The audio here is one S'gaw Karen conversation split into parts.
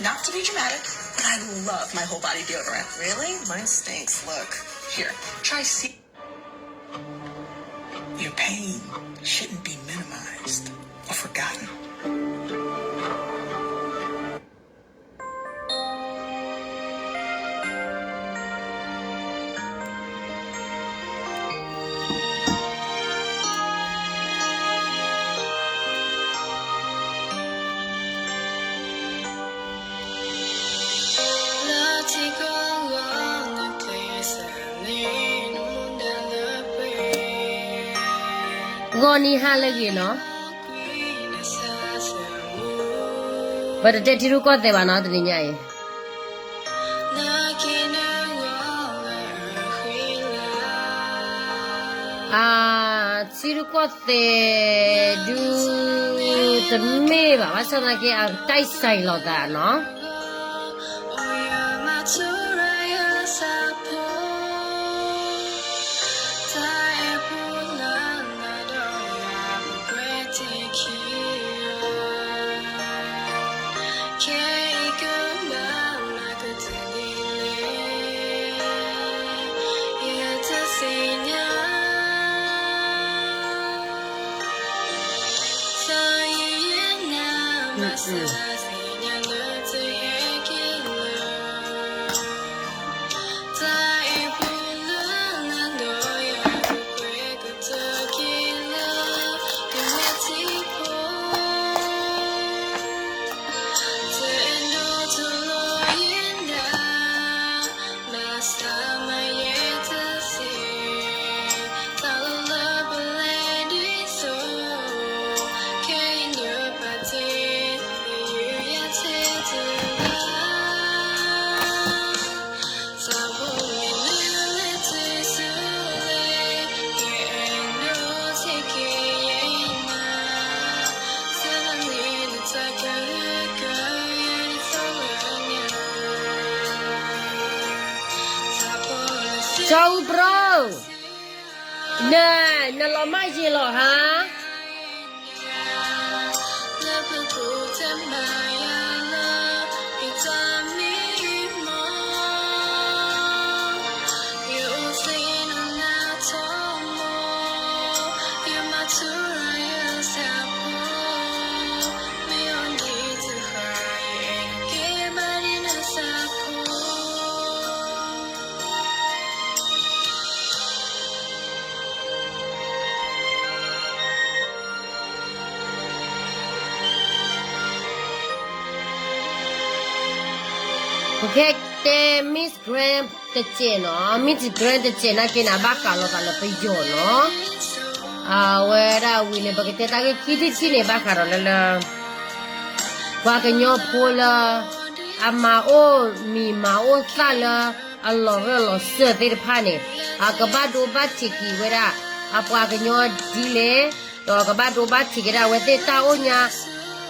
Not to be dramatic, but I love my whole body deodorant. Really? Mine stinks. Look. Here, try C. Your pain shouldn't be minimized or forgotten. ဂီၤနံၤဟါလၢအဂ့ၤနီၤ, ပတတဲထံရူၢ်ကီၢ်သဲးဘၣ်နီၤ တနံၤညါအံၤ. အါ, ထံရူၢ်ကီၢ်သဲးဒုး တမ့ၢ်ဘၣ်, ဘၣ်ဆၣ်သနာ်က့ အတၢ်စံးလိာ်သးနီၤ.ကၠီအူဘြိ, န, နလီၤမၢ်ယ့ၤလီၤဟါ. Okay, တဲ Miss Grand တစဲးနီၤ, Miss Grand တစဲးနာ်က့န့ၣ် ဘၣ်ဃးလိာ်သးလၢပယီၤနီၤ. အဝဲဒၣ်ဝံၤန့ၣ် ပကတဲတၢ်ဂ့ၢ်ခံထံၣ်တထံၣ်န့ၣ် ဘၣ်ဃးဒီးလၢလၢ ပှၤကညီဖိလၢ အမၤအိၣ်မံၤမၤအိၣ်သၣ်လၢ အလီၤရၢၢ်လီၤစၢၢ်သ့ၣ်တဖၣ်န့ၣ် အကဘၣ်ဒိဘၣ်ထံးက့ၤဝဲဒၣ် အပှၤကညီဒ်လဲၣ်, ဒီးကဘၣ်ဒိဘၣ်ထံးက့ၤဒၣ်အဝဲသ့ၣ်တၢ်အိၣ်ညါ,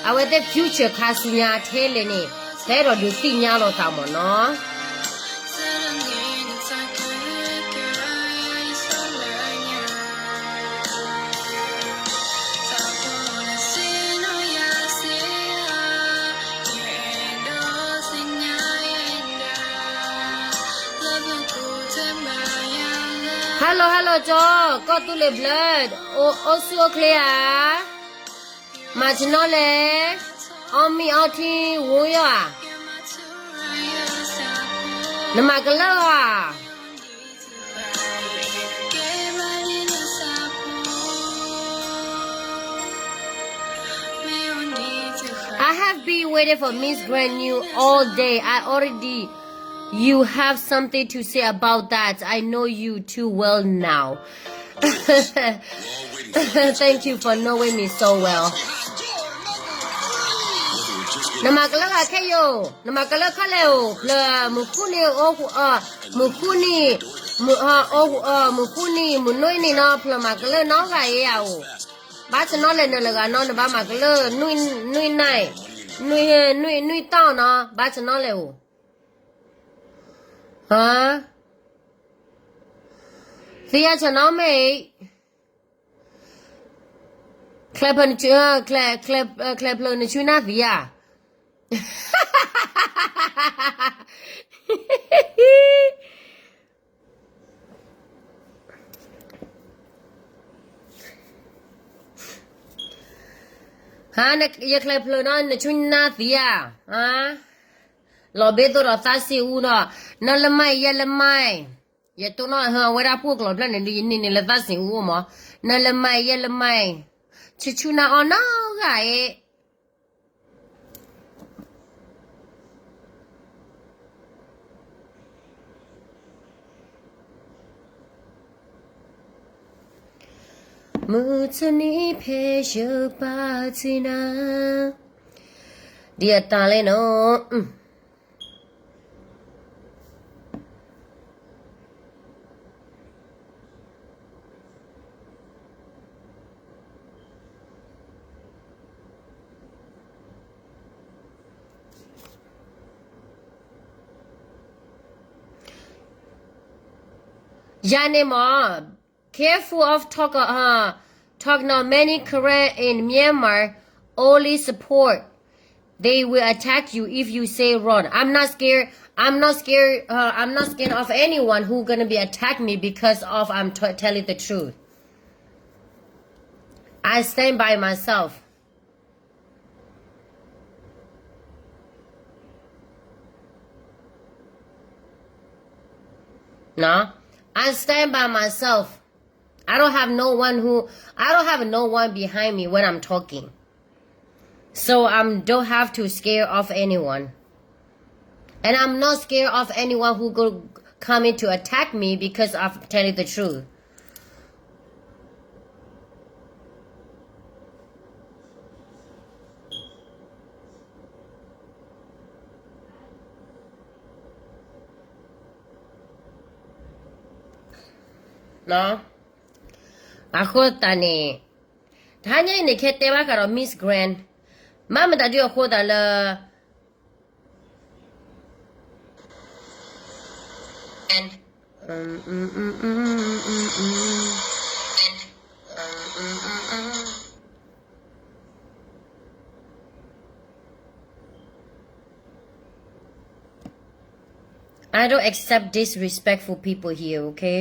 အဝဲသ့ၣ် future ခါဆူညါထဲလဲၣ်န့ၣ် ပအဲၣ်ဒိးဒုးသ့ၣ်ညါလိာ်သးမ့ၢ်နီၤ. Hello hello ကၠီ, ကီၢ်သူလ့ၤ blood, အိၣ်ဆူၣ်အိၣ်ချ့ဧါ, မၤဆနီလဲၣ်, အီၣ်မံၣ်အီထံဝံၤယီၤဧါ, နမၤကလၢၢ်ဧါ. I have been waiting for Miss Grand News all day. I already, you have something to say about that. I know you too well now. Thank you for knowing me so well. နမၤကလၢၢ်ဂၤခဲယိာ်, နမၤကလၢၢ်ခဲလၢာ်အိၣ်, ဖျၢၣ်မုၢ်ဃုနံၤအိၣ်, မုၢ်ဃုနံၤ, မုၢ်ဃုနံၤ, မုၢ်နွံနံၤနီၤ, ဖျၢၣ်မၤကလၢၢ်နီတဂၤဧါအိၣ်, ဘၣ်ဆၢနီၤလဲၣ်နလၢဂၤနီၤ, နဘၣ်မၤကလၢၢ် နွံနံၤ, နွံ, နွံတီၢ်နီၤ, ဘၣ်ဆၢနီၤလဲၣ်အိၣ်. သ့ၣ်ညါဆၢနီၤမ့ၢ်, ချဲဖျၢၣ်နဆူ, ချဲဖျၢၣ်နဆူနၢ်သံဧါ. ဟါ, ယချဲးဖျၢၣ်နီၤ နဆူညါနၢ်သံဧါ. လီၤဘ့သိးဒီးသးစ့အူနီၤ, နလၢမၢ်ယဲလၢမၢ်, ယတိၢ်နီၣ်ဟၢဝဲဒၣ်ဖှိၣ်ကျိၤဖျၢၣ်န့ၣ် ဒုးယန့ၢ်န့ၣ်လၢသးစ့အူအိၣ်မး, နလၢမၢ်ယဲလၢမၢ်, ဆူဆူနၢ်အီၣ်နီၢ်ဂၤအံၤ မုၢ်ဆ့ၣ်နံၤဖဲယပာ်တ့ၢ်နၤ, ဒ်အတၢ်လဲၣ်နီၤ. ယၤန့ၣ်မး, careful of talk, uh, talk now. Many Karen in Myanmar only support. They will attack you if you say wrong. I'm not scared. I'm not scared. Uh, I'm not scared of anyone who gonna be attack me because of I'm t- telling the truth. I stand by myself. No, I stand by myself. I don't have no one who, I don't have no one behind me when I'm talking. So I don't have to scare of anyone. And I'm not scared of anyone who go coming to attack me because of telling the truth. အဃိသတးန့ၣ်, တဟါညါအံၤန့ၣ် ခဲတဲဘၣ်ဃးဒီး Miss Grand, မ့ၢ်မတၤဒုအဃိသတးလၢ I don't accept disrespectful people here, okay?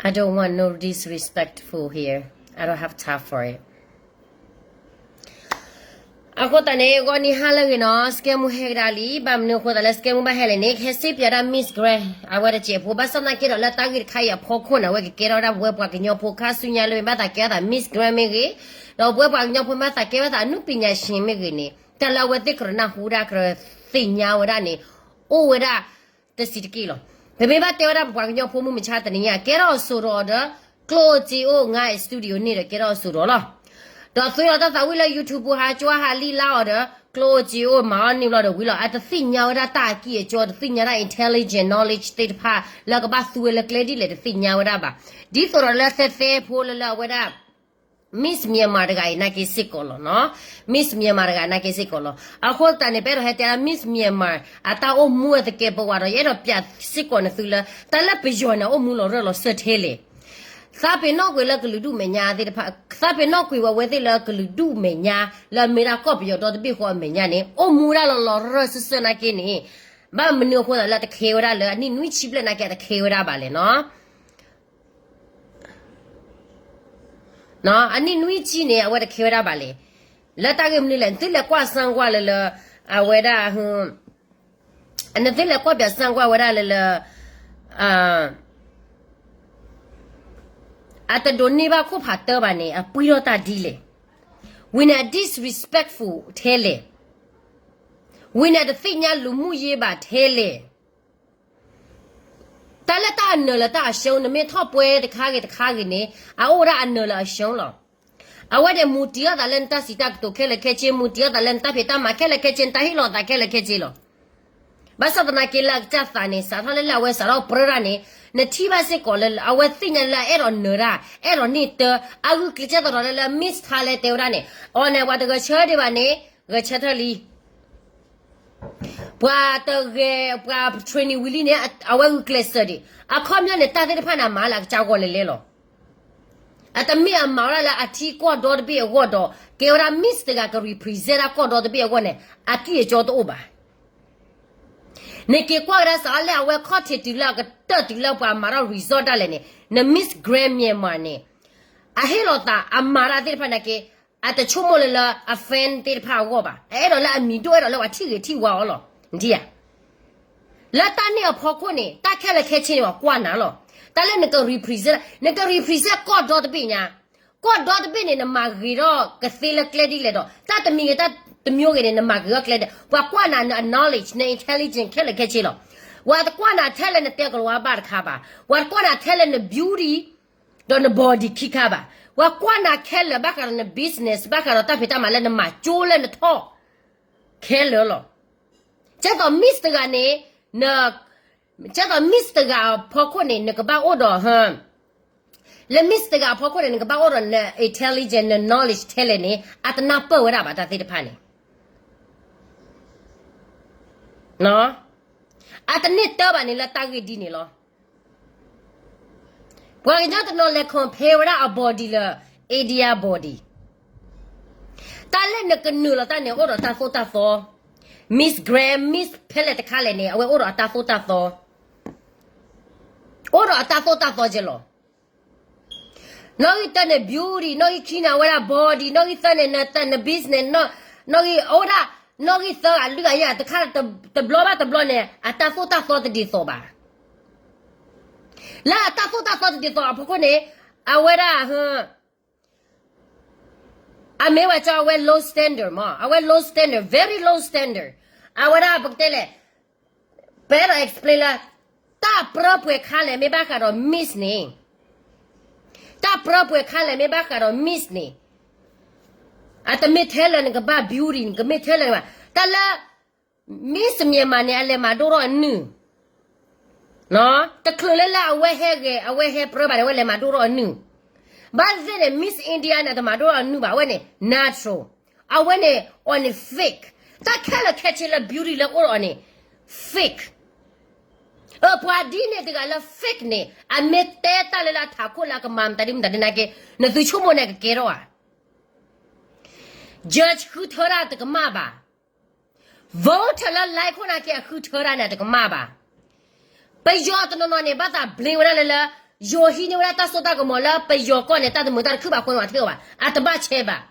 I don't want no disrespectful here. I don't have time for it. အဃိသတးန့ၣ် ဂီၤနံၤဟါလၢအဂ့ၤနီၤ စကဲမူဟဲကဒါလံ, ဘၣ်မနုၤအဃိသတးလၢစကဲမူဘၣ်ဟဲလဲၣ်န့ၣ် ကဟဲစံးပၠးဒၣ် Miss Grand အဝဲတစဲးဖိ, ဘၣ်ဆၣ်သနာ်က့ဒီးလၢတၢ်ဂ့ၢ်တခါအံၤအဖီခိၣ်န့ၣ် အဝဲကကဲထီၣ်ဝဲဒၣ်ပဝဲပှၤကညီဖိခါဆူညါလၢမ့ၢ်ဘၣ်သးကဲထီၣ်သး Miss Grand မ့ၢ်ဂ့ၤ, ဒီးပဝဲပှၤကညီဖိမ့ၢ်ဘၣ်သးကဲထီၣ်သး အနုပညာရှင် မ့ၢ်ဂ့ၤန့ၣ် တၢ်လၢအဝဲသ့ၣ်ကရၢနၢ်ဟူဒၣ်ကရၢသ့ၣ်ညါဝဲဒၣ်န့ၣ် အိၣ်ဝဲဒၣ် တဆံးတက့ၢ်လီၤ. ပမ့ၢ်ဘၣ်တဲဝဲဒၣ်ပပှၤကညီဖိမုၣ်မဆါတနံၤညါ ကဲထီၣ်အစိၤဒီးအီၤဒီး ကျိၣ်အိၣ်စ့အိၣ် ငါ studio န့ၣ်ဒီး ကဲထီၣ်အစိၤဒီးလီၤ. ဒီးသွ့လီၤတၢ်သးဝံၣ်လၢ YouTube ဟးကၠီဟးလံလါအီၤဒီး ကျိၣ်အိၣ်စ့အိၣ်မၤအီၣ်န့ၢ်ဘျီဒီးဝံၤလီၤ. အတသ့ၣ်ညါဝဲဒၣ်တၢ်အကံၢ်အကီ, တသ့ၣ်ညါဒၣ် intelligent knowledge သ့ၣ်တဖၣ် လၢကဘၣ်သူဝဲလၢကျဲဒ်လဲၣ် တသ့ၣ်ညါဝဲဒၣ်ဘၣ်. ဒ်သိးဒီးလၢသဲသဲဖိလၢလၢအဝဲဒၣ် Miss Myanmar တဂၤအံၤနာ်က့စ့ၢ်ကီးလီၤနီၤ. Miss Myanmar တဂၤနာ်က့စ့ၢ်ကီးလီၤ. အဃိသတးန့ၣ် ပအဲၣ်ဒိးဟဲတဲလၢ Miss Myanmar အတၢ်အိၣ်မူအသကဲးပဝးဒီး ယအဲၣ်ဒိးပၠးစ့ၢ်ကီးနသုလၢ တၢ်လၢပယီၤန့ၣ် အိၣ်မူလီၤရၢၢ်လီၤစၢၢ်ထဲလဲၣ်. သးပ့ၤနီၣ်ကွံာ်လၢကလုာ်ဒူၣ်မဲာ်ညါသ့ၣ်တဖၣ်, သးပ့ၤနီၣ်ကွံာ်ဝဲဝဲသ့ၣ်လၢကလုာ်ဒူၣ်မဲာ်ညါ လၢအမ့ၢ်ဒၣ်ကီၢ်ပယီၤဒီတဘ့ၣ်ဃီအမဲာ်ညါန့ၣ် အိၣ်မူဒၣ်လီၤလီၤရၢၢ်စၢၢ်စၢၢ်နာ်က့န့ၣ်, ဘၣ်မနုၤအဃိသတးလၢတခဲဝဲဒၣ်လၢ အနံၣ်နွံဆံဘျဲၣ်နာ်က့ အတခဲဝဲဒၣ်ဘၣ်လဲၣ်နီၤ. အနံၣ်နွံဆံန့ၣ် အဝဲတခဲဝဲဒၣ်ဘၣ်လဲၣ်. လၢတၢ်ဂ့ၢ်မနုၤလဲၣ်, နသုလဲၤကွၢ်စၢ်ကွၢ်လၢလၢ အဝဲဒၣ် နသုလဲၤကွၢ်ပၠးစၢ်ကွၢ်ဝဲဒၣ်လၢလၢ အတဒိးန့ၢ်ဘၣ်ခိၣ်ဖးတၢဘၣ်န့ၣ် အပှံၢ်ထီၣ်တၢ်ဒ်လဲၣ်. ဝံၤန့ၣ် အ disrespectful ထဲလဲၣ်. ဝံၤန့ၣ်တသ့ၣ်ညါလူၤမူယ့ဘၣ်ထဲလဲၣ်. တၢ်လၢတၢ်အနၢၤလၢတၢ်အရှုံး နမ့ၢ်ထီၣ်ပှဲၤတခါဂ့ၤတခါဂ့ၤန့ၣ် အအိၣ်ဝဲဒၣ်အနၢၤလၢအရှုံးလီၤ. အဝဲန့ၣ်မူတံၤအီၣ်သးလၢနတၢ်စံးတၢ်ကတိၤခဲလၢာ်ခဲဆ့, မူတံၤအီၣ်သးလၢနတၢ်ဖံးတၢ်မၤခဲလၢာ်ခဲဆ့, နတၢ်ဟ့ၣ်လီၤသးခဲလၢာ်ခဲဆ့လီၤ. ဘၣ်ဆၣ်သနာ်က့လၢအကစၢ်သးန့ၣ် စးထီၣ်လၢလၢအဝဲစးထီၣ်ပြၢတၢ်န့ၣ် နထံၣ်ဘၣ်စ့ၢ်ကီးလၢအဝဲသ့ၣ်ညါလၢအအဲၣ်ဒိးနၢၤတၢ် အဲၣ်ဒိးန့ၢ်တၢ်, အဂုာ်ကျဲးစၢ်သရီးလၢလၢ Miss Thailand တဲဝဲဒၣ်န့ၣ် အီၤန့ၣ် ပှၤတဂဲၤဆၢဒံးဘၣ်န့ၣ် ဂဲၤဆၢထၢၣ်လံ ပှၤတဂဲၤ ပှၤ training ဝံၤလံန့ၣ် အဝဲဂုာ်ကျဲးစၢးဒံး, အခီပညီန့ၣ် တၢ်သ့ၣ်တဖၣ်န့ၣ် အမၤလၢအကစၢ်ဂီၢ်လဲၤလဲၤလီၤ. အတမ့ၢ်အမၤဝဲဒၣ်လၢအထံကီၢ်ဒီတဘ့ၣ်အဂီၢ်ဒီး ကဲဝဲဒၣ် Miss တဂၤက represent တၢ်ကီၢ်ဒီတဘ့ၣ်အဂီၢ်န့ၣ် အကံၢ်အကီတအိၣ်ဘၣ်. နက့ၤကွၢ်ကဒါစးလၢအဝဲခီၣ်ထံးတုၤလၢ အကတၢၢ်တုၤလၢပှၤမၤထီၣ် result ဒၣ်လဲာ်န့ၣ် န Miss Grand Myanmar န့ၣ် အဟ့ၣ်လီၤသး အမၤတၢ်သ့ၣ်တဖၣ်န့ၣ်က့ အတဆိကမိၣ်လၢလၢအ fan သ့ၣ်တဖၣ်အဂီၢ်ဘၣ်. အအဲၣ်ဒိးလၢအမံၤဒိၣ်အဲၣ်ဒိးလၢပှၤထံၣ်ဂ့ၤထံၣ်ဝါအီၤလီၤ. နထံၣ်ဧါ. လၢတၢ်န့ၣ်အဖီခိၣ်န့ၣ် တၢ်ခဲလၢာ်ခဲဆ့န့ၣ် ပှၤကွၢ်နၤလီၤ. တၢ်လၢနက represent နက represent ကီၢ်ဒီတဘ့ၣ်ညါ, ကီၢ်ဒီတဘ့ၣ်န့ၣ် နမၤဂ့ၤထီၣ်ကသ့လၢကျဲဒ်လဲၣ်ဒီး တၢ်တမံၤဂ့ၤတၢ်တမံၤဂ့ၤန့ၣ် နမၤဂ့ၤထီၣ်ကျဲဒ် ပှၤကွၢ်နၤန knowledge န intelligence ခဲလၢာ်ခဲဆ့လီၤ. ပှၤတကွၢ်နၤထဲလဲၣ် နတဲကလၤဝါဘၣ်တခါဘၣ်. ပှၤတကွၢ်နၤထဲလဲၣ် န beauty ဒီးန body ခံခါဘၣ်. ပှၤကွၢ်နၤခဲလၢာ် ဘၣ်ဃးဒီးန business ဘၣ်ဃးဒီးတၢ်ဖံးတၢ်မၤလၢနမၤကၠိလၢနထီၣ် ခဲလၢာ်လီၤ. ကဲသိး Miss တဂၤန့ၣ် ကဲသိး Miss တဂၤအဖီခိၣ်န့ၣ် နကဘၣ်အိၣ်ဒီး လၢ Miss တဂၤအဖီခိၣ်န့ၣ် နကဘၣ်အိၣ်ဒီးန intelligence န knowledge ထဲလဲၣ်န့ၣ် အတနၢ်ပၢၢ်ဝဲဒၣ်ဘၣ်တၢ်သ့ၣ်တဖၣ်န့ၣ် အတန့ၢ်တၢ်ဘၣ်န့ၣ်လၢတၢ်ဂ့ၢ်ဒ်န့ၣ်လီၤ. ပှၤကညီတနီၤလဲၤ compare ဝဲဒၣ်အ body လၢ India body. တၢ်လၢနကနုာ်လီၤတၢ်န့ၣ် အိၣ်ဒီးတၢ်သိၣ်တၢ်သီ, Miss Grand, Miss ဖဲလဲၣ်တခါလဲၣ်န့ၣ် အဝဲအိၣ်ဒီးအတၢ်သိၣ်တၢ်သီ, အိၣ်ဒီးအတၢ်သိၣ်တၢ်သီကဲလီၤ. နီၣ်ဂံၢ်တၢန့ၣ် beauty, နီၣ်ဂံၢ်ခံန့ၣ် အဝဲဒၣ် body, နီၣ်ဂံၢ်သၢန့ၣ် နတၢ် န business, နီၣ်ဂံၢ်အိၣ်ဒၣ်, နီၣ်ဂံၢ်သၢဂၤလွံၢ်ဂၤယဲၢ်ဂၤတခါ တဘျီဘၣ်တဘျီန့ၣ် အတၢ်သိၣ်တၢ်သီတဒ်သိးဘၣ်. လၢအတၢ်သိၣ်တၢ်သီတဒ်သိးအဖီခိၣ်န့ၣ် အဝဲဒၣ် အမ့ၢ်ဝဲကၠီအဝဲ low standard မး, အဝဲ low standard, very low standard. အဝဲဒၣ်ပကတဲလဲၣ်, ပအဲၣ်ဒိး explain လၢ တၢ်ပြၢပှဲၤခါလဲၣ်မ့ၢ်ဘၣ်ဃးဒီး Miss န့ၣ်, တၢ်ပြၢပှဲၤခါလဲၣ်မ့ၢ်ဘၣ်ဃးဒီး Miss န့ၣ်, အတမ့ၢ်ထဲလၢနကဘၣ် beauty နကမ့ၢ်ထဲလၢနဘၣ်, တၢ်လၢ Miss Myanmar န့ၣ် အလဲၤမၤဒိၣ်ထီၣ်အနုၢ် တချုးလၢလၢအဝဲဟဲဂဲၤ အဝဲဟဲပြၢဘၣ်န့ၣ် အဝဲလဲၤမၤဒိၣ်ထီၣ်အနုၢ်, ဘၣ်သ့ၣ်န့ၣ် Miss India န့ၣ် တမၤဒိၣ်ထီၣ်အနုၢ်ဘၣ်, အဝဲန့ၣ် natural, အဝဲန့ၣ် အီၤန့ၣ် fake, တၢ်ခဲလၢာ်ခဲဆ့လၢ beauty လၢအိၣ်ဒီးအီၤန့ၣ် fake. အပှၤဒ်န့ၣ်တဂၤလၢ fake န့ၣ် အမ့ၢ်တဲတၢ်လၢလၢအထးခိၣ်လၢအကမၤမတၤဒ်မတၤဒ်န့ၣ်က့ နသုဆိကမိၣ်န့ၣ်ကကဲထီၣ်ဧါ. Judge ဃုထၢတၢ်တကမၣ်ဘၣ်. Voter လၢ line ခိၣ်နၢ်က့အဃုထၢတၢ်န့ၣ်တကမၣ်ဘၣ်. ပယီၤတနီၤနီၤန့ၣ် ဘၣ်သး blame ဝဲဒၣ်လၢလၢ ယိၤဟံးန့ၢ်ဝဲဒၣ်တၢ်စိတၢ်ကမီၤလၢပယီၤကီၢ်န့ၣ် တၢ်တမုာ်တၢ်တခုဘၣ်အဃိန့ၣ် ပှၤတဟ့ၣ်အီၤဘၣ်, အတဘၣ်ဆဲးဘၣ်.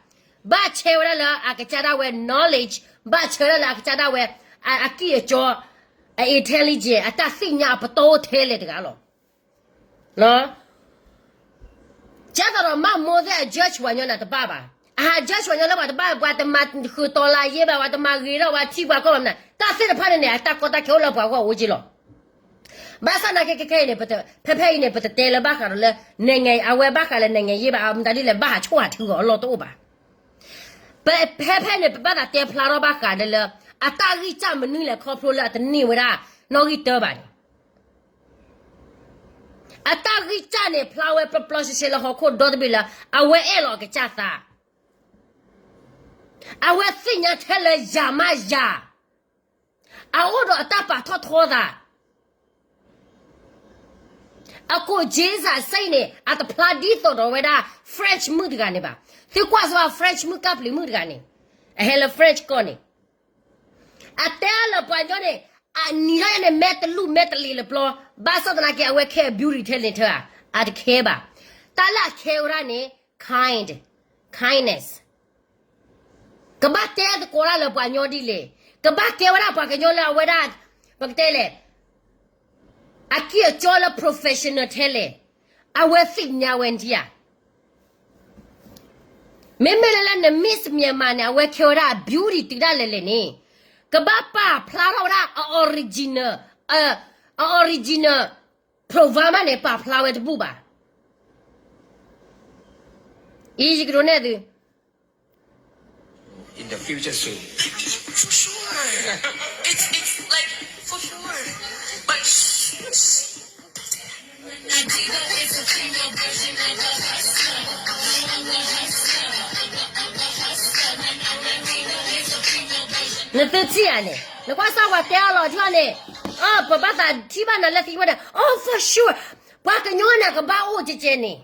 ဘၣ်ဆဲးဝဲဒၣ်လၢအကစၢ်ဒၣ်ဝဲ knowledge, ဘၣ်ဆဲးဝဲဒၣ်လၢအကစၢ်ဒၣ်ဝဲ အကံၢ်အကီ, အ intelligence, အတၢ်သ့ၣ်ညါအပတီၢ်အိၣ်ထဲလဲၣ်တဂၤလီၤ. ကဲသိးဒီးမၤမိၢ်သ့ၣ်အ judge ပှၤညီန့ၣ်တဘၣ်ဘၣ်. အဟး judge ပှၤညီလၢပှၤတဘၣ် ပှၤတမၤဃုာ်တီၤလၢယ့ဘၣ်, ပှၤတမၤဂ့ၤထီၣ်ပှၤထံပှၤကီၢ်ဘၣ်မနုၤ, တၢ်သ့ၣ်တဖၣ်န့ၣ်န့ၣ် အတၢ်ကီတၢ်ခဲအိၣ်လၢပှၤဂီၢ်အိၣ်က့လီၤ. ဘၣ်ဆၣ်သနာ်က့ ခဲခဲအံၤန့ၣ် ဖဲဖဲအံၤန့ၣ် ပတတဲလၢဘၣ်ဃးဒီးလၢ နိုင်ငံ အဝဲဘၣ်ဃးလၢ နိုင်ငံရေး ဘၣ်, မတၤဒ်လဲၣ် ဘၣ်ဟးဆိၣ်ဟးထုအီၤအလီၢ်တအိၣ်ဘၣ်. ဖဲဖဲန့ၣ် ပဘၣ်သးတဲဖျါထီၣ်ဘၣ်ဃးဒီးလၢ အတၢ်ဂံၢ်စၢ်မနုၤလဲၣ်ခီဖျိလၢအတန့ၢ်ဝဲဒၣ် နီၣ်ဂံၢ်တၢဘၣ်န့ၣ် အတၢ်ဂံၢ်စၢ်န့ၣ် ဖျါဝဲပျီပျီဆှဲဆှဲလၢဟီၣ်ခိၣ်ဒီတဘ့ၣ်လၢ အဝဲအဲၣ်လီၤအကစၢ်သး, အဝဲသ့ၣ်ညါထဲလၢယၤမးယၤ, အအိၣ်ဒီးအတၢ်ပာ်ထီၣ်ထီသး, အကိးက့စးစဲန့ၣ် အတဖျါဒ်သိးဒီးဝဲဒၣ် French မုၣ်တဂၤန့ၣ်ဘၣ်. သုကွၢ်စ့ၢ် French မုၣ် ကပ္ပလီမုၣ်တဂၤန့ၣ်, အဟဲလၢ French ကီၢ်န့ၣ် အတဲလၢပှၤညီန့ၣ် အနံၤထီၣ်ယဲန့ၣ် မဲာ်တလူၢ်မဲာ်တလ့ၤလၢပျီ, ဘၣ်ဆၣ်သနာ်က့ အဝဲခဲအ beauty ထဲန့ၣ်ထၢဧါ, အတခဲဘၣ်. တၢ်လၢအခဲဝဲဒၣ်န့ၣ် kind, kindness. ကဘၣ်တဲသကိးတၢ်လၢပှၤညီဒ်လဲၣ်, ကဘၣ်ကဲဝဲဒၣ်ပှၤကညီလၢအဝဲဒၣ် ပကတဲလဲၣ် အကံၢ်အကီလၢ professional ထဲလဲၣ်, အဝဲသ့ၣ်ညါဝဲနထံၣ်ဧါ. မ့မ့ၢ်လၢလၢန Miss Myanmar န့ၣ် အဝဲခဲဝဲဒၣ်အ beauty တုၤဒၣ်လဲာ်လဲာ်န့ၣ်, ကဘၣ်ပာ်ဖျါထီၣ်ဝဲဒၣ်အ original, အ original program မးန့ၣ် ပာ်ဖျါဝဲတဘူၣ်ဘၣ်. အံၤ ယကဒိးနဲၣ်သု နသုထံၣ်ဧါန့ၣ်, နကွၢ်စၢ်ပှၤတဲအီၤလီၤထံၣ်အီၤန့ၣ်, အ ပဘၣ်သးထံၣ်ဘၣ်နၤလၢသံကွၢ်ဒီး, oh, for sure, ပှၤကညီန့ၣ် ကဘၣ်အိၣ်ကဲကဲန့ၣ်,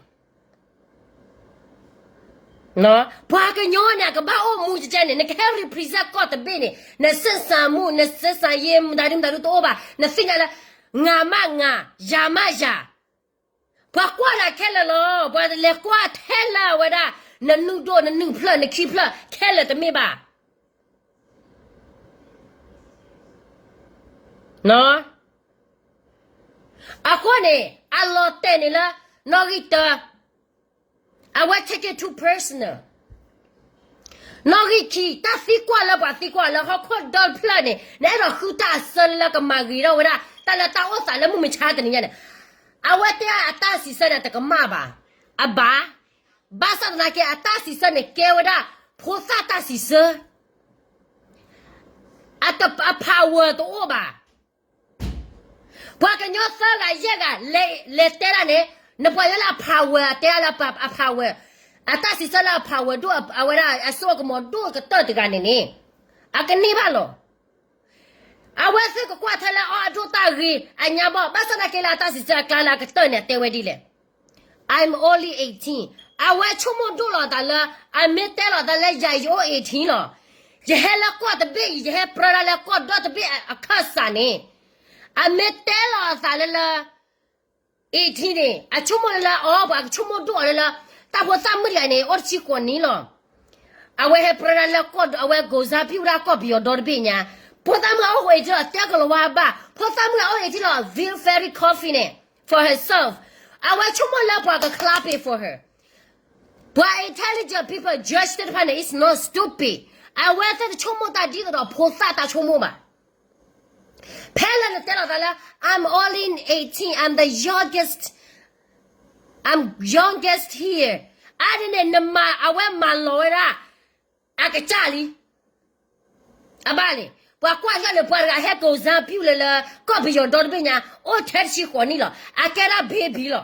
ပှၤကညီန့ၣ် ကဘၣ်အိၣ်မူကဲကဲန့ၣ်, နကဟဲ represent ကီၢ်တဘ့ၣ်န့ၣ်, နစ့စၢ်မူ, နစ့စၢ်ယ့မူ, တၢ်ဒုမတၤဒုတအိၣ်ဘၣ်, နသ့ၣ်ညါလၢ ငါမးငါ, ယၤမးယၤ, ပှၤကွၢ်နၤခဲလၢာ်လီၤ, ပှၤလဲၤကွၢ်ထဲလၢအဝဲဒၣ်, နနုၢ်ဒိၣ် နနုၢ်ဖျၢၣ် နခံဖျၢၣ် ခဲလၢာ်တမ့ၢ်ဘၣ်. အဃိန့ၣ် အလီၤတဲာ်န့ၣ်လၢ နီၣ်ဂံၢ်တၢ, အဝဲ take it too personal. နီၣ်ဂံၢ်ခံ, တၢ်သံကွၢ်လၢပှၤသံကွၢ်လၢဟီၣ်ခိၣ်ဒီတဖျၢၣ်န့ၣ် နအဲၣ်ဒိးဃုတၢ်အစၢလၢကမၤဂ့ၤထီၣ်ဝဲဒၣ် တၢ်လၢတၢ်အိၣ်သးလၢမုၢ်မဆါတနံၤညါန့ၣ်, အဝဲတဲအတၢ်စံးဆၢန့ၣ် တကမၣ်ဘၣ်, အဘၣ်, ဘၣ်ဆၣ်သနာ်က့ အတၢ်စံးဆၢန့ၣ် ကဲဝဲဒၣ် ဖိသၣ်တၢ်စံးဆၢ အ power တအိၣ်ဘၣ်. ပှၤကညီသၢဂၤယဲၢ်ဂၤ လဲၤတဲဒၣ်န့ၣ်, နပှၤယဲလၢအ power တဲဒၣ်လၢအ power, အတၢ်စံးဆၢလၢအ power ဒိၣ်, အဝဲဒၣ်အစိအကမီၤဒိၣ်ကတၢၢ်တဂၤန့ၣ်န့ၣ်, အကန့ၢ်ဘၣ်လီၤ. အဝဲသ့ၣ်ကကွၢ်ထဲလၢအီၣ်အဒိၣ်တၢ်ဂ့ၤအညါဘၣ်, ဘၣ်ဆၣ်သနာ်က့လၢအတၢ်စံးဆၢအကျါလၢအကတၢၢ်န့ၣ် အတဲဝဲဒ်လဲၣ်. I'm only eighteen. အဝဲဆိကမိၣ်ဒိၣ်လီၤအသးလၢ အမ့ၢ်တဲလီၤအသးလၢယၤယအိၣ် eighteen လီၤ. ယဟဲလၢကီၢ်တဘ့ၣ်အံၤ ယဟဲပြၢဒၣ်လၢကီၢ်ဒီတဘ့ၣ်အခၢၣ်စးန့ၣ်, အမ့ၢ်တဲလီၤအသးလၢလၢ eighteen န့ၣ် အဆိကမိၣ်လၢလၢအီၤ ပှၤကဆိကမိၣ်ဒိၣ်အီၤလၢလၢ တၢ်ဖိသၣ်မုၣ်တဂၤန့ၣ် အိၣ်တဆံဃိးနံၣ်လီၤ. အဝဲဟဲပြၢဒၣ်လၢကီၢ် အဝဲ ကိုယ်စားပြု ဒၣ်ကီၢ်ပယီၤဒီတဘ့ၣ်ညါ, ဖိသၣ်မုၣ်အအိၣ် eighteen လီၤ တဲကလီၤဝါဘၣ်, ဖိသၣ်မုၣ်အအိၣ် eighteen လီၤ feel very confident for herself. အဝဲဆိကမိၣ်လၢပှၤက clap it for her. ပှၤ intelligent people judge သ့ၣ်တဖၣ်န့ၣ် is not stupid. အဝဲသ့ၣ်တဆိကမိၣ်တၢ်ဒ်သိးဒီးဖိသၣ်တၢ်ဆိကမိၣ်ဘၣ်. ဖဲလၢနတဲလီၤသးလၢ I'm only eighteen, I'm the youngest, I'm youngest here. အါန့ၣ်န့ၣ် နမၤ အဝဲမၤလီၤဝဲဒၣ် အကစၢ်လံ. အဘၣ်န့ၣ် ပှၤကွၢ်ယဲၢ်န့ၣ် ပှၤတဂၤဟဲ ကိုယ်စားပြု လၢလၢ ကီၢ်ပယီၤဒီတဘ့ၣ်ညါ အိၣ်ထဲတဆံဃိးနံၣ်လီၤ. အကဲဒၣ် baby လီၤ.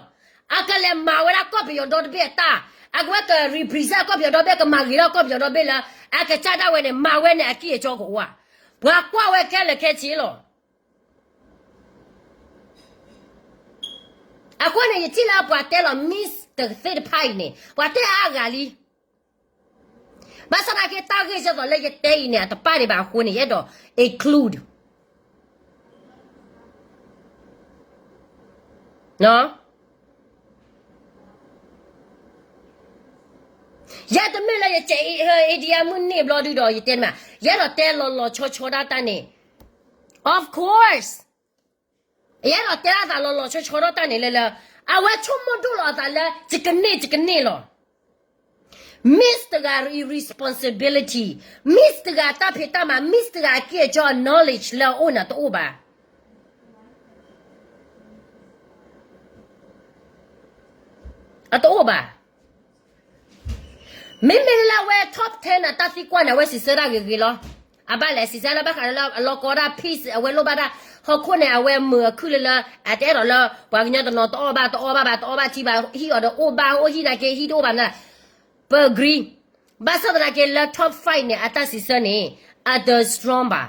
အကလဲၤမၤဝဲဒၣ်ကီၢ်ပယီၤဒီတဘ့ၣ်အတၢ်, အကဝဲက represent ကီၢ်ပယီၤဒီဘ့ၣ် ကမၤဂ့ၤထီၣ်ကီၢ်ပယီၤဒီဘ့ၣ်လၢ အကစၢ်ဒၣ်ဝဲန့ၣ် မၤဝဲန့ၣ် အကံၢ်အစီကအိၣ်ဧါ. ပှၤကွၢ်ဝဲခဲလၢာ်ခဲဆ့လီၤ. အဃိန့ၣ် ယထံၣ်လၢပှၤတဲလီၤ Miss တသ့ၣ်တဖၣ်အံၤန့ၣ် ပှၤတဲအါဂၤလံ. ဘၣ်ဆၣ်သနာ်က့ တၢ်ဂ့ၢ်စ့ၢ်ကီးလၢယတဲအံၤန့ၣ် အတပၣ်ဒံးဘၣ်အဃိန့ၣ် ယအဲၣ်ဒိး include ယဲတမ့ၢ်လၢယစဲး India မုၢ်န့ၢ်ဘျီဒုဒီး ယတဲမး, ယအဲၣ်ဒိးတဲလီၤလီၤဆီဆီဒၣ်တၢ်န့ၣ်, of course, ယအဲၣ်ဒိးတဲဒၣ်သးလီၤလီၤဆီဆီဒၣ်တၢ်န့ၣ်လၢလၢ အဝဲဆိကမိၣ်ဒိၣ်လီၤအသးလၢ ယကန့ၢ်ယကန့ၢ်လီၤ. Miss တဂၤ responsibility, Miss တဂၤတၢ်ဖံးတၢ်မၤ, Miss တဂၤအကံၢ်အစီ knowledge လၢအအိၣ်န့ၣ် တအိၣ်ဘၣ်. အတအိၣ်ဘၣ်. မ့မ့ၢ်လၢအဝဲ top ten န့ၣ် တၢ်သံကွၢ်န့ၣ် အဝဲစံးဆၢဒၣ်ဂ့ၤဂ့ၤလီၤ. အဘၣ်လဲၣ်စံးဆၢလၢဘၣ်ဃးလၢအလီၢ်ကီဒၣ် peace အဝဲလိၣ်ဘၣ်ဒၣ် ဟီၣ်ခိၣ်န့ၣ် အဝဲမုာ်အခုၣ်လၢလၢ အတအဲၣ်ဒိးလၢ ပှၤကညီတနီၤတအီၣ်ဘၣ် တအီဘၣ်ဘၣ် တအီဘၣ်ထံဘၣ် ဟံၣ်အီၤဒီးအိၣ်ဘၣ်အိၣ်ဟံၣ်နာ်က့ ဟံၣ်တအိၣ်ဘၣ်န့ၣ် ပ agree. ဘၣ်ဆၣ်သနာ်က့လၢ top five န့ၣ် အတၢ်စံးဆၢန့ၣ် အတ strong ဘၣ်.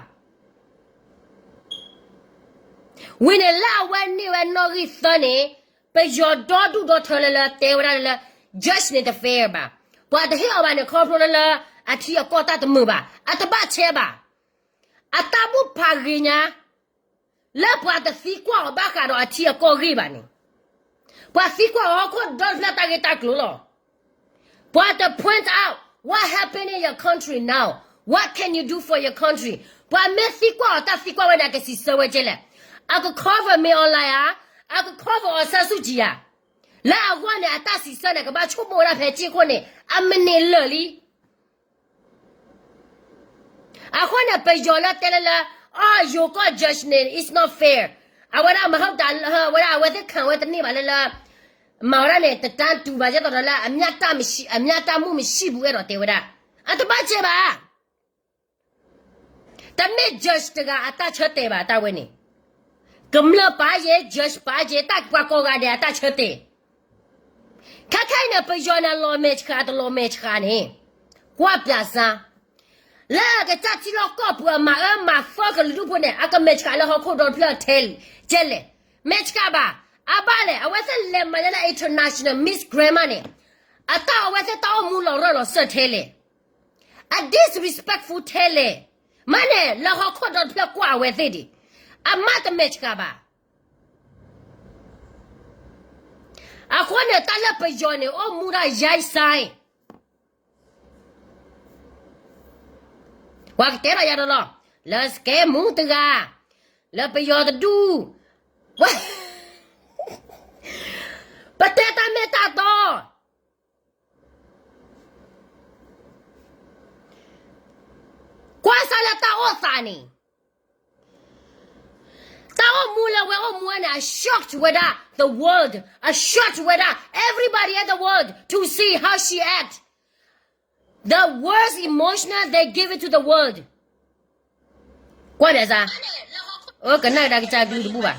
ဝံၤန့ၣ်လၢအဝဲန့ၢ်ဝဲနီၣ်ဂံၢ်သၢန့ၣ် ပယီၤဒီဒူၣ်ဒီထၢလၢလၢတဲဝဲဒၣ်လၢလၢ judge န့ၣ်တ fair ဘၣ်. ပှၤတဟ့ၣ်အီၤဘၣ်န့ၣ် ခီဖျိလၢလၢ အထံအကီၢ်တၢ်တမုာ်ဘၣ် အတဘၣ်ဆဲးဘၣ်. အတၢ်ဘူၣ်ဖးဂ့ၤညါ လၢပှၤတသံကွၢ်အီၤဘၣ်ဃးဒီးအထံအကီၢ်ဂ့ၢ်ဘၣ်န့ၣ်, ပှၤသံကွၢ်အီၤဟီၣ်ခိၣ်ဒီတဖျၢၣ်တၢ်ဂ့ၢ်တၢ်ကျိၤလီၤ. ပှၤတ point out what happened in your country now, what can you do for your country. ပှၤမ့ၢ်သံကွၢ်အီၤတၢ်သံကွၢ်ဝဲန့ၣ် အကစံးဆၢဝဲကဲလဲၣ်. အက cover မ့ၢ် online ဧါ, အက cover အီၤဆၢဆူၣ်ကံၤဧါ. လၢအဂီၢ်န့ၣ် အတၢ်စံးဆၢန့ၣ် ကဘၣ်ဆိကမိၣ်ဝဲဒၣ်ဖဲစ့ၢ်ခိၣ်န့ၣ် အမနုၤလၢာ်လံ. အဃိန့ၣ် ပယီၤလၢတဲလၢလၢ အီၣ်ယိၤကီၢ် judge န့ၣ် it's not fair. အဝဲဒၣ်မဟၢတၢ်လၢ အဝဲဒၣ်အဝဲသ့ၣ်ခၣ်ဝဲတန့ၢ်ဘၣ်လၢလၢ မၤဝဲဒၣ်န့ၣ် တတၢ်တူၢ်ဘၣ်ကဲသိးဒီးလၢ အမျၢ်တၢ်မုၢ်မဆံးဘူးအဲၣ်ဒိးတဲဝဲဒၣ် အတဘၣ်ကဲဘၣ်. တမ့ၢ် judge တဂၤအတၢ်ဆၢတဲာ်ဘၣ်တၢ်ဝဲန့ၣ်, ကမျၢၢ်ပာ်ယဲ judge ပာ်ယဲ တၢ်ပှၤကိးဂၤဒဲးအတၢ်ဆၢတဲာ် ခဲခဲအံၤန့ၣ် ပယီၤန့ၣ် လီၤမဲာ်ဆှးတလီၤမဲာ်ဆှးန့ၣ်, ကွၢ်ပၠးစၢ်, လၢအကစၢ်ထံလီၢ်ကီၢ်ပူၤအမၤအၢမၤသီကလုာ်ဒူၣ်ဖိန့ၣ် အကမဲာ်ဆှးလၢဟီၣ်ခိၣ်ဒီဖျၢၣ်ထဲလဲၣ်, ကဲလဲၣ်, မဲာ်ဆှးဘၣ်, အဘၣ်လဲၣ်, အဝဲသ့ၣ်လဲၤမၤလၢလၢ international Miss Grand မးန့ၣ်, အတၢ်အဝဲသ့ၣ်တၢ်အိၣ်မူလီၤရၢၢ်လီၤစၢၢ်ထဲလဲၣ်, အ disrespectful ထဲလဲၣ်, မးန့ၣ် လၢဟီၣ်ခိၣ်ဒီဖျၢၣ်ကွၢ်အဝဲသ့ၣ်ဒံး, အမၤတမဲာ်ဆှးဘၣ်. အဃိန့ၣ် တၢ်လၢပယီၤန့ၣ် အိၣ်မူဒၣ်ယါစါ, ပှၤကတဲဘၣ်ယၤဒီးလီၤ, လၢစကဲမူတဂၤ, လၢပယီၤတဒူၣ်, ပတဲတၢ်မ့ၢ်တၢ်တီ, ကွၢ်စၢ်လၢတၢ်အိၣ်သးန့ၣ် တၢ်အိၣ်မူလၢဝဲအိၣ်မူဝဲန့ၣ် အ shocked ဝဲဒၣ် the world, အ shocked ဝဲဒၣ် everybody in the world to see how she act, the worst emotional they give it to the world. ကွၢ်ဒ်စၢ်, အကနၣ်ဒၣ်ကစၢ်ဒူတဘူၣ်ဘၣ်,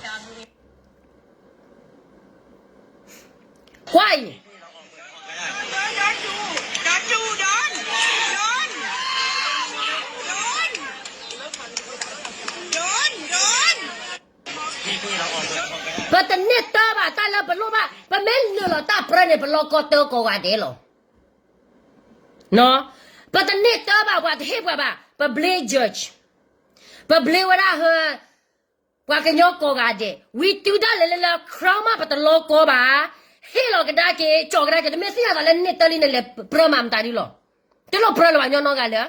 ကွၢ်အံၤ ပတန့ၢ်တၢ်ဘၣ်တၢ်လၢပလိၣ်ဘၣ်, ပမ့ၢ်နုာ်လီၤတၢ်ပြၢန့ၣ် ပလီကီတၢကိးဂၤဒဲးလီၤ. ပတန့ၢ်တၢ်ဘၣ် ပှၤတဟ့ၣ်ပှၤဘၣ်, ပဘျ့ judge, ပဘျ့ဝဲဒၣ်ဟၢ ပှၤကညီကိးဂၤဒဲး, ဝံၤတုၤဒၣ်လဲာ်လၢလၢ crown မး ပတလီကီဘၣ်, ဟ့ၣ်လီၤကဒါက့ၤ ကၠီၤကဒါက့ၤ တမ့ၢ်သ့ၣ်ညါသးလၢန့ၢ်တၢ်လံန့ၣ် လဲၤပြၢမၤမတၤဒ်လီၤ. တလိၣ်ပြၢလၢၤဘၣ်ညီနီၢ်ဂၤလၢ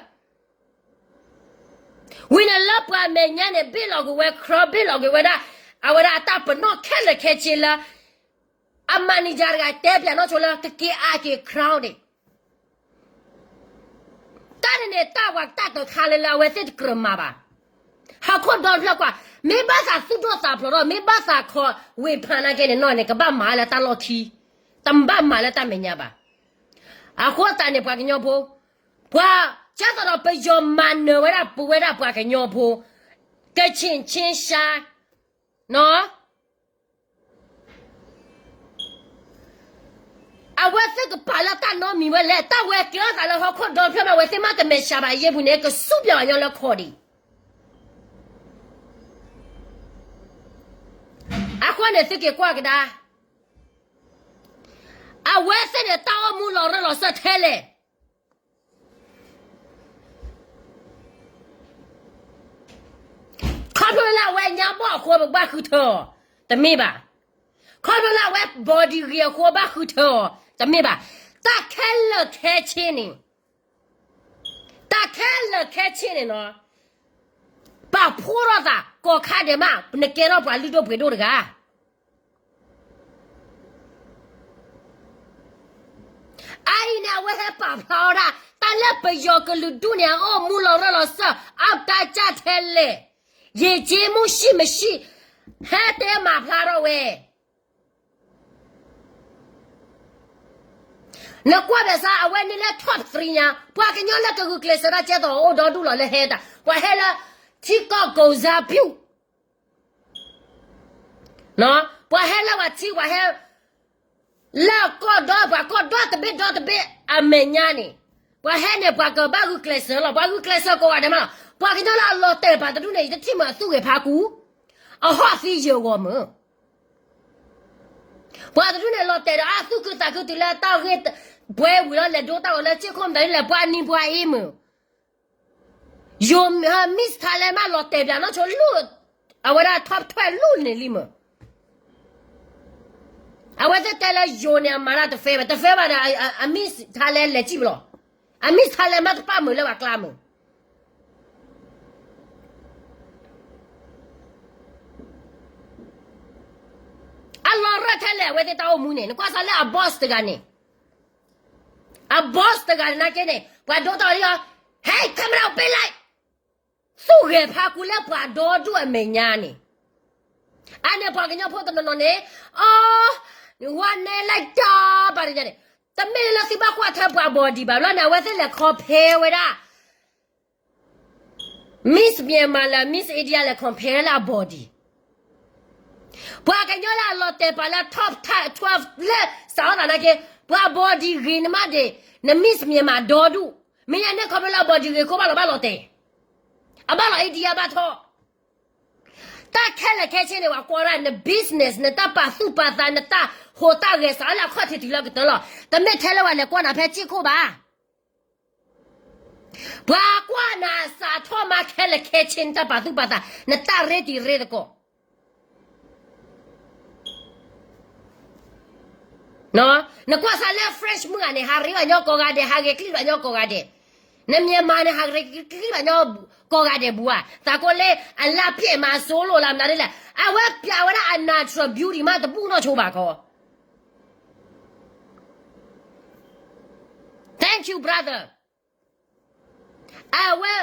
ဝံၤန့ၣ်လၢပှၤမဲာ်ညါန့ၣ် ဘ့ၣ်လီၤက့ၤဝဲ crown, ဘ့ၣ်လီၤက့ၤဝဲဒၣ် အဝဲဒၣ်အတၢ်ပနီၣ်ခဲလၢာ်ခဲဆ့လၢ အ manager တဂၤတဲပၠးနီၢ်ဆိလၢ ကက့ၤအါက့ၤ crown န့ၣ် တၢ်န့ၣ်န့ၣ် တၢ်ပှၤတၢ်တခါလၢလၢအဝဲသ့ၣ်တကြၢးမၤဘၣ်. ဟီၣ်ခိၣ်ဒီဖျၢၣ်ကွၢ်, မ့ၢ်ဘၣ်သးသူၣ်ဒိၣ်သးဖျိးဒီး မ့ၢ်ဘၣ်သးခီဝ့ၢ်ဖးနာ်က့န့ၣ်နီၢ်န့ၣ် ကဘၣ်မၤလၢတၢ်လီၢ်ခံ, တဘၣ်မၤလၢတၢ်မဲာ်ညါဘၣ်. အဃိသတးန့ၣ် ပှၤကညီဖိ, ပှၤကဲသိးဒီးပယီၤမၤနၢၤဝဲဒၣ် ပဝဲဒၣ်ပှၤကညီဖိ, ကဆ့ၣ်ဆ့ၣ်ဆါ, နီၢ် အဝဲသ့ၣ်ကပာ်လၢတၢ်နီတမံၤဝဲလဲၣ်, တၢ်ဝဲကျၢၤသးလၢဟီၣ်ခိၣ်ဒီဖျၢၣ်မး အဝဲသ့ၣ်မးတမဲာ်ဆှးဘၣ်ယဲၢ်ပူၤန့ၣ် ကစူၢ်ပၠးအီၤညီလၢခီၣ်ဒံး. အဃိန့ၣ်သုက့ၤကွၢ်ကဒါ, အဝဲသ့ၣ်န့ၣ် တၢ်အိၣ်မူလီၤရၢၢ်လီၤစၢၢ်ထဲလဲၣ်. ခီဖျိလၢအဝဲညါဘီၣ်အဃိ ပဘၣ်ဃုထၢအီၤ, တမ့ၢ်ဘၣ်. ခီဖျိလၢအဝဲ body ဂ့ၤအဃိ ဘၣ်ဃုထၢအီၤ, တမ့ၢ်ဘၣ်. တၢ်ခဲလၢာ်ခဲဆ့န့ၣ်, တၢ်ခဲလၢာ်ခဲဆ့န့ၣ်နီၢ်, ပာ်ဖှိၣ်ထီၣ်သးကိးခါဒဲးမး နကဲထီၣ်ပှၤလုၢ်ဒိၣ်ပှ့ၤဒိၣ်တဂၤ အအံၤန့ၣ် အဝဲဟဲပာ်ဖျါအီၤဒၣ် တၢ်လၢပယီၤကလုာ်ဒူၣ်န့ၣ် အအိၣ်မူလီၤရၢၢ်လီၤစၢၢ် အတၢ်ကၢ်ထဲလဲၣ်, ယ့ၢ်က့မူၣ် ရှိမရှိ, ဟဲတဲမၤဖျါထီၣ်ဝဲ. နကွၢ်ဘၣ်စၢ် အဝဲန့ၣ်လၢ top three ညါ, ပှၤကညီလၢကဂုာ်ကျဲးစၢးတၢ်ကဲသိး အိၣ်ဒီဒူၣ်လီၤလၢဟဲတၢ်, ပှၤဟဲလၢ ထံကီၢ်ကိးစၢ်ပျူၢ် ပှၤဟဲလၢပှၤထံ ပှၤဟဲ လၢကီၢ်ဒီ ပှၤကီၢ်ဒီတဘ့ၣ်ဒီတဘ့ၣ်အမဲာ်ညါန့ၣ်, ပှၤဟဲန့ၣ် ပှၤကဘၣ်ဂုာ်ကျဲးစၢးလီၤ. ပှၤဂုာ်ကျဲးစၢးကိးဂၤဒဲးမးလီၤ. ပှၤကညီလၢအလီၤတဲာ်ပာ်တဒူၣ်န့ၣ် ယတထံၣ်မ့ၢ်အသူၣ်ဂ့ၤဖးကူ, အဟီၣ်သံယၢၤဂီၤမုၢ်. ပှၤတဒူၣ်န့ၣ် လီၤတဲာ်ဒီးအသူၣ်ခုသးခုတုၤလၢတၢ်ဂ့ၢ်ပှဲၤဝံၤလီၤ လဲၤဒိတၢ်ဂီၤလၢစ့ၢ်ခိၣ်မတၤဒ်လဲၣ် ပှၤနံၤပှၤအ့မုၢ် ယိၤ Miss Thailand မးလီၤတဲာ်ပၠးနီၢ်ဆိလူၢ်, အဝဲဒၣ် top twelve လူၢ်န့ၣ်လံမုၢ်. အဝဲသ့ၣ်တဲလၢယိၤန့ၣ် အမၤတၢ်တ fair ဘၣ်, တ fair ဘၣ်ဒီး အ Miss Thailand လဲၤစံၣ်ပလီၢ်, အ Miss Thailand မးတပာ်မုာ်လၢပှၤကျါမုၢ်. အလီၤရၢၢ်ထဲလဲၣ် အဝဲသ့ၣ်တၢ်အိၣ်မူန့ၣ် နကွၢ်စၢ်လၢအ boss တဂၤန့ၣ်, အ boss တဂၤန့ၣ်နာ်က့န့ၣ် ပှၤဒိတၢ်ဂီၤလံအီၤ, Hey, camera open light. သူၣ်ဂဲၤဖးကူလၢပှၤဒီဒူၣ်အမဲာ်ညါန့ၣ်, အန့ၣ်ပှၤကညီဖိတနီၤနီၤန့ၣ်, အီ, ဝါနဲလၢတၢ်ဘၣ်တညါန့ၣ်, တမ့ၢ်လၢသုဘၣ်ကွၢ်ထွဲပှၤ body ဘၣ်ဘျီန့ၣ် အဝဲသ့ၣ်လဲၤ compare ဝဲဒၣ် Miss Myanmar လၢ Miss India လဲၤ compare လၢအ body. ပှၤကညီလၢအလီၤတဲာ်ပာ်လၢ top twelve လၢစးထီၣ်သးနာ်က့, ပှၤ body ဂ့ၤနမးဒံး, န Miss Myanmar ဒီဒူၣ်, မ့ၢ်ညါန့ၣ် ခီဖျိလၢအ body ဂ့ၤအဃိဘၣ်လီၤဘၣ်လီၤတဲာ်, အဘၣ်လီၤ India ဘၣ်ထီၣ်. တၢ်ခဲလၢာ်ခဲဆ့န့ၣ် ပှၤကွၢ်ဒၣ်န business နတၢ်ပာ်သူၣ်ပာ်သး နတၢ်ဟူးတၢ်ဂဲၤစးလၢအခီၣ်ထံးတုၤလၢကတၢၢ်လီၤ. တမ့ၢ်ထဲလၢပှၤလဲၤကွၢ်နၤဖဲစ့ၢ်ခိၣ်ဘၣ်. ပှၤကွၢ်နၤစးထီၣ်မးခဲလၢာ်ခဲဆ့ နတၢ်ပာ်သူၣ်ပာ်သး နတၢ်ရ့တံၤရ့သကိး နကွၢ်စးလၢ French မုၣ်ဂၤန့ၣ် ဟးရ့ဘၣ်ညီကိးဂၤဒဲး, ဟးဂဲၤကလံၣ်ဘၣ်ညီကိးဂၤဒဲး, န Myanmar န့ၣ် ဟးဂဲၤကလံၣ်ဘၣ်ညီကိးဂၤဒဲးဘူးဧါ, သးကိးလၢအလၢဖျဲၣ်မၤစိလိာ်လၢမနုၤဒ်လဲၣ်, အဝဲပျးဝဲဒၣ်အ natural beauty မးတဘူၣ်နီၢ်ဆိဘၣ်ခီ Thank you, brother. အဝဲ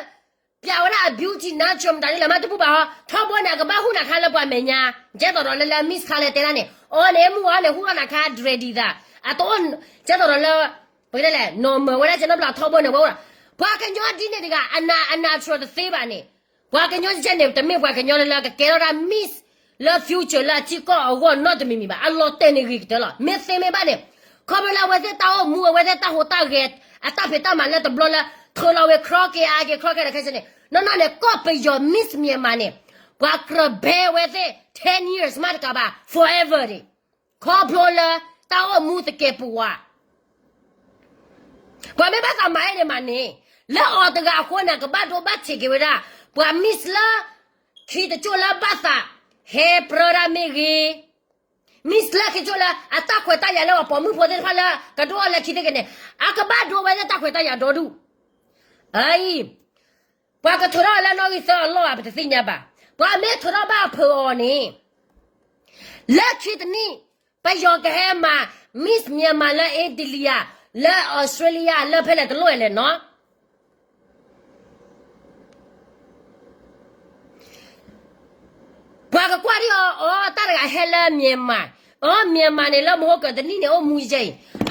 ပျးဝဲဒၣ်အ beauty natural မတၤဒ်လဲၣ်မးတဘူၣ်ဘၣ်ဟီ, ထီဘိန့ၣ် အကဘၣ်ဟူးနၤခါလၢပှၤမဲာ်ညါ, ကဲသိးဒီးလၢ လၢ Miss ခါလၢတဲဒၣ်န့ၣ်, အီန့ၣ်မုၢ်အီန့ၣ် ဟူးထီၣ်နၤခါ ready သး, အတအိၣ်, ကဲသိးဒီးလၢ ပကတဲလဲၣ် normal ဝဲဒၣ်ကဲနီတဘျီထီဘိန့ၣ်ဝဲအိၣ်ဒီး, ပှၤကညီဒ်န့ၣ်တဂၤ အ natural တသ့ဘၣ်န့ၣ်, ပှၤကညီကဲန့ၣ် တမ့ၢ်ပှၤကညီလၢလၢကကဲထီၣ်ဒၣ် Miss လၢ future လၢအထံကီၢ်အဂီၢ်နီတမံၤမံၤဘၣ်, အလီၤတဲာ်န့ၣ်ဂ့ၤကတၢၢ်လီၤ. မ့ၢ်သ့မ့ၢ်ဘၣ်န့ၣ်, ခီဖျိလၢအဝဲသ့ၣ်တၢ်အိၣ်မူ အဝဲသ့ၣ်တၢ်ဟူးတၢ်ဂဲၤ အတၢ်ဖံးတၢ်မၤလၢတဘျီလၢ ထုးလီၤဝဲ ခရီက့ၤအါက့ၤ ခရီက့ၤဒီးခဲဆ့န့ၣ်, နီၢ်နီၢ်န့ၣ် ကီၢ်ပယီၤ Miss Myanmar န့ၣ်, ပှၤကြၢးဘဲဝဲသ့ၣ် ten years မးတကးဘၣ် forever န့ၣ်, ခီဖျိလၢတၢ်အိၣ်မူသကဲးပဝး ပှၤမ့ၢ်ဘၣ်သးမၤအဲၣ်န့ၣ်မးန့ၣ်, လၢအီၤတဂၤအဃိန့ၣ် ကဘၣ်ဒိဘၣ်ထံးက့ၤဝဲဒၣ်, ပှၤ Miss လၢခံတကၠိၢ်လၢဘၣ်သး ဟဲပြၢဒၣ်မ့ၢ်ဂ့ၤ, Miss လၢခံကၠိၢ်လၢအတၢ်ခွဲးတၢ်ယာ်လၢပှၤပိာ်မုၣ်ဖိသ့ၣ်တဖၣ်လၢ ကဒိၣ်အီၤလၢခံသ့ၣ်က့ၤန့ၣ်, အကဘၣ်ဒိဝဲလၢတၢ်ခွဲးတၢ်ယာ်ဒီဒူၣ်, အအံၤ ပှၤကထုးထီၣ်လၢနီၣ်ဂံၢ်သၢအလီၢ်ဘၣ် ပတသ့ၣ်ညါဘၣ်, ပှၤမ့ၢ်ထုးထီၣ်ဘၣ်အဖုးအီၤန့ၣ်, လၢခံတနံၣ် ပယီၤကဟဲမၤ Miss Myanmar လၢ India လၢ Australia လၢဖဲလဲၣ်တလိၣ်လဲၣ်နီၤ, ပှၤကကွၢ်ဒံးအီၤ အီ တၢ်တဂၤဟဲလၢ Myanmar, အီ Myanmar န့ၣ်လၢမဟိကၢၤတနံၣ်န့ၣ် အိၣ်မူယဲ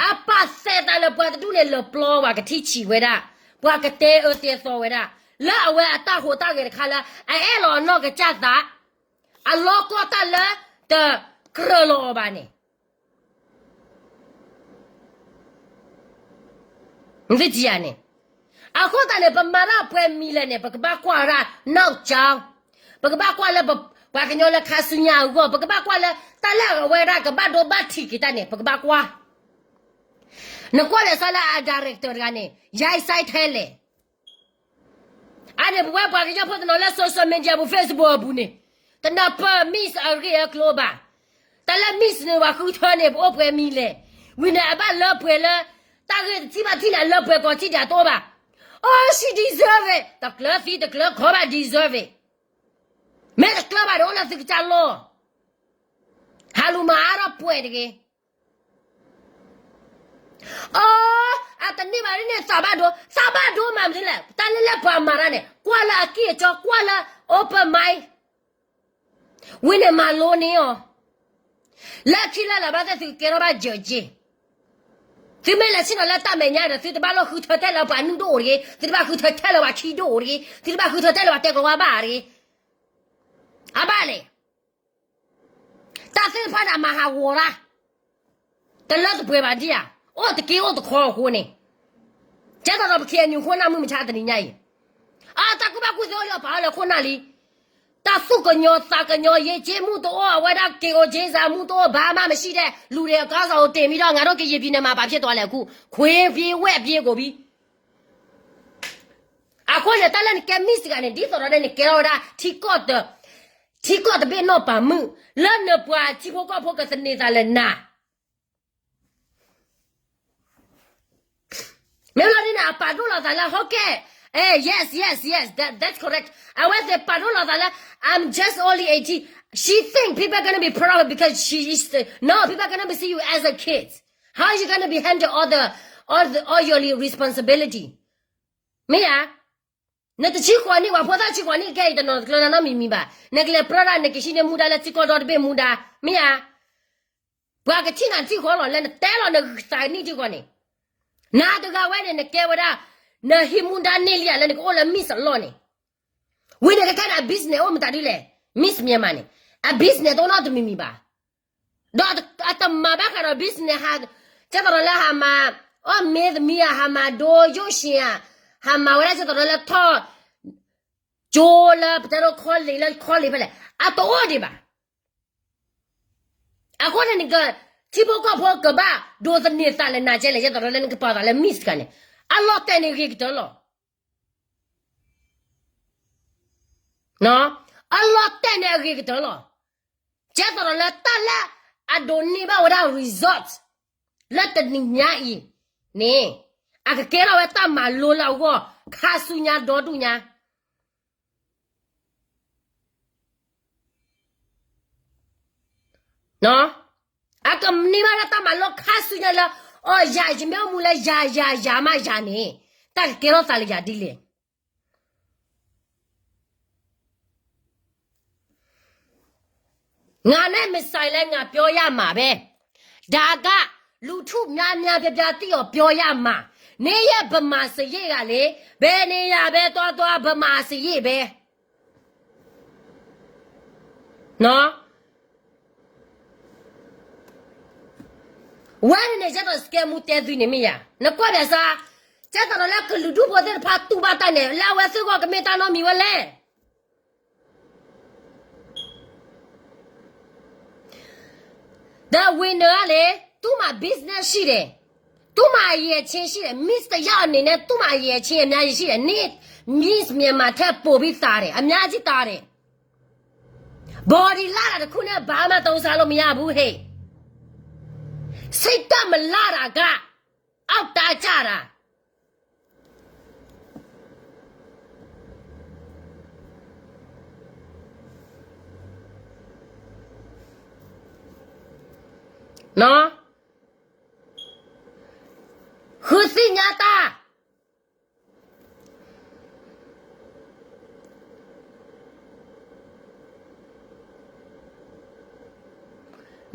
အံၤ, အပာ်သဲးသးလၢပှၤတဒူၣ်န့ၣ် လၢပျီပှၤကထံၣ်ဆံးဝဲဒၣ်, ပှၤကတဲအၢတဲသီဝဲဒၣ်, လၢအဝဲအတၢ်ဟူးတၢ်ဂဲၤတခါလၢ အအဲၣ်လီၤအနီၢ်ကစၢ်သး, အလီၤကီတၢ်လၢတကြၢးလီၤအီၤဘၣ်န့ၣ် နသ့ၣ်ညါန့ၣ်, အဃိသတးန့ၣ် ပမၤတၢ်ပှဲၤမံၤလဲၣ်န့ၣ် ပကဘၣ်ကွၢ်ဝဲဒၣ် နောက်ကြောင်း, ပကဘၣ်ကွၢ်လၢပှၤကညီလၢခါဆူညါအဂီၢ်, ပကဘၣ်ကွၢ်လၢတၢ်လၢအဝဲဒၣ်ကဘၣ်ဒိဘၣ်ထံးက့ၤတၢ်န့ၣ် ပကဘၣ်ကွၢ်, နကွၢ်လဲၤစးလၢအ director တဂၤန့ၣ် ယါအံၤစဲထဲလဲၣ် အန့ၣ် ပဝဲပှၤကညီဖိတနီၤလၢ social media ပူၤ Facebook အပူၤန့ၣ်, တနၢ်ပၢၢ် Miss အဂ့ၢ်အကျိၤဘၣ်. တၢ်လၢ Miss န့ၣ် ပှၤဃုထၢန့ၣ် ပအိၣ်ပှဲၤမံၤလဲၣ်. ဝံၤန့ၣ် အဘၣ်လၢပှဲၤလၢ တၢ်ဂ့ၢ်တထံၣ်ဘၣ်ထံၣ်န့ၣ် အလၢပှဲၤကိးထံၣ်ဒၣ်တအိၣ်ဘၣ်. Oh, she deserve it. တကျၢၤသံတကျၢၤခီဘၣ် deserve it. မ့ၢ်တကျၢၤဘၣ်ဒီးအိၣ်လၢသုကစၢ်လီၢ်. ဟးလူၤမၤအါထီၣ်ပှဲၤတဂ့ၤ. အီ, အတန့ၢ်ဘၣ်ဒ်န့ၣ် သးဘၣ်ဒိ, သးဘၣ်ဒိမၤမနုၤလဲၣ်. တၢ်လၢလၢပှၤမၤတၢ်န့ၣ် ကွၢ်လၢအကံၢ်အစီ, ကွၢ်လၢ open mind. ဝံၤန့ၣ်မၤလိန့ၢ်အီၤ. လၢခံလၢလၢဘၣ်သ့ၣ် သုကကဲထီၣ်ဘၣ်ယၢၤက့ၤ. သုမ့ၢ်လဲၤဆ့ၣ်နီၤလၢတၢ်မဲာ်ညါဒီး သုတဘၣ်လီၤဃုထၢထဲလၢပှၤနုၢ်ဒိၣ်အိၣ်တဂ့ၤ, သုတဘၣ်ဃုထၢထဲလၢပှၤခံဒိၣ်အိၣ်တဂ့ၤ, သုတဘၣ်ဃုထၢထဲလၢပှၤတဲကဝါဘၣ်တဂ့ၤ. အဘၣ်လဲၣ်. တၢ်သ့ၣ်တဖၣ်န့ၣ် အမၤဟးဂီၤတၢ် တလၢတပှဲၤဘၣ်ဒံးဧါ. အိၣ်တက့ၢ်အိၣ်တခီအဃိန့ၣ်, ကဲသိးဒီးပ KNU ခိၣ်နၢ်မုၢ်မဆါတနံၤညါအံၤ, အတၢ်ကူၣ်ဘၣ်ကူၣ်သ့အိၣ်လၢအပာ်အီၤလၢခိၣ်နၢ်လံ. တၢ်သူၣ်ကညီၤသးကညီၤ ယ့ၢ်က့မူၢ်တအိၣ်, အဝဲဒၣ်က့ၤအိၣ်က့ၤစၢ်မူၢ်တအိၣ်, ဘာမှမရှိတဲ့လူတွေအခေါင်းဆောင်ကိုတင်ပြီးတော့ ငါတို့ကရင်ပြည်နယ်မှာ ဘာဖြစ်သွားလဲ. အခု ခွေးပြေးဝက်ပြေးကုန်ပြီ. အဃိန့ၣ် တၢ်လၢနကဲ Miss တဂၤန့ၣ် ဒ်သိးဒီးန့ၣ် နကဲထီၣ်ဝဲဒၣ် ထံကီၢ်တဘ့ၣ်နီၢ်ပၤမုၣ် လၢနပှၤထံဖိကီၢ်ဖိကသန့ၤသးလၢနၤ မ့ၢ်လီၤဒ်န့ၣ် အပာ်ဒိၣ်လီၤသးလၢ ဟီၣ်ကဲ, အဲ yes, yes, yes, that, that's correct. အဝဲသ့ၣ်ပာ်ဒိၣ်လီၤသးလၢ I'm just only eighteen. She think people gonna be proud of her because she is the, no, people gonna be see you as a kid. How you gonna be handle all the, all the, all your responsibility? မ့ၢ်ဧါ. နတဆံဃိးနံၣ် ပှၤဖိသၣ်ဆံဃိးနံၣ်ခဲအံၤ တနီၤတကျၢၤနၤနီတမံၤမံၤဘၣ်. နကလဲၤပြၢဒၣ် နကဟံးန့ၢ်မူဒါလၢထံကီၢ်ဒီတဘ့ၣ်မူဒါ မ့ၢ်ဧါ. ပှၤကထံၣ်နၤထံၣ်ဃီလီၤ လၢနတဲလီၤနသးနံၣ်ထံၣ်ဃီန့ၣ်, နၤတဂၤဝဲန့ၣ် နကဲဝဲဒၣ် နဟံးမူဒါန့ၢ်လံဧါ လၢနကအိၣ်လၢ Miss အလီၢ်န့ၣ်, ဝံၤန့ၣ်ကကဲဒၣ် business အိၣ်မတၤဒ်လဲၣ်, Miss Myanmar န့ၣ် အ business တအိၣ်နီတမံၤမံၤဘၣ်. ဒီးအတမၤဘၣ်ဃးဒီး business ဟး, ကဲသရၣ်လၢဟးမၤ, အီၣ်မ့သမံဧါ ဟးမၤဒိယိၣ်ၡ့ဧါ, ဟးမၤဝဲဒၣ်ကဲသရၣ်လၢထီၣ် ကၠိလၢပတဲဒိ college လၢ college ဖဲလဲၣ် အတအိၣ်ဒံးဘၣ်. အဃိန့ၣ်နက ထံဖိကီၢ်ဖိကဘၣ်ဒိးသန့ၤသးလၢနၤကဲလဲၣ် ကဲသရၣ်လၢနကပာ်သးလၢ Miss တခါန့ၣ်, အလီၤတဲာ်န့ၣ်အဂ့ၤကတၢၢ်လီၤ. အလီၤတဲာ်န့ၣ်အဂ့ၤကတၢၢ်လီၤ. ကဲသရၣ်လၢတၢ်လၢအဒိးန့ၢ်ဘၣ်ဝဲဒၣ် result လၢတနံၤညါအံၤန့ၣ်, အကကဲထီၣ်ဝဲတၢ်မၤလိလၢအဂီၢ် ခါဆူညါဒီဒူၣ်ညါ အကန့ၢ်ဘၣ်လၢတၢ်မၤလိခါဆူညါလၢ အီၣ်ယၤ ယမ့ၢ်အိၣ်မူလၢယၤယၤယၤမးယၤန့ၣ်, တၢ်ကကဲထီၣ်သးလၢယၤဒ်လဲၣ်. ငါနဲ့မဆိုင်လဲ ငါပြောရမှာပဲ, ဒါက လူထုများများပြပြသိအောင်ပြောရမှာ, နေရဗမာစရိတ်ကလေ, ဘယ်နေရာပဲသွားသွား ဗမာစရိတ်ပဲ. ဝဲန့ၣ်န့ၣ် ကဲသိးစကဲမူတဲသုန့ၣ်မ့ၢ်ယၤ, နကွၢ်ဘၣ်စါ, ကဲသိးလၢကလုာ်ဒူၣ်ဖိသ့ၣ်တဖၣ်တူၢ်ဘၣ်တၢ်န့ၣ် လၢအဝဲသ့ၣ်ဂီၢ်ကမ့ၢ်တၢ်နီတမံၤဝဲလဲၣ်. The winner ကလေ, သူ့မှာ business ရှိတယ်, သူ့မှာအရည်အချင်းရှိတယ်, Miss တစ်ယောက်အနေနဲ့ သူ့မှာအရည်အချင်းအများကြီးရှိတယ်, နင့် Miss Myanmar ထက်ပိုပြီးသာတယ်, အများကြီးသာတယ်. body လှတာတစ်ခုနဲ့ ဘာမှသုံးစားလို့မရဘူးဟေ့. စိတ်ဓာတ်မလှတာက အောက်တန်းကျတာ. ဃုသ့ၣ်ညါတၢ်,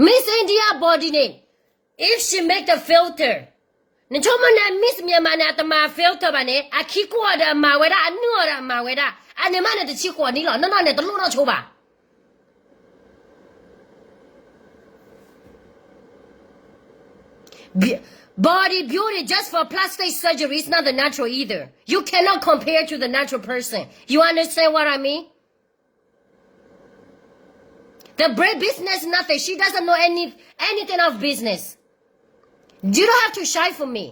Miss India body န့ၣ်, if she make the filter, နဆိကမိၣ်န့ၣ် Miss Myanmar န့ၣ် အတမၤ filter ဘၣ်န့ၣ် အခံကိၣ်အီၤဒီးအမၤဝဲဒၣ်, အနုၢ်အီၤဒီးအမၤဝဲဒၣ်, အန့ၣ်မးန့ၣ် တဆံဃိးနံၣ်လီၤ, နီၢ်နီၢ်န့ၣ် တလိၣ်နီၢ်ဆိဘၣ်. Body beauty just for plastic surgery is not the natural either. You cannot compare to the natural person. You understand what I mean? The brain business, nothing. She doesn't know any anything of business. You don't have to shy for me.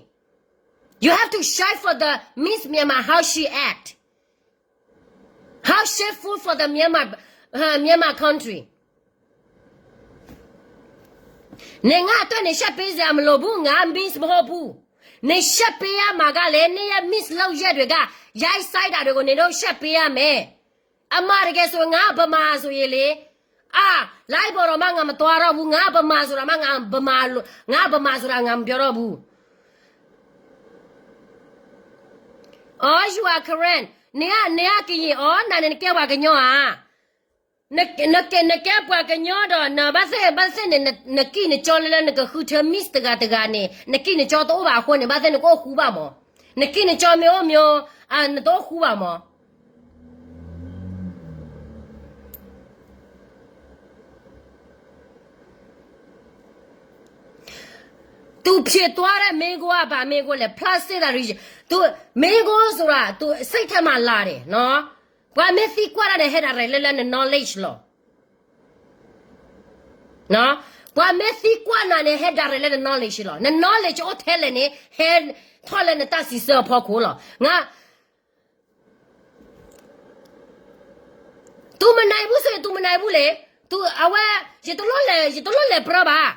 You have to shy for the Miss Myanmar, how she act. How shameful for the Myanmar, uh, Myanmar country. နငါအတွက်နရှက်ပေးစရာမလိုဘူး, ငါ Miss မဟုတ်ဘူး. နရှက်ပေးရမှာကလည်း နရဲ့ Miss လုပ်ရပ်တွေက ရိုက်စိုက်တာတွေကို နင်တို့ရှက်ပေးရမယ်. အမှန်တကယ်ဆို ငါဗမာဆိုရင်လေ, အာ, လိုင်းပေါ်တော့မှ ငါမသွားတော့ဘူး, ငါဗမာဆိုတာမှ ငါဗမာလို့, ငါဗမာဆိုတာ ငါမပြောတော့ဘူး. Oh, you are Karen. နက, နကရင်, အိ, နန့ၣ် နကဲပှၤကညီဧါ. နက, နကဲ, နကဲပှၤကညီဒီး နဘၣ်သ့ၣ်, ဘၣ်သ့ၣ်န့ၣ် န, နကံၢ်နကီလၢလၢနကဃုထၢ Miss တဂၤတဂၤန့ၣ် နကံၢ်နကီတအိၣ်ဘၣ်အဃိန့ၣ် ဘၣ်သ့ၣ်နကအိၣ်ဃူဘၣ်မး. နကံၢ်နကီမ့ၢ်အိၣ်မ့ၢ်, နတအိၣ်ဃူဘၣ်မး. သူဖြစ်သွားတဲ့ မင်းကိုက ဘာမင်းကိုလဲ, plastic တာ, သူ, မင်းကိုဆိုတာ သူစိတ်ထဲမှာလာတယ်နော်. ပှၤမ့ၢ်သံကွၢ်တၢ်န့ၣ် ဟဲဒၣ်ရဲၣ်လၢလၢန knowledge လီၤ. ပှၤမ့ၢ်သံကွၢ်နၤန့ၣ် ဟဲဒၣ်ရဲၣ်လၢန knowledge လီၤ. န knowledge အိၣ်ထဲလဲၣ်န့ၣ် ဟဲထီၣ်လၢနတၢ်စံးဆၢအဖီခိၣ်လီၤ. ငါ သူမနိုင်ဘူးဆိုရင် သူမနိုင်ဘူးလေ. သူ, အဝဲ, ယတလိၣ်လဲၤ, ယတလိၣ်လဲၤပြၢဘၣ်.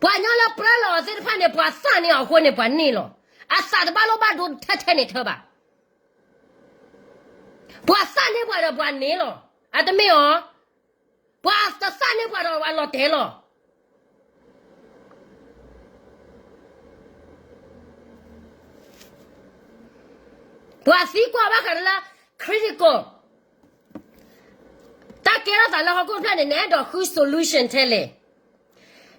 ပှၤကညီလၢပြၢလီၤအီၤသ့ၣ်တဖၣ်န့ၣ် ပှၤသၣ်န့ၢ်အီၤအဃိန့ၣ် ပှၤန့ၢ်လီၤ. အသးတဘၣ်လိၣ်ဘၣ်ဒိထဲထဲန့ၣ်ထၢဘၣ်. ပှၤသၣ်န့ၢ်ပှၤဒီးပှၤန့ၢ်လီၤ. အတမ့ၢ်အီၤ, ပှၤတသၣ်န့ၢ်ပှၤဒီးအလီၤတဲာ်လီၤ. ပှၤသံကွၢ်ဘၣ်ဃးလၢ critical တၢ်ကဲထီၣ်သးလၢဟီၣ်ခိၣ်ဖျၢၣ်န့ၣ် နအဲၣ်ဒိးဃု solution ထဲလဲၣ်.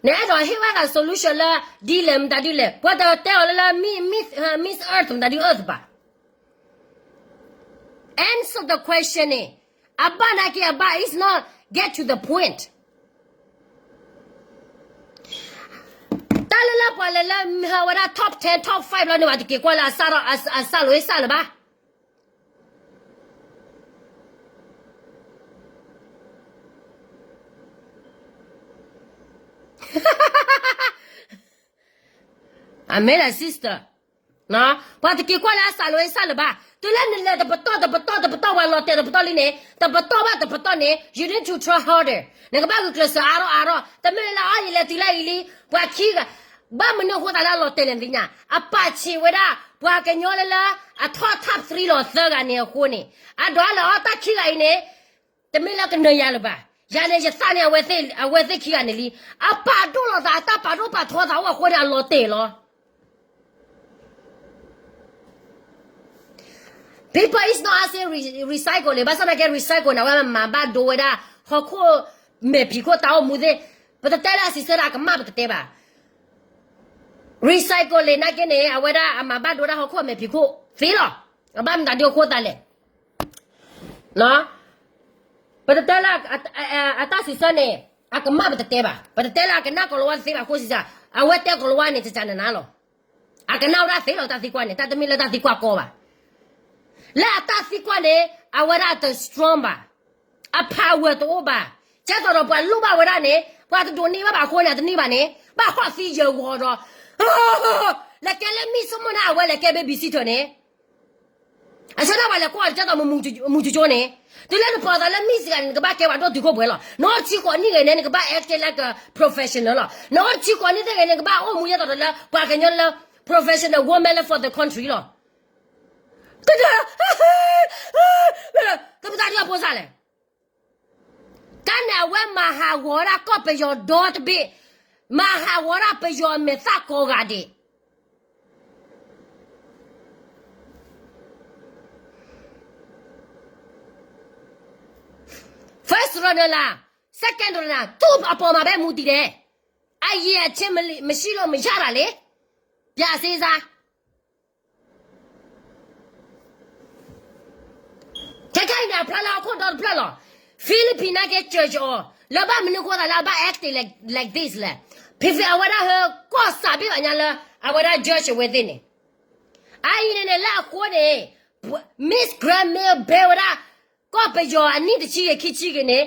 နအဲၣ်ဒိးဟ့ၣ်ဝဲသး solution လၢ ဒ်လဲၣ်မတၤဒ်လဲၣ်, ပှၤတတဲအီၤလၢလၢ Miss Earth မတၤဒ် Earth ဘၣ်. Answer the question န့ၣ်, အဘၣ်နာ်က့အဘၣ် is not get to the point. တၢ်လၢလၢပှၤလဲၤလၢ ဟဝဲဒၣ် top ten top five လီၤန့ၣ် ပှၤတက့ၤကွၢ်လၢအစၢ်ထီၣ်အစၢ်လိၤအစၢ်လၢၤဘၣ်. အမ့ၢ်လၢ sister, ပှၤတက့ၤကွၢ်လၢအစၢ်လိၤအစၢ်လၢၤဘၣ်. တုၤလၢနလဲၤတပတီၢ်တပတီၢ်တပတီၢ် ပှၤလီၤတဲာ်တပတီၢ်လံန့ၣ် တပတီၢ်ဘၣ်တပတီၢ်န့ၣ် you need to try harder. နကဘၣ်ဂုာ်ကျဲးစၢးအါထီၣ်အါထီၣ်. တမ့ၢ်လၢအီၤ ယလဲၤတုၤလၢအံၤလံ ပှၤခံဂၤ, ဘၣ်မနုၤအဃိသးလၢအလီၤတဲာ်လဲၣ်နသ့ၣ်ညါ, အပာ်ဆံးဝဲဒၣ် ပှၤကညီလၢလၢ အထီၣ် top three လီၤသၢဂၤန့ၣ်အဃိန့ၣ်, အဒိးလၢအီၤတၢ်ခံဂၤအံၤန့ၣ် တမ့ၢ်လၢကနၢၤယၤလၢၤဘၣ်. ယၤန့ၣ်ယသးန့ၣ် အဝဲသ့ၣ်ခံဂၤန့ၣ်လံ. အပာ်ဒိၣ်လိာ်သး အတၢ်ပာ်ဒိၣ်ပာ်ထီသးအိၣ်အဃိန့ၣ် အလီၤတဲာ်လီၤ. People is not asking re-, recycle လံ, ဘၣ်ဆၣ်သနာ်က့ recycle န့ၣ် အဝဲမၤဘၣ်ဒိဝဲဒၣ် ဟီၣ်ခိၣ်မဲာ်ဖံးခိၣ်တၢ်အိၣ်မူသ့ၣ်, ပတတဲလၢအစံးဆၢဒၣ်ကမၣ်ပတတဲဘၣ်. Recycle လံနာ်က့န့ၣ် အဝဲဒၣ်အမၤဘၣ်ဒိဝဲဒၣ်ဟီၣ်ခိၣ်မဲာ်ဖံးခိၣ်သ့လီၤ. အဘၣ်မတၤဒ်အဃိသးလဲၣ် ပတတဲလၢ အတၢ်စံးဆၢန့ၣ် အကမၣ်ပတတဲဘၣ်. ပတတဲလၢအကနၣ်ကိၤလၤဝါတသ့ဘၣ်အဃိစံးဆၢ, အဝဲတဲကိၤလၤဝါန့ၣ် ကကနနၤလီၤ. အကနၣ်ဝဲဒၣ်သ့လီၤ တၢ်သံကွၢ်န့ၣ်, တၢ်တမ့ၢ်လၢတၢ်သံကွၢ်ကီဘၣ်. လၢအတၢ်သံကွၢ်န့ၣ် အဝဲဒၣ်တ strong ဘၣ်, အ power တအိၣ်ဘၣ်. ကဲသိးဒီးပှၤလိၣ်ဘၣ်ဝဲဒၣ်န့ၣ် ပှၤတဒိးန့ၢ်ဘၣ်ဘၣ်အဃိန့ၣ် အတန့ၢ်ဘၣ်န့ၣ် ဘၣ်ဟီၣ်သံယၢၤဂီၤဒီး လဲၤကဲလၢမံဆိကမိၣ်န့ၣ် အဝဲလဲၤကဲ babysitter န့ၣ် အဆၢဒၣ်ပှၤလဲၤကွၢ်ကဲသိးမူကၠိကၠိန့ၣ်, တုၤလၢနပာ်သးလၢမံစှၤန့ၣ် နကဘၣ်ကဲပှၤဒိၣ်တုာ်ခိၣ်ပှဲၤလီၤ. နအိၣ်တဆံဃိးနံၣ်ဂ့ၤန့ၣ် နကဘၣ် act like a professional လီၤ. နအိၣ်တဆံဃိးနံၣ်သ့ၣ်ဂ့ၤန့ၣ် နကဘၣ်အိၣ်မူဒ်သိးဒီးလၢ ပှၤကညီလၢ professional woman လၢ for the country လီၤ. တ တမတၤဒ်အဖိစၢ်လဲၣ်. တၢ်န့ၣ်အဝဲမၤဟးဂီၤဝဲဒၣ်ကီၢ်ပယီၤဒီတဘ့ၣ်, မၤဟးဂီၤဝဲဒၣ်ပယီၤအမဲာ်သၣ်ကိးဂၤဒဲး. First runner လၢ second runner သူ့အပေါ်မှာပဲ မူတည်တယ်. အရည်အချင်းမရှိလို့မရတာလေ. ပြစေးစား. ခဲခဲအံၤန့ၣ် အဖျါလၢဟီၣ်ခိၣ်ဒီတဖျၢၣ်လီၤ. Philippine နာ်က့ judge အီၤ လၢဘၣ်မနုၤအဃိသးလၢအဘၣ် acting like, like this လဲၣ်. ဖံဖံအဝဲဒၣ်ဟၢကီၢ်စးဘ့ၣ်ဘၣ်ညါလၢ အဝဲဒၣ် judge အဝဲသ့ၣ်န့ၣ်. အအံၤန့ၣ်န့ၣ် လၢအဃိန့ၣ် Miss Grand မ့ၢ်ဘဲဝဲဒၣ် ကီၢ်ပယီၤအနံၣ်တဆံဂ့ၤခံဆံဂ့ၤန့ၣ်,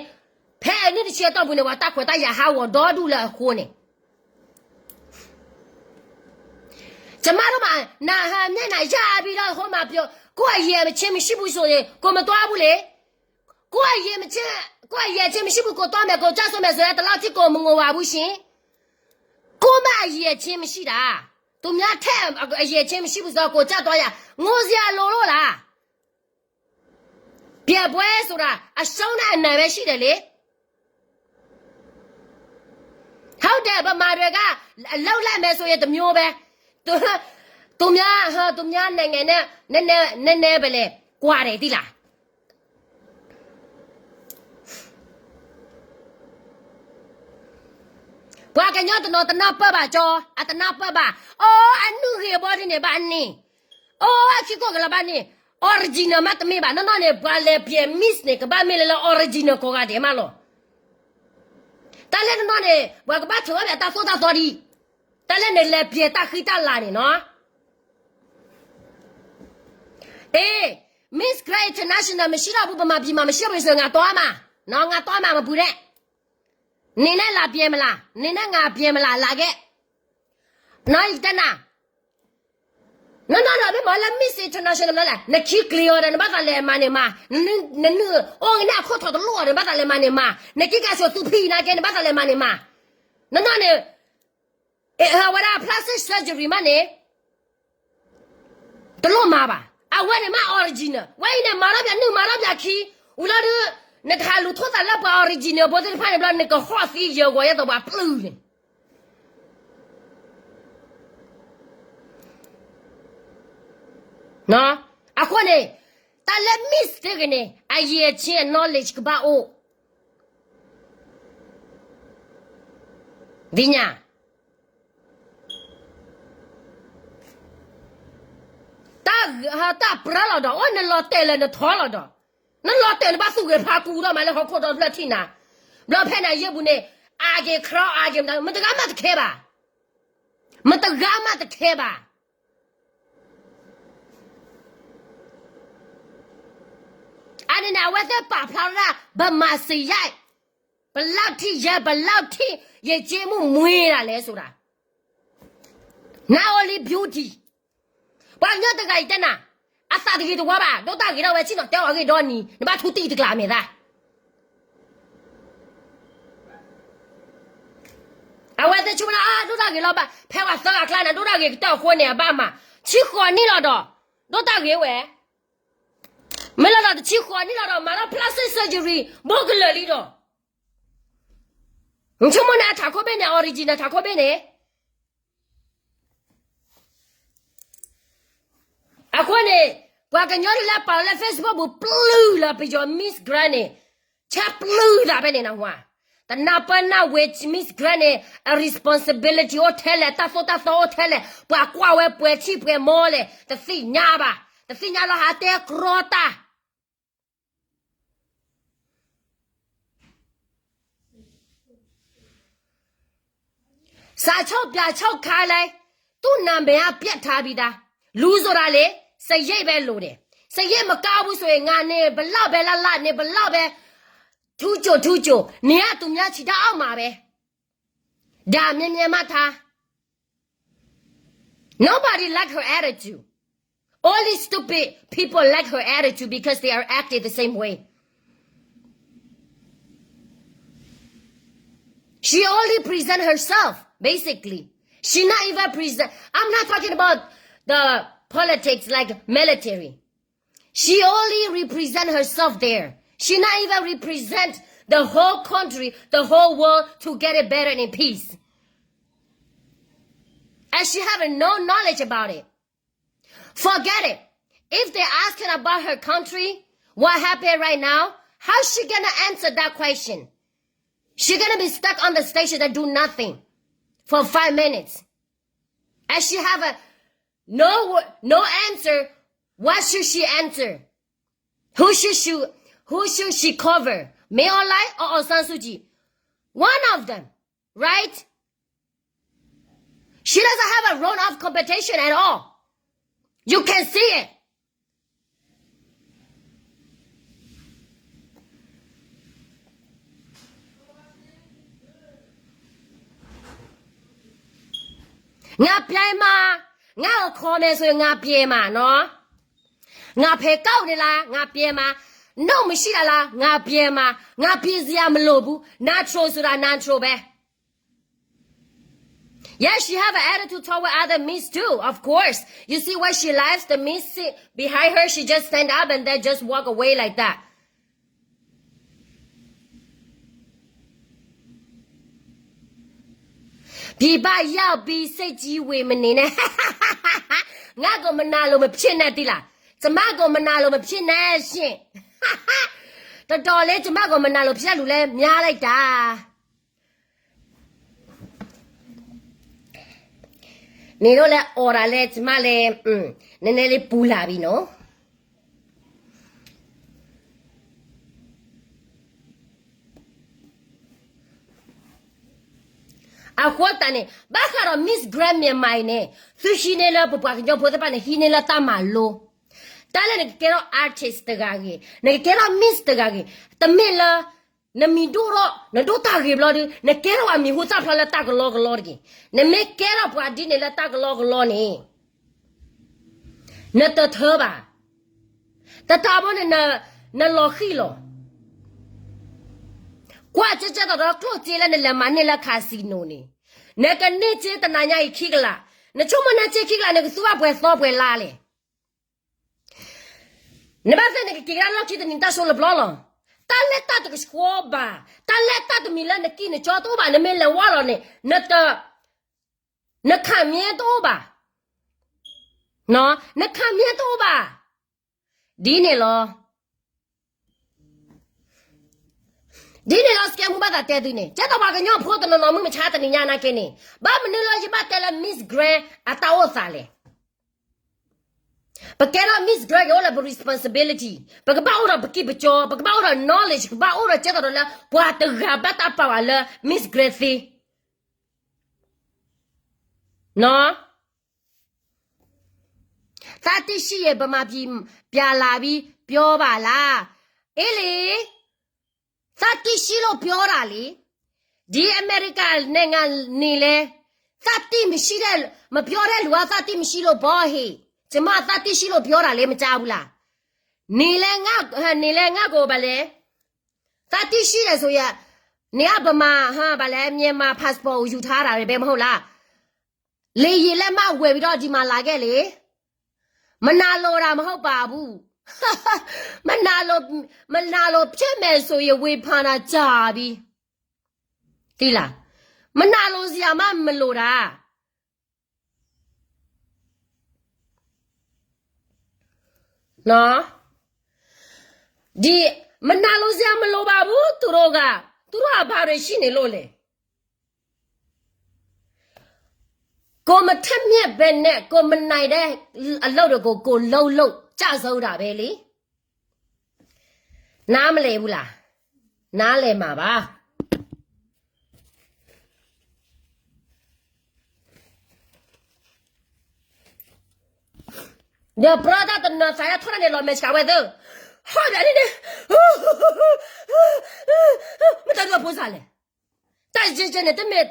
ဖဲအနံၣ်တဆံအတီၢ်ပူၤန့ၣ် ပှၤတၢ်ခွဲးတၢ်ယာ်ဟးဂီၤဒီဒူၣ်လၢအဃိန့ၣ် ကျမတို့မှာ နာဟန်မျက်နှာရပြီးတော့ ဟိုမှာပြော ကိုယ့်အရည်အချင်းမရှိဘူးဆိုရင် ကိုယ်မသွားဘူးလေ. ကိုယ့်အရည်အချင်း ကိုယ့်အရည်အချင်းမရှိဘူး ကိုယ်သွားမယ် ကိုယ်ကျဆုံးမယ်ဆိုရင် ဒီလောက်ထိကိုယ်မငိုပါဘူးရှင်. ကိုယ့်မှာအရည်အချင်းမရှိတာ သူများထက်အရည်အချင်းမရှိဘူးဆိုတော့ ကိုယ်ကျသွားရ ငိုစရာလိုလို့လား. ပြပွဲဆိုတာ အရှုံးနဲ့အနိုင်ပဲရှိတယ်လေ. ဟုတ်တယ် ဗမာတွေက အလုပ်လိုက်မယ်ဆိုရင်တစ်မျိုးပဲ. သူ, သူများ, ဟို, သူများနိုင်ငံနဲ့ နည်းနည်း, နည်းနည်းပဲလေ ကွာတယ် သိလား. ပှၤကညီတနီၤတနၢ်ပၢၢ်ဘၣ်ကၠီ, အတနၢ်ပၢၢ်ဘၣ်. အိၣ်အနုၢ်ဂ့ၤဘီဒ်န့ၣ်ဘၣ်န့ၣ်, အိၣ်အခံကိၣ်ကလီၤဘၣ်န့ၣ်, original မးတမ့ၢ်ဘၣ်. နီၢ်နီၢ်န့ၣ် ပှၤလဲၤပျဲ Miss န့ၣ် ကဘၣ်မ့ၢ်လၢလၢ original ကိးဂၤဒဲးမးလီၤ. တၢ်လၢနီၢ်နီၢ်န့ၣ် ပှၤကဘၣ်ထုးအီၣ်ဘၣ်တၢ်သိၣ်တၢ်သီဒံး, တၢ်လၢနလဲၤပျဲတၢ်ဃံတၢ်လၤန့ၣ်နီၤ. အေး, Miss Grand International မရှိတော့ဘူး ဗမာပြည်မှာ မရှိတော့ဘူးဆိုရင် ငါသွားမှာ, နော်, ငါသွားမှာ မပူနဲ့. နင်နဲ့လာပြဲမလား, နင်နဲ့ငါပြဲမလား, လာခဲ့. နော်, ယကတဲနၤ. နော်, နော်, နော်, မ့ၢ်မ့ၢ်လၢ Miss International မလဲၣ်, နခံကျ့ၤအီၤဒီး နဘၣ်သးလဲၤမၤန့ၢ်မၤ, နနုၢ်အိၣ်ဂ့ၤန့ၣ် အခိၣ်ထီၣ်တလိၣ်အီၤဒီး နဘၣ်သးလဲၤမၤန့ၢ်မၤ, နက့ကၤဆိးသူဖံးနာ်က့ နဘၣ်သးလဲၤမၤန့ၢ်မၤ. နော်, နော်, န့ၣ် အဝဲဒၣ် plastic surgery မးန့ၣ် တလိၣ်မၤဘၣ်. အဝဲန့ၣ်မး original. ဝဲအံၤန့ၣ် မၤထီၣ်ပၠးနုၢ် မၤထီၣ်ပၠးခံ, ဝံၤလီၤဒုး နကဟးလူၤထိၣ်သးလၢပှၤ original ဖိသ့ၣ်တဖၣ်န့ၣ်ဘျီ နကဟီၣ်သံယၢၤဂီၤယဲသိးပှၤပျုၢ်န့ၣ်. နော်, အဃိန့ၣ် တၢ်လၢ Miss တဂ့ၤန့ၣ် အရည်အချင်း knowledge ကဘၣ်အိၣ် သ့ၣ်ညါ တၢ်ပြၢလီၤဒီး အိၣ်နလီၤတဲာ်လၢနထီလီၤဒီး နလီၤတဲာ်နဘၣ်သူၣ်ဂ့ၤဖးကူဒီးမး လၢဟီၣ်ခိၣ်ဒီဖျၢၣ်ထံၣ်နၤ ဘျီဖဲန့ၣ်ယဲၢ်ပူၤန့ၣ် အဂ့ၤခရီအဂ့ၤ မတဂၤမးတခဲဘၣ် မတဂၤမးတခဲဘၣ် အန့ၣ်န့ၣ် အဝဲသ့ၣ်ပာ်ဖျါဝဲဒၣ် ဗမာစရိုက် ဘယ်လောက်ထိ ဘယ်လောက်ထိ ယဉ်ကျေးမှု မွှေးတာလဲဆိုတာ not only beauty ပှၤကညီတဂၤအံၤတဲနၤ အသးတဂ့ၤတဝါဘၣ် ဒိၣ်တၢ်ဂ့ၤထီၣ်ဝဲဆ့ၣ်နီၤ တဲအီၤဂ့ၢ်ဒီနံၤ နဘၣ်ထူတံၢ်တကျးမဲာ်သၣ် အဝဲသ့ၣ်ဆိကမိၣ်လၢ အဒိၣ်တၢ်ဂ့ၤလီၤဘၣ် ဖဲပှၤသၢဂၤအကျါန့ၣ် ဒိၣ်တၢ်ဂ့ၤကတၢၢ်အဃိန့ၣ် အဘၣ်မၤ ဆံဃိးနံၣ်လီၤဒီး ဒိၣ်တၢ်ဂ့ၤဝဲ မ့ၢ်လီၤဒီးတဆံဃိးနံၣ်လီၤဒီး မၤလီၤ plastic surgery ဘိကလၢာ်လံဒီး နဆိကမိၣ်န့ၣ် အထးခိၣ်ဘ့ၣ်န့ၣ် original ထးခိၣ်ဘ့ၣ်န့ၣ် အဃိန့ၣ် ပှၤကညီလၢပာ်လီၤလၢ Facebook ပူၤ ပျုၢ်လၢပယီၤ Miss Grand န့ၣ် ဆဲပျုၢ်သးဖဲန့ၣ်နဟါ တနၢ်ပၢၢ်နၢ်ဝဲ Miss Grand န့ၣ် အ responsibility အိၣ်ထဲလဲၣ် တၢ်သိၣ်တၢ်သီအိၣ်ထဲလဲၣ် ပှၤကွၢ်ဝဲပှဲၤထံၣ်ပှဲၤမီလဲၣ် တသ့ၣ်ညါဘၣ် တသ့ၣ်ညါလီၤဟးတဲကြီတၢ် စာချုပ် ပြချုပ် ခါလဲ သူ့နာမည်က ပျက်ထားပြီးသား လူဆိုတာလေ စရိတ်ပဲလိုတယ် စရိတ်မကောင်းဘူးဆိုရင် ငါနေဘယ်လောက်ပဲလတ်လတ်နေ ဘယ်လောက်ပဲ ထူးကျိန်ထူးကျိန် နေရသူများခြေထောက်အောက်မှာပဲ ဒါမြင်မြင်မှတ်ထား Nobody like her attitude. Only stupid people like her attitude because they are acting the same way. She only present herself, basically. She not even present. I'm not talking about the politics like military. She only represent herself there. She not even represent the whole country, the whole world to get it better in peace. And she have no knowledge about it. Forget it. If they're asking about her country, what happened right now, how's she gonna answer that question? She gonna be stuck on the station and do nothing for five minutes. And she have a no wo- no answer. What should she answer? Who should she who should she cover? Min Aung Hlaing or Aung San Suu Kyi? One of them, right? She doesn't have a run of competition at all. You can see it. ငါပြဲမး ငါအီၤ comment ဆိုရင် ငါပြဲမးနော် ငါဖဲကောက်နေလား ငါပြဲမး နှုတ်မရှိတာလား ငါပြဲမး ငါပြဲစရာမလိုဘူး natural ဆိုတာ natural ပဲ Yes, she have an attitude toward other miss too, of course. You see when she lives, the miss sit behind her, she just stand up and then just walk away like that. ပြည်ပရောက်ပြီးစိတ်ကြီးဝင်မနေနဲ့ ငါ့ကိုမနာလို့မဖြစ်နဲ့သီလား ကျမကိုမနာလို့မဖြစ်နဲ့ရှင် တော်တော်လေး ကျမကိုမနာလို့ ဖြစ်တဲ့လူလည်းများလိုက်တာ နင်တို့လည်း အော်တာလည်း ကျမလည်း နည်းနည်းလေးပူလာပြီနော် အဃိသတးန့ၣ် ဘၣ်ဃးဒီး Miss Grand Myanmar အံၤန့ၣ် သုဟံးန့ၢ်လၢပပှၤကညီဖိသ့ၣ်တဖၣ်န့ၣ် ဟံးန့ၢ်လၢတၢ်မၤလိ တၢ်လၢနကကဲထီၣ် artist တဂၤဂ့ၤ, နကကဲထီၣ် Miss တဂၤဂ့ၤ, တမ့ၢ်လၢ နမံၤဒိၣ်ထီၣ် နဒိၣ်တၢ်ဂ့ၤဘျီဒီး နကဲထီၣ်ပှၤမံၤဟူသၣ်ဖျါလၢတၢ်ကလီကလီတဂ့ၤ. နမ့ၢ်ကဲထီၣ်ပှၤဒ်န့ၣ်လၢတၢ်ကလီကလီန့ၣ် နတထၢဘၣ်. တထၢဘၣ်န့ၣ် နလီၤဃံၤလီၤ. ကွၢ်ကၠဲကၠဲတီတီကျိၣ်စ့လၢနလဲၤမၤန့ၢ်လၢ casino န့ၣ်, နကန့ၢ်စ့တနၤညါအံၤခံကလး, နဆိကမိၣ်န့ၢ်စ့ခံကလး နကသူဘၣ်ပှဲၤသီပှဲၤလါလဲၣ်. နဘၣ်သ့ၣ်နကက့ၤကဒါလီၢ်ခံတနံၤတၢ်ဆိလၢဘျီလီၤ. တၢ်လၢတၢ်တကဆှီဘၣ်, တၢ်လၢတၢ်တမံၤလၢနကံၣ်နကၠီတအိၣ်ဘၣ်, နမ့ၢ်လဲၤဝါလီၤန့ၣ် နတ, နခမျဲတအိၣ်ဘၣ်. နခမျဲတအိၣ်ဘၣ်. ဒ်န့ၣ်လီၤ. ဒ်န့ၣ်လီၤ စကဲမူဘၣ်သးတဲသုန့ၣ် ကဲသိးပှၤကညီဖိတနီၤနီၤ မုၢ်မဆါတနံၤညါနာ်က့န့ၣ် ဘၣ်မနုၤလၢယဘၣ်တဲလၢ Miss Grand အတၢ်အိၣ်သးလဲၣ်. ပကဲထီၣ် Miss Grand ကအိၣ်လၢပ responsibility, ပကဘၣ်အိၣ်ဒီးပကံၢ်ပကီ, ပကဘၣ်အိၣ်ဒီး knowledge, ပကဘၣ်အိၣ်ဒီးကဲသိးဒီးလၢ ပှၤတဂၤဘၣ်တၢ်ပာ်ဝဲလၢ Miss Grand သ့ သၣ်တံၢ်ဆံးယဲၢ် ဗမာပြည်ပြန်လာပြီ ပြောပါလား. အေးလေ, သၣ်တံၢ်ဆံးလိာ်ပြောတာလေ. ဒီအမေရိကန်နိုင်ငံနေလဲ, သၣ်တံၢ်မရှိတဲ့, မပြောတဲ့လူက သၣ်တံၢ်မရှိလို့ပေါ့ဟေ့. ကျမ သၣ်တံၢ်ရှိလို့ပြောတာလေ မကြားဘူးလား. နေလဲငါ, နေလဲငါကို ဘာလဲ, သၣ်တံၢ်ရှိတယ်ဆိုရင်, နေကဗမာ, ဟာ, ဘာလဲ, မြန်မာ passport ကိုယူထားတာပဲ မဟုတ်လား. လေယာဉ်လက်မှတ်ဝယ်ပြီးတော့ ဒီမှာလာခဲ့လေ. မနာလိုတာမဟုတ်ပါဘူး. မနာလို, မနာလိုဖြစ်မယ်ဆိုရင် ဝေဖန်တာကြာပြီ. သိလား. မနာလိုစရာမှမလိုတာ. နော်. ဒီ, မနာလိုစရာမလိုပါဘူး သူတို့က, သူတို့ကဘာတွေရှိနေလို့လဲ. ကိုယ်မထက်မြက်ဘဲနဲ့ ကိုယ်မနိုင်တဲ့အလုပ်တွေကို ကိုယ်လုပ်လုပ် ကျဆုံးတာပဲလေ. နားမလည်ဘူးလား. နားလည်မှာပါ. ဒီးပရၢတၢ်တနီၤသးယါထီၣ်တၢ်န့ၣ်လီၤ မဲာ်ဆှးဝဲသၢ, ဟီၣ်ဒၣ်န့ၣ်န့ၣ်, မတၤဒုးအဖိစၢ်လဲၣ်. တၢ်ယဲၢ်ကဲန့ၣ် တမ့ၢ်,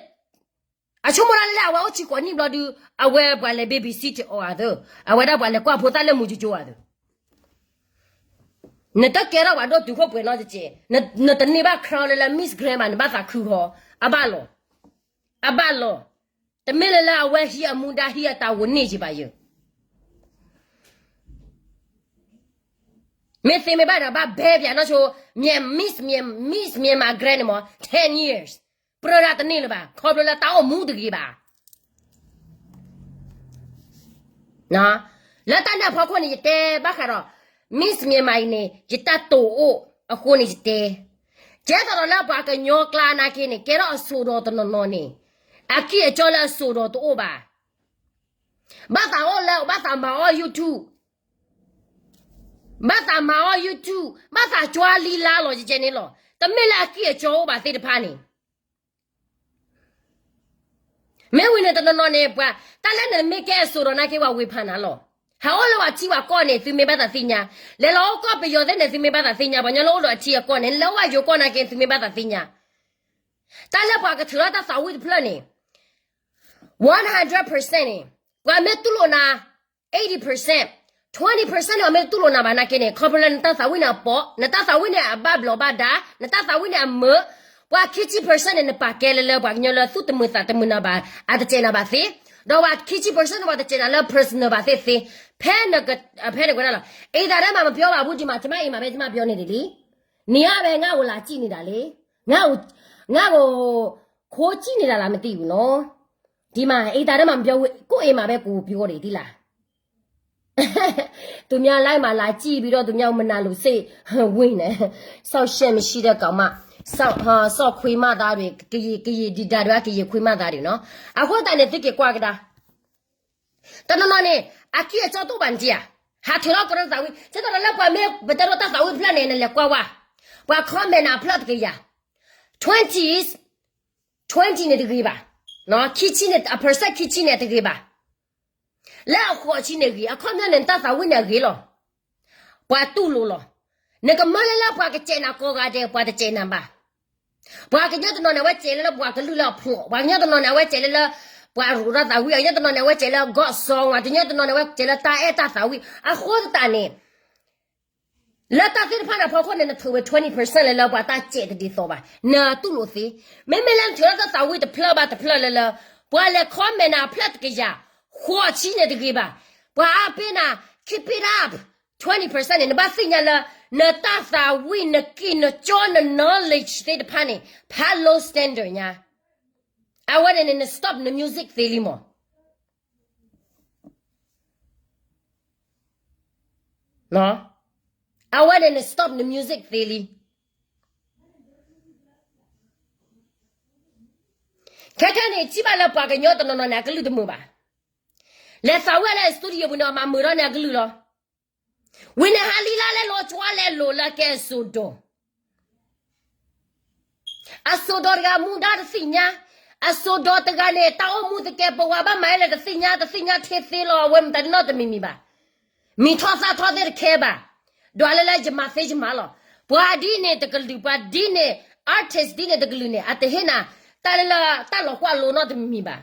အဆိကမိၣ်ဒၣ်လၢအဝဲအိၣ်ဆံဃိးနံၣ်ဘျီဒုး အဝဲပှၤလဲၤ babysit အီၤအသၢ, အဝဲဒၣ်ပှၤလဲၤကွၢ်ဖိသၣ်လၢမုၢ်ကၠိကၠိအသၢ. နတကဲထီၣ်ပှၤဒိၣ်တုာ်ခိၣ်ပှဲၤနီတကဲး, နတန့ၢ်ဘၣ် crown လၢလၢ Miss Grand ဘၣ် နဘၣ်သးခုဃီ, အဘၣ်လီၤ, အဘၣ်လီၤ. တမ့ၢ်လၢလၢအဝဲဟံးအမူဒါ ဟံးအတၢ်ဝိနံၣ်ယံၤဘၣ်ယၤ. မ့ၢ်သ့မ့ၢ်ဘၣ်ဒီး ဘၣ်ဘဲပၠးနီၢ်ဆိ, Miss, Miss Myanmar Grand န့ၣ်မ့ၢ် ten years, ပြၢဒၣ်တန့ၢ်လၢၤဘၣ် ခီဖျိလၢတၢ်အိၣ်မူတဂ့ၤဘၣ်. လၢတၢ်န့ၣ်အဖီခိၣ်န့ၣ် ယတဲဘၣ်ဃးဒီး Miss Myanmar အံၤန့ၣ် ယတၢ်တိာ်အိၣ်အဃိန့ၣ်ယတဲ, ကဲသိးဒီးလၢပှၤကညီကျါနာ်က့န့ၣ် ကဲထီၣ်အစိၤဒီးတနီၤနီၤန့ၣ် အကံၢ်အစီလၢအစိၤဒီးတအိၣ်ဘၣ်. ဘၣ်သးအိၣ်လၢ ဘၣ်သးမၤအီၣ် YouTube, ဘၣ်သးမၤအီၣ် YouTube, ဘၣ်သးကွၢ်လံလါလီၤ ယကဲန့ၣ်လီၤ. တမ့ၢ်လၢအကံၢ်အစီအိၣ်ဘၣ်သ့ၣ်တဖၣ်န့ၣ် မ့ၢ်ဝံၤန့ၣ်တနီၤနီၤန့ၣ် ပှၤတၢ်လၢနမ့ၢ်ကဲအစိၤဒီးနာ်က့ ပှၤဝံဖးနၤလီၤ. ဟးအိၣ်လၢပှၤထံပှၤကီၢ်န့ၣ် သုမ့ၢ်ဘၣ်သးသ့ၣ်ညါ, လဲၤလီၤအိၣ်ကီၢ်ပယီၤသ့ၣ်န့ၣ် သုမ့ၢ်ဘၣ်သးသ့ၣ်ညါ, ပှၤကညီလၢအိၣ်ဒီးအထံအကီၢ်န့ၣ် လၢအိၣ်ဘၣ်ယိၤကီၢ်နာ်က့ သုမ့ၢ်ဘၣ်သးသ့ၣ်ညါ. တၢ်လၢပှၤကထုးထီၣ်တၢ်သးဝံၣ်တဖျၢၣ်န့ၣ် one hundred percent န့ၣ် ပှၤမ့ၢ်တူၢ်လိာ်နၤ eighty percent, twenty percent န့ၣ် ပှၤမ့ၢ်တူၢ်လိာ်နၤဘၣ်နာ်က့န့ၣ် ခီဖျိလၢနတၢ်သးဝံၣ်န့ၣ်အပိာ်, နတၢ်သးဝံၣ်န့ၣ်အဘၣ်ဘျီးဘၣ်ဒါ, နတၢ်သးဝံၣ်န့ၣ်အမုာ်, ပှၤခံဆံ percent န့ၣ် နပာ်ကဲလၢလၢပှၤကညီလၢသူၣ်တမုာ်သးတမုာ်နၤဘၣ်, အတစဲးနၤဘၣ်သ့, ဒီးပှၤခံဆံ percent န့ၣ် ပှၤတစဲးနၤလၢ personal ဘၣ်သ့ၣ်သ့, ဖဲနက, ဖဲနကဝဲဒၣ်လီၤ. အံၤတၢ်ဒဲးမး မပြောပါဘူး ဒီမှာ ကျမအိမ်မှာပဲ ကျမပြောနေတယ်လေ. နေရပဲ ငါ့ကိုလာကြည့်နေတာလေ. ငါ့ကို, ငါ့ကို ခိုးကြည့်နေတာလား မသိဘူးနော်. ဒီမှာ အိမ်သာထဲမှာ မပြောဘူး, ကိုယ့်အိမ်မှာပဲ ကိုပြောတယ် သိလား. သူများ live မှာ လာကြည့်ပြီးတော့ သူများကို မနာလိုစိတ်ဝင်နေ, စောင့်ရှက်မရှိတဲ့ကောင်မ, စောင့်, ဟာ, စောင့်ခွေးမသားတွေ, ကရင်, ကရင် ဒီဒါတွေက ကရင်ခွေးမသားတွေနော်. အဃိသတးန့ၣ် သုက့ၤကွၢ်ကဒါ. တနီၤနီၤန့ၣ် အကံၢ်အစီတအိၣ်ဘၣ်န့ၣ်ဧါ, ဟးထုးထီၣ်ကရၢသးဝံၣ်, ကဲသိးဒီးလၢပှၤမ့ၢ်ပတဲထီၣ်တၢ်သးဝံၣ်တဖျၢၣ်န့ၣ် နလဲၤကွၢ်ဝဲ, ပှၤ comment နၤအဖျၢၣ်တကယၤ, twenty, twenty န့ၣ်တဂ့ၤဘၣ်, ခံဆံန့ၣ်, အ percent ခံဆံန့ၣ်တဂ့ၤဘၣ်, လၢအဃိးဆံန့ၣ်ဂ့ၤ, အခီပညီန့ၣ် နတၢ်သးဝံၣ်န့ၣ်အဂ့ၤလီၤ. ပှၤတူၢ်လိာ်လီၤ. နကမၢလၢလၢပှၤကစဲးနၤကိးဂၤဒဲး ပှၤတစဲးနၤဘၣ်. ပှၤကညီတနီၤန့ၣ် အဝဲစဲးလၢလၢပှၤကလုာ်လၢအဖျိး, ပှၤကညီတနီၤန့ၣ် အဝဲစဲးလၢလၢပှၤရိးထီၣ်သးဝံၣ်, အကညီတနီၤန့ၣ် အဝဲစဲးလၢ God song, ပှၤကညီတနီၤန့ၣ် အဝဲစဲးလၢတၢ်အဲၣ်တၢ်သးဝံၣ်, အဃိသတးန့ၣ် လၢတၢ်သ့ၣ်တဖၣ်န့ၣ်အဖီခိၣ်န့ၣ် နထုးဝဲ twenty percent လၢလၢပှၤတၢ်စဲးတဒ်သိးဘၣ်, နတူၢ်လိာ်သ့. မ့မ့ၢ်လၢနထုးထီၣ်တၢ်သးဝံၣ်တဖျၢၣ်ဘၣ်တဖျၢၣ်လၢလၢ ပှၤလဲၤ comment နၤအဖျၢၣ်တကယၤ, ဃိးဆံန့ၣ်တဂ့ၤဘၣ်, ပှၤအါပ့ၤနၤ, keep it up, twenty percent န့ၣ် နဘၣ်သ့ၣ်ညါလၢ နတၢ်သးဝံၣ် နကံၢ် နကၠီ န knowledge သ့ၣ်တဖၣ်န့ၣ် ဖး low standard ညါ, အဝဲန့ၣ်န့ၣ် န stop န music သ့လံမး. နော်. အဝဲန့ၣ်န stop န music သ့လံ. ခဲခဲန့ၣ် ထံၣ်ဘၣ်လၢပှၤကညီတနီၤနီၤန့ၣ် အကလုၢ်တမုာ်ဘၣ်. လဲၤသးဝံၣ်လၢ studio ပူၤန့ၣ် အမၤမုာ်ထီၣ်န့ၣ်အကလုၢ်လီၤ. ဝံၤန့ၣ်ဟးလံလၢလဲၤလီၤကွၢ်လဲၤလိာ်လၢကဲအစိာ်ဒီး အစိာ်ဒီးတဂၤမူဒါတသ့ၣ်ညါ, အစိာ်ဒီးတဂၤန့ၣ် တၢ်အိၣ်မူတကဲပဝးဘၣ်မၤလဲၣ်တသ့ၣ်ညါ, တသ့ၣ်ညါထဲသ့လီၤ, အဝဲမတၤနီတမံၤမံၤဘၣ်. မံၤထီၣ်သၣ်ထီၣ်သ့ၣ်တခဲဘၣ်. ဒီးလၢလၢယမၤသ့ယမၤလီၤ. ပှၤဒ်န့ၣ်တကလုာ်, ပှၤဒ်န့ၣ် artist ဒ်န့ၣ်တကလုာ်န့ၣ် အတဟ့ၣ်နၤ တၢ်လၢလၢတၢ်လီၤကွၢ်လိနီတမံၤမံၤဘၣ်.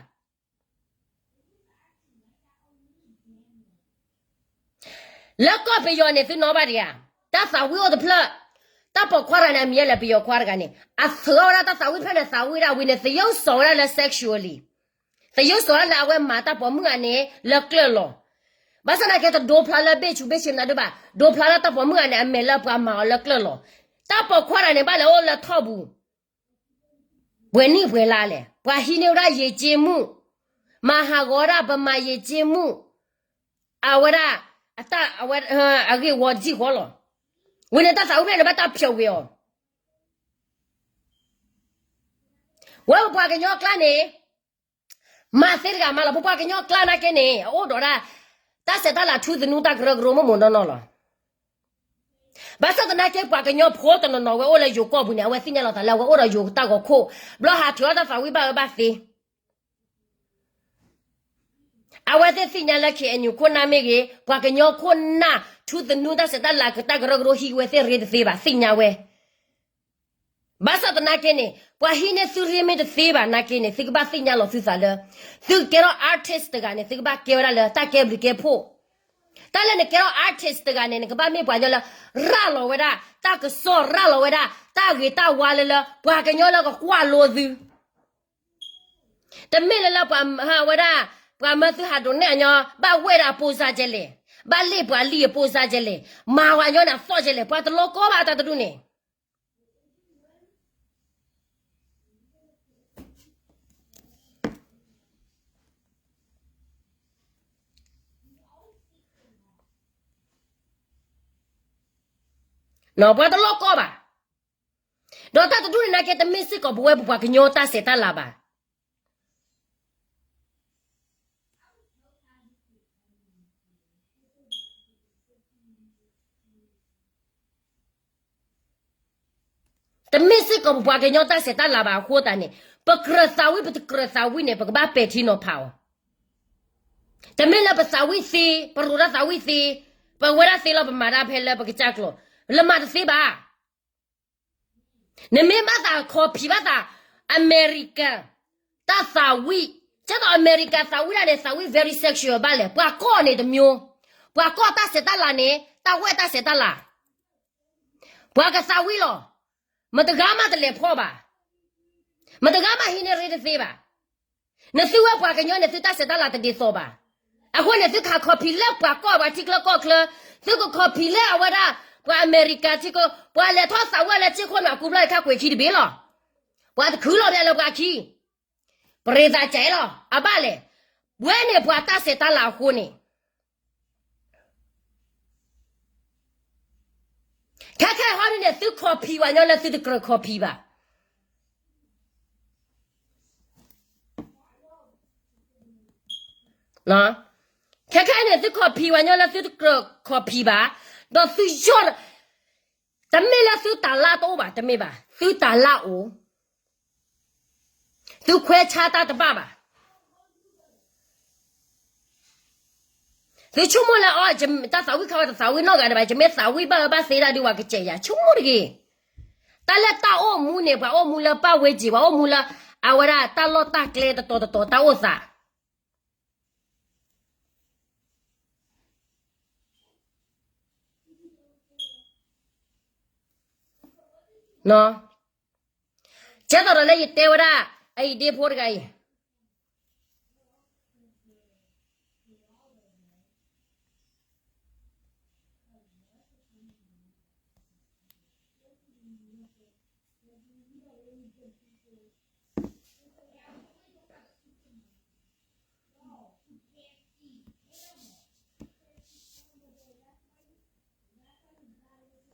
လၢကီၢ်ပယီၤန့ၣ် သုနီၣ်ဘၣ်ဒံးဧါ, တၢ်သးဝံၣ်အိၣ်တဖျၢၣ်, တၢ်ပိာ်ခွါတဂၤန့ၣ် အမံၤလဲၣ် ပယီၤခွါတဂၤန့ၣ် အသးဝံၣ်ဖျၢၣ်န့ၣ် သးဝံၣ်ဒၣ်ဝံၤန့ၣ် သယုၢ်စီၤဝဲဒၣ်လၢ sexually, သယုၢ်စီၤဒၣ်လၢအဝဲမၤတၢ်ပိာ်မုၣ်ဂၤန့ၣ် လၢကျၢၢ်လီၤ. ဘၣ်ဆၣ်သနာ်က့တဒိဖျါလၢဘ့ၣ်ဆူးဘ့ၣ်ဆ့းမနုၤဒၣ်ဘၣ်, ဒိဖျါလၢတၢ်ပိာ်မုၣ်ဂၤန့ၣ် အမဲာ်လၢပှၤမၤအီၤလၢကျၢၢ်လီၤ. တၢ်ပိာ်ခွါတဂၤန့ၣ် ဘၣ်လဲၤအိၣ်လၢထီၣ်ပူၤ ပှဲၤနံၣ်ပှဲၤလါလဲၣ်, ပှၤဟံးန့ၢ်ဝဲဒၣ်ယဉ်ကျေးမှု, မၤဟးဂီၤဒၣ်ဗမာယဉ်ကျေးမှု, အဝဲဒၣ် အတၢ်အဝဲ အဂ့ၢ်ဝီတစံၢ်ဃီလီၤ. ဝံၤန့ၣ်တၢ်သးဝံၣ်ဖျၢၣ်န့ၣ် ဘၣ်တၢ်ဖျိးဝဲအီၤ. ဝဲပပှၤကညီကျါန့ၣ် မၤသ့တဂၤမးလီၤ. ပပှၤကညီကျါနာ်က့န့ၣ် အအိၣ်ဒီးဒၣ် တၢ်ဆဲးတၢ်လၤထူသနူတၢ်ကရၢကရိမိၢ်မိၢ်နီၢ်နီၢ်လီၤ. ဘၣ်ဆၣ်သနာ်က့ ပှၤကညီဖိတနီၤနီၤဝဲအိၣ်လၢယိၤကီၢ်ပူၤန့ၣ် အဝဲသ့ၣ်ညါလီၤသးလၢအဝဲအိၣ်ဒီးယိၤတၢ်ဂီၤခိၣ်, ဘျီဟးထုးအီၣ်တၢ်သးဝံၣ်ဘၣ်အၢဘၣ်သီ အဝဲသ့ၣ်သ့ၣ်ညါလၢ ခ့ၣ်အဲၣ်ယူၣ် ခိၣ်နၢ်မ့ၢ်ဂ့ၤ, ပှၤကညီခိၣ်နၢ် ထူသနူတၢ်ဆဲးတၢ်လၤကတၢ်ကရၢကရိဟံးဝဲသ့ၣ်ရ့တသ့ဘၣ်, သ့ၣ်ညါဝဲ. ဘၣ်ဆၣ်သနာ်က့န့ၣ် ပှၤဟံးန့ၢ်သုရ့မ့ၢ်တသ့ဘၣ်နာ်က့န့ၣ် သုကဘၣ်သ့ၣ်ညါလီၤသုသးလၢ သုကကဲထီၣ် artist တဂၤန့ၣ် သုကဘၣ်ကဲဝဲဒၣ်လၢတၢ်ကဲဘျုးကဲဖှိၣ်. တၢ်လၢနကဲထီၣ် artist တဂၤန့ၣ် နကဘၣ်မ့ၢ်ပှၤကညီလၢ ရၤလီၤဝဲဒၣ် တၢ်ကစီၣ်ရၤလီၤဝဲဒၣ် တၢ်ဂ့ၤတၢ်ဝါလၢလၢ ပှၤကညီလၢကကွၢ်လိသု တမ့ၢ်လၢလၢပှၤဝဲဒၣ် ပှၤမၢသုဟးဒိးနဲၣ်အညီ ဘၣ်ဝဲဒၣ်အပိၢ်စါကဲလဲၣ်, ဘၣ်လ့ၣ်ပှၤလံၣ်အပိၢ်စါကဲလဲၣ်, မၤဝဲညီန့ၣ်အသီၣ်ကဲလဲၣ်, ပှၤတလီၤကီဘၣ်တၢ်တဒူၣ်န့ၣ်. ပှၤတလီၤကီဘၣ်. ဒီးတၢ်တဒူၣ်န့ၣ်နာ်က့ တမ့ၢ်စ့ၢ်ကီးပဝဲပပှၤကညီတၢ်ဆဲးတၢ်လၤဘၣ်. တမ့ၢ်စ့ၢ်ကီးပပှၤကညီတၢ်ဆဲးတၢ်လၤဘၣ်. အဃိသတးန့ၣ် ပကြၢးသးဝံၣ်ပတကြၢးသးဝံၣ်န့ၣ် ပကဘၣ်ပဲာ်ထံနီၤဖးအီၤ. တမ့ၢ်လၢပသးဝံၣ်သ့, ပရိးတၢ်သးဝံၣ်သ့, ပဝဲဒၣ်သ့လီၤပမၤတၢ်ဖဲလၢပကစၢ်ကျိာ်, လၢမၤတသ့ဘၣ်. နမ့ၢ်ဘၣ်သး copy ဘၣ်သး America တၢ်သးဝံၣ်, ကဲသိး America သးဝံၣ်ဒၣ်န့ၣ် သးဝံၣ် very sexual ဘၣ်လဲၣ်, ပှၤကီၢ်န့ၣ်တမျိုး, ပှၤကီၢ်တၢ်ဆဲးတၢ်လၤန့ၣ် တၢ်ဝဲတၢ်ဆဲးတၢ်လၤ, ပှၤကသးဝံၣ်လီၤ, မတဂၤမးတလဲၤဖီၣ်ဘၣ်. မတဂၤမးဟံးန့ၢ်ရ့တသ့ဘၣ်. နသုဝဲပှၤကညီန့ၣ် သုတၢ်ဆဲးတၢ်လၤတဒ်သိးဘၣ်. အဃိန့ၣ် သုခး copy လၢပှၤကီၢ်ပှၤထံချၢကီၢ်ချၢ, သုက copy လၢအဝဲဒၣ် ပှၤအမဲရကၤထံကျိ, ပှၤလဲၤထီၣ်သးဝံၣ်လၢစ့ၢ်ခိၣ်နၤကူဘျီတခါကွဲးခံတဘ့ၣ်လီၤ. ပှၤတခုလီၤဘၣ်လၢပှၤခံ, ပရ့သးကဲလီၤ, အဘၣ်လဲၣ်. ဝဲန့ၣ်ပှၤတၢ်ဆဲးတၢ်လၤအဃိန့ၣ် ခဲခဲဟီဒ်န့ၣ် သု copy ပှၤညီလၢသုတကြၢး copy ဘၣ်. ခဲခဲန့ၣ် သု copy ပှၤညီလၢသုတကြၢး copy ဘၣ်, ဒီးသုယီၢ်, တမ့ၢ်လၢသုတၤလၢ်တအိၣ်ဘၣ်, တမ့ၢ်ဘၣ်, သုတၤလၢ်အိၣ်, သုခွဲးဆါတၢ်တဘၣ်ဘၣ်. သုဆိကမိၣ်လၢအီၤ တၢ်သးဝံၣ်ခါဝဲတသးဝံၣ်နီတဂၤဒံးဘၣ်, ယမ့ၢ်သးဝံၣ်ဘၣ်အၢဘၣ်သီဒၣ်ဒုး ပှၤကစဲးယၤ ဆိကမိၣ်တဂ့ၤ. တၢ်လၢတၢ်အိၣ်မူန့ၣ် ပှၤအိၣ်မူလၢပၢ်ဝဲက့ၤ, ပှၤအိၣ်မူလၢ အဝဲဒၣ်တၢ်လီၢ်တၢ်ကျဲတတီၤတတီၤတၢ်အိၣ်သး ကဲသိးဒီးလၢယတဲဝဲဒၣ် အအံၤဒ့ဖိတဂၤအံၤ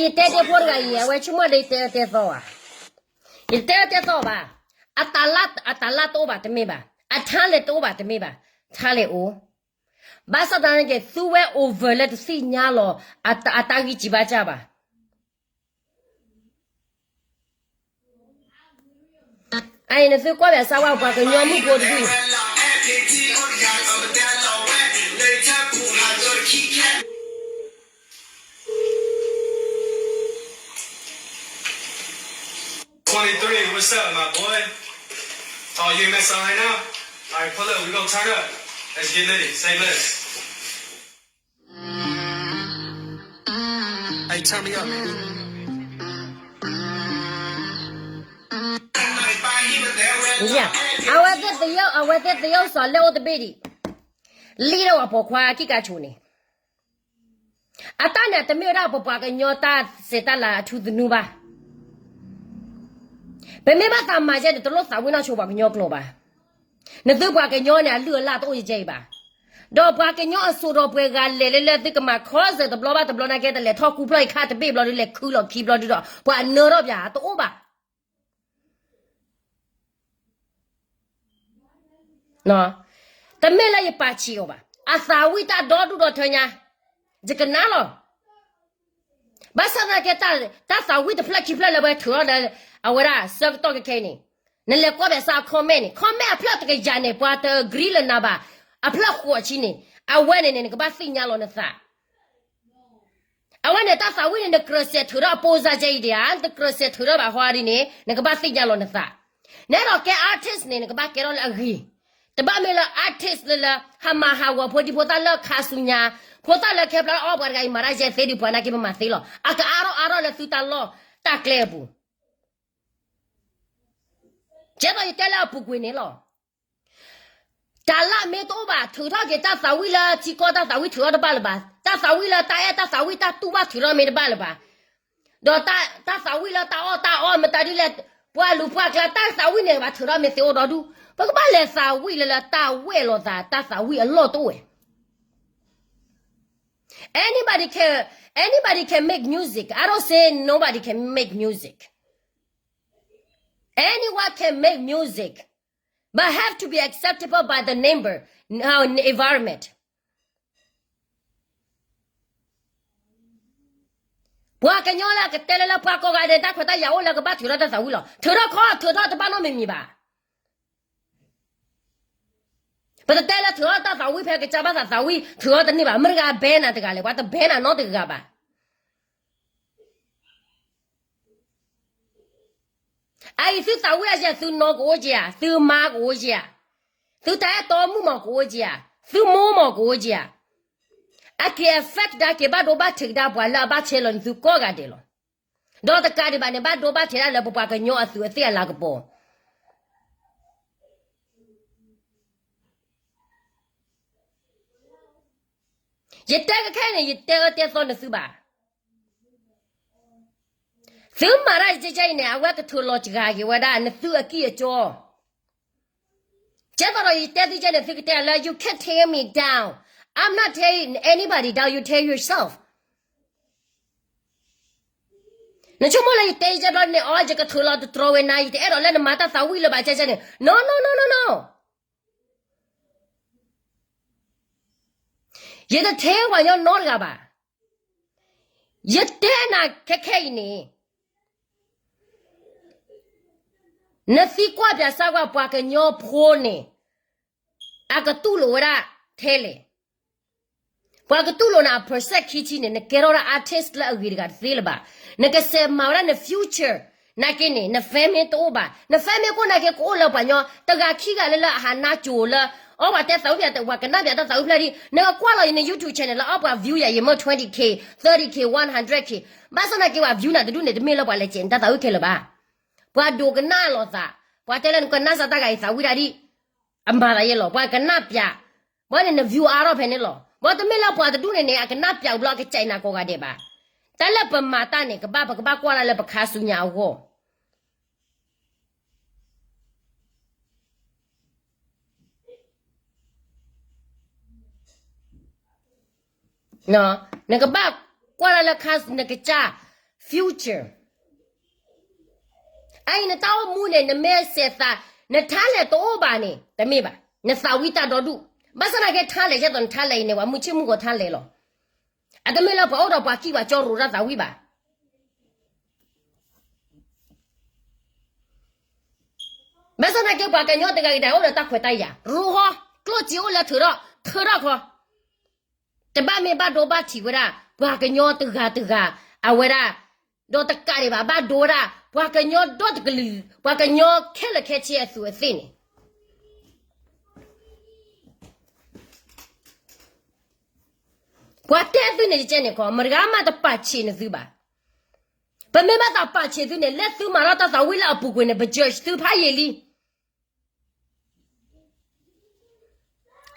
ယတဲဒ့ဖိတဂၤအံၤ အဝဲဆိကမိၣ်ဒီးယတဲအၢတဲသီဧါ. ယတတဲအၢတဲသီဘၣ်. အတၢ်လၢ်တအိၣ်ဘၣ်တမ့ၢ်ဘၣ်. အ talent တအိၣ်ဘၣ်တမ့ၢ်ဘၣ်. Talent အိၣ်. ဘၣ်ဆၣ်သနာ်က့ သူဝဲ over လၢတသ့ၣ်ညါလီၤ အတၢ်ဂံၢ်စၢ်ဘါစၢ်ဘၣ်. အအံၤ နသုကွၢ်ဘၣ်စၢ်ဝဲပှၤကညီမုၣ်ဖိတဒူၣ်အံၤ Twenty-three, what's up, my boy? Oh, you in Mesa right now? All right, pull up. We gonna turn up. Let's get litty. Say less. Hey, turn me up, man. အဝဲသ့ၣ်သယုၢ် အဝဲသ့ၣ်သယုၢ်စီၤလၢအိၣ်တဘ့ၣ်ဒံး လံဒီးအပိာ်ခွါခံကါဆိၣ်န့ၣ် အတၢ်န့ၣ်တမ့ၢ်ဝဲဒၣ်ပပှၤကညီတၢ်စဲးတၢ်လၤအထူသနူဘၣ်. ပမ့ၢ်ဘၣ်သးမၤယဲန့ၣ် တလိၣ်သးဝံၣ်နီၢ်ဆိပှၤကညီကျိာ်ဘၣ်. နသုပှၤကညီန့ၣ် အလုၢ်အလၢ်တအိၣ်ယဲအံၤဘၣ်. ဒီးပှၤကညီအစိာ်ဒီးပှဲၤဂၤလဲၤလၢလၢသုကမၤ concert တဘျီဘၣ်တဘျီနာ်က့ တလဲၤထီၣ်ခူဖျီၣ်အံၤခါတဘ့ၣ်ဘျီဒုး လဲၤခုလီၢ်ခံဘျီဒုးဒီး ပှၤအနၢထီၣ်ပၠးတအိၣ်ဘၣ်. တမ့ၢ်လၢယပာ်ဆံးအီၤဘၣ်. အသးဝံၣ်တၢ်ဒီဒူၣ်ဒီထၢညါ ယကနၣ်လီၤ. ဘၣ်ဆၣ်သနာ်က့ တၢ်သးဝံၣ်တဖျၢၣ်ခံဖျၢၣ်လၢပှၤထုးထီၣ်ဒီး အဝဲဒၣ်ဆၢကတီၢ်ခဲခဲအံၤန့ၣ် နလဲၤကွၢ်ဘၣ်စၢ် comment န့ၣ် comment အဖျၢၣ်တကယၤန့ၣ် ပှၤတ agree လၢနၤဘၣ်. အဖျၢၣ်ဃိးဆံန့ၣ် အဝဲန့ၣ်န့ၣ် နကဘၣ်သ့ၣ်ညါလီၤနသး အဝဲန့ၣ်တၢ်သးဝံၣ်န့ၣ် နကြၢးစဲးထုးထီၣ်အပိစါကဲအံၤဒံးဧါ, နတကြၢးစဲးထုးထီၣ်ဘၣ်ဟီဒ်န့ၣ် နကဘၣ်သ့ၣ်ညါလီၤနသး. နအဲၣ်ဒိးကဲ artist န့ၣ် နကဘၣ်ကဲထီၣ်လၢအဂ့ၤ. တဘၣ်မ့ၢ်လၢ artist လၢလၢ ဟးမၤဟးဂီၤဖိဒံဖိသၣ်လၢခါဆူညါ, ဖိသၣ်လၢခဲဖျါလၢအီပှၤတဂၤအံၤမၤတၢ်ယဲသ့ဒံးပှၤနာ်က့ပမၤသ့လီၤ. အကအါထီၣ်အါထီၣ်လၢသုတၢ်လီၢ်တၢ်ကျဲအပူၤ ကဲသိးယတဲလၢအပူၤကွံာ်န့ၣ်လီၤ. တၢ်လၢအမ့ၢ်တအိၣ်ဘၣ် ထုးထီၣ်က့ၤတၢ်သးဝံၣ်လၢထံကီၢ်တၢ်သးဝံၣ်ထုးထီၣ်တဘၣ်လၢၤဘၣ်. တၢ်သးဝံၣ်လၢတၢ်အဲၣ်တၢ်သးဝံၣ်တၢ်တူၢ်ဘၣ်ထုးထီၣ်မ့ၢ်တဘၣ်လၢၤဘၣ်. ဒီးတၢ်သးဝံၣ်လၢတၢ်အီၣ်တၢ်အီမတၤဒ်လဲၣ် ပှၤလူၤပှၤကျါတၢ်သးဝံၣ်န့ၣ်ဘၣ်ထုးထီၣ်မ့ၢ်သ့အိၣ်ဒီဒူၣ် ပကဘၣ်လဲၤသးဝံၣ်လၢလၢတၢ်ဝဲၢ်လိာ်သးတၢ်သးဝံၣ်အလီၢ်တအိၣ်ဝဲ Anybody can, anybody can make music. I don't say nobody can make music. Anyone can make music, but have to be acceptable by the neighbor, uh, environment. ပှၤကညီလၢအကတဲလၢလၢပှၤကိးဂၤဒဲး တၢ်ခွဲးတၢ်ယာ်အိၣ်လၢကဘၣ်ထုးထီၣ်တၢ်သးဝံၣ်လီၤ. ထုးထီၣ်ခီ ထုးထီၣ်တဘၣ်နီတမံၤမံၤဘၣ်. ပတတဲလၢထုးထီၣ်တၢ်သးဝံၣ်ဖဲကစၢ်ဘၣ်သးသးဝံၣ် ထုးထီၣ်တန့ၢ်ဘၣ်. မတၤတဂၤ ban နၤတဂၤလဲၣ်, ပှၤတ ban နၤနီတဂၤဘၣ်. အအံၤသုသးဝံၣ်အယဲၢ် သုနီၢ်ကအိၣ်က့ၤဧါ, သုမါကအိၣ်က့ၤဧါ, သုတၢ်အဲၣ်တီမုၣ်မးကအိၣ်က့ၤဧါ, သုမိၢ်မးကအိၣ်က့ၤဧါ. အက့ၤ affect ဒၣ်က့ၤ ဘၣ်ဒိဘၣ်ထံးကဒါပှၤလၢအဘၣ်ဆဲးလီၤနသုကိးဂၤဒဲးလီၤ. ဒီးတကးဒံးဘၣ်န့ၣ် ဘၣ်ဒိဘၣ်ထံးဒၣ်လၢပပှၤကညီအသူးအသ့ၣ်အလၤကပီၤ ယတဲကခဲန့ၣ် ယတဲအၢတဲသီနသုဘၣ်. သုမၤတၢ်ယကဲကဲအံၤန့ၣ် အဝဲကထုးလီၤစှၤက့ၤဝဲဒၣ် နသုအကံၢ်အကီ. ကဲသိးဒီးယတဲသုကဲန့ၣ် သုကတဲလၢ you can't tear me down. I'm not tearing anybody down, you tear yourself. နဆိကမိၣ်လၢယတဲယကဲဘျီန့ၣ် အီ ယကထုးလီၤတတြီဝဲနၤ ယတအဲၣ်ဒိးလၢနမၤတၢ်သးဝံၣ်လၢၤဘၣ်ကဲကဲန့ၣ် no no no no no. ယတထဲပှၤကညီနီတဂၤဘၣ်. ယတဲနၤခဲခဲအံၤန့ၣ် နသံကွၢ်ပၠးစၢ်ကွၢ်ပှၤကညီဖိန့ၣ် အကတူၢ်လိာ်ဝဲဒၣ်ထဲလဲၣ်. ပှၤကတူၢ်လိာ်နၤအ percent ခံဆံန့ၣ် နကဲထီၣ်ဒၣ် artist လၢအဂ့ၤတဂၤတသ့လၢၤဘၣ်. နကစဲးမၤဝဲဒၣ်န future နာ်က့န့ၣ် န family တအိၣ်ဘၣ်. န family ကိးနာ်က့ ကအိၣ်လၢပှၤကညီ တဂၤခံဂၤလၢလၢအဟးနါကိၤလၢ အီပှၤတဲသးဝံၣ်ပှၤကနၣ်ပၠးတၢ်သးဝံၣ်ဖျၢၣ်ဒ် နကကွၢ်လီၤယၤ YouTube channel လၢအီပှၤ view ယၤ ယမ့ၢ် twenty K, thirty K, one hundred K. ဘၣ်ဆၣ်သနာ်က့ ပှၤ view နၤတဒူၣ်န့ၣ် တမ့ၢ်လၢပှၤလဲၤစဲးနတၢ်သးဝံၣ်ခဲလၢာ်ဘၣ်. ပှၤဒိကနၣ်လိာ်သး, ပှၤတဲလၢနကနၣ်စၢ်တၢ်ဂၤအံၤသးဝံၣ်ဒၣ်ဒ် အမၤသးယဲလီၤ. ပှၤကနၣ်ပၠး, ဘၣ်န့ၣ်န view အါထီၣ်ဖဲန့ၣ်လီၤ. ဘၣ်တမ့ၢ်လၢပှၤတဒူၣ်န့ၣ်န့ၣ် အကနၣ်ပၠးဘျီ အကစဲးနၤကိးဂၤဒဲးဘၣ်. တၢ်လၢပမၤတၢ်န့ၣ် ကဘၣ် ပကဘၣ်ကွၢ်ဒၣ်လၢပခါဆူညါအဂီၢ် နကဘၣ်ကွၢ်ဒၣ်လၢခါ နကစၢ် future. အအံၤနတၢ်အိၣ်မူန့ၣ် နမ့ၢ်စဲးသး နထါလဲၣ်တအိၣ်ဘၣ်န့ၣ် တမ့ၢ်ဘၣ်, နသးဝံၣ်တၢ်ဒီဒူၣ်, ဘၣ်ဆၣ်သနာ်က့ ထါလဲၣ်ကဲသိးနထါလဲၣ်အံၤန့ၣ် ပှၤမုၢ်ဆ့ၣ်မုၢ်ဂီၤထါလဲၣ်လီၤ. အတမ့ၢ်လၢပှၤအိၣ်ဒီးပှၤကံၢ်ပှၤကၠီရိၤတၢ်သးဝံၣ်ဘၣ်. ဘၣ်ဆၣ်သနာ်က့ ပှၤကညီတဂၤဂ့ၤဒၣ် အိၣ်ဒီးတၢ်ခွဲးတၢ်ယာ် ရိဟီ, ကျိၣ်စ့အိၣ်လၢထုးထီၣ် ထုးထီၣ်ခီ, တဘၣ်မ့ၢ်ဘၣ်ဒိဘၣ်ထံးဝဲဒၣ် ပှၤကညီတဂၤတဂၤ အဝဲဒၣ်, ဒီးတကးဒံးဘၣ် ဘၣ်ဒိဝဲဒၣ် ပှၤကညီဒီတကလုာ် ပှၤကညီခဲလၢာ်ခဲဆ့အသူးအသ့ၣ်န့ၣ် ပှၤတဲသုန့ၣ်တကဲန့ၣ်ခီ မတဂၤမးတပာ်ဆံးနသုဘၣ်. ပမ့ၢ်ဘၣ်သးပာ်ဆံးသုန့ၣ် လၢသုမၤထီၣ်တၢ်သးဝံၣ်လၢအပူၤကွံာ်န့ၣ် ပ judge သုဖးယံာ်လံ.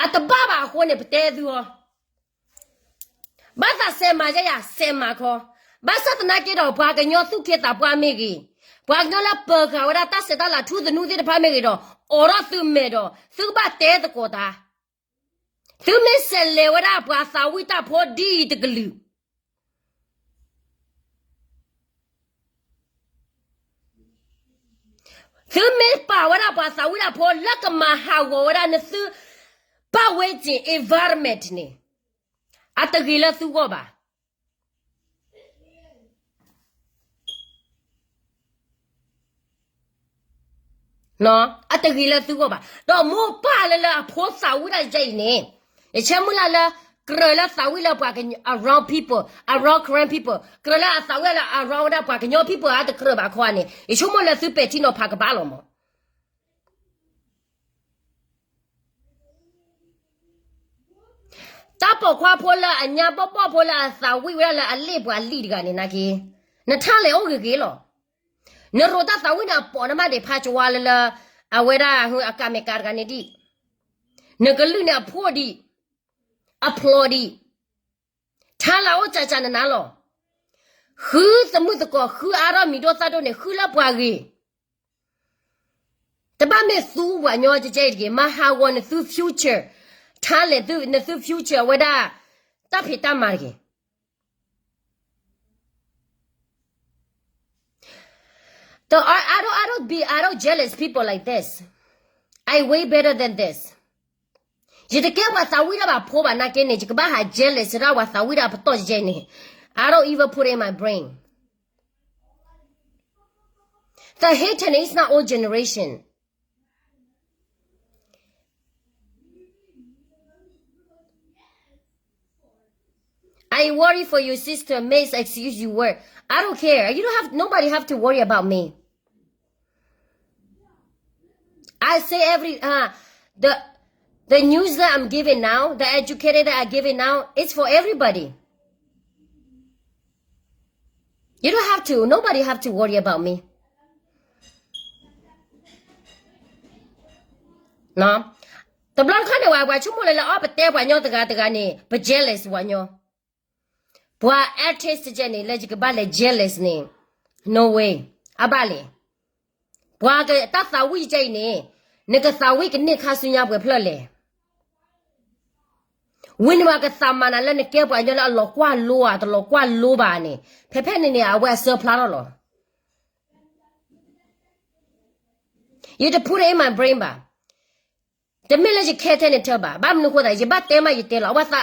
အတဘၣ်ဘၣ်အဃိန့ၣ် ပတဲသုအီၤ, ဘၣ်သးစဲးမၤယဲယၤ စဲးမၤခီ, ဘၣ်ဆၣ်သနာ်က့ဒီး ပှၤကညီသူၣ်က့သးပှၢ်မ့ၢ်ဂ့ၤ, ပှၤကညီလၢပၢၤဃာ်ဝဲဒၣ်တၢ်ဆဲးတၢ်လၤထူသနူသ့ၣ်တဖၣ်မ့ၢ်ဂ့ၤဒီး အိးထီၣ်သုမဲာ်ဒီး သုကဘၣ်တဲသကိးတၢ် သုမ့ၢ်စဲးလဲၤဝဲဒၣ်ပှၤသးဝံၣ်တၢ်ဖိဒ်အံၤတကလုာ်, သုမ့ၢ်ပာ်ဝဲဒၣ်ပှၤသးဝံၣ်တၢ်ဖိလၢကမၤဟးဂီၤဝဲဒၣ်နသု ပတ်ဝန်းကျင် environment န့ၣ် အတဂ့ၤလၢသုဂီၢ်ဘၣ်. အတဂ့ၤလၢသုဂီၢ်ဘၣ်. ဒီးမိၢ်ပၢ်လၢလၢအဖိသးဝံၣ်တၢ်ယဲအံၤန့ၣ်, ယဆၢမုၢ်လၢ်လၢ ကြၢးလၢသးဝံၣ်လၢပှၤ around people, around Karen people, ကြၢးလၢအသးဝံၣ်လၢ around ဝဲဒၣ်ပှၤကညီ people အတကြၢးဘၣ်ခီန့ၣ် ယဆိကမိၣ်လၢသုပဲာ်ထံနီၤဖးကဘၣ်လီၤမး. တၢ်ပိာ်ခွါဖိလၢအညါဘီၣ်ဘီၣ်ဖိလၢအသးဝံၣ်ဝဲဒၣ်လၢအလ့ၣ်ပှၤလံၣ်တဂၤန့ၣ်နာ်က့, နထါလဲၤအိၣ်ဂ့ၤဂ့ၤလီၤ. နရိးတၢ်သးဝံၣ်န့ၣ်အပိာ်နမးဒံးဖးကဝါလၢလၢ အဝဲဒၣ်အကၤမဲာ်ကၤတဂၤန့ၣ်ဒံး, နကလုၢ်န့ၣ်အဖိဒံး, အဖျိဒံး, ထါလၢအိၣ်ကၠးကၠးနနၤလီၤ. ဃုသမုၣ်သကိး ဃုအါထီၣ်မံၤဒိၣ်သၣ်ဒိၣ်န့ၣ် ဃုလၢပှၤဂ့ၤ တဘၣ်မ့ၢ်သူပှၤညီကဲကဲအံၤတဂ့ၤ, မၤဟးဂီၤနသု future, ထါလဲၤသု နသု future အဝဲဒၣ် တၢ်ဖံးတၢ်မၤတဂ့ၤ. The, I, I don't, I don't be, I don't jealous people like this. I way better than this. ယတကဲပှၤသးဝံၣ်ဒၣ်ဘၣ်ဖိဘၣ်နာ်က့န့ၣ် ယကဘၣ်ဟး jealous ဒၣ်ပှၤသးဝံၣ်ဒၣ်ပတီၢ်ယဲန့ၣ်. I don't even put it in my brain. The hater is not old generation. I worry for your sister, makes excuse you work. I don't care. You don't have, nobody have to worry about me. I say every, uh, the, the news that I'm giving now, the educated that I giving now, it's for everybody. You don't have to, nobody have to worry about me. တဘျီတခါန့ၣ်ဝဲ ပှၤဆိကမိၣ်လၢလၢအီၤ ပတဲပှၤညီတဂၤတဂၤန့ၣ် ပ jealous ပှၤညီ. ပှၤ artist တကဲန့ၣ် လၢယကဘၣ်လဲၤ jealous န့ၣ် no way. အဘၣ်လဲၣ်. ပှၤကတၢ်သးဝံၣ်ကဲအံၤန့ၣ် နကသးဝံၣ်ကန့ၢ်ခါဆူညါပှဲၤဖျၢၣ်လဲၣ်. ဝံၤန့ၣ်မးကသးမၤနၤလၢနကဲပှၤကညီလၢအလီၤကွၢ်လိဧါ တလီၤကွၢ်လိဘၣ်န့ၣ် ဖဲဖဲန့ၣ်န့ၣ် အဝဲအစၢဖျါထီၣ်လီၤ. You to put it in my brain ဘၣ်. တမ့ၢ်လၢယခဲထဲန့ၣ်ထၢဘၣ်. ဘၣ်မနုၤဃိသး ယဘၣ်တဲမးယတဲလီၤ. အဝဲသး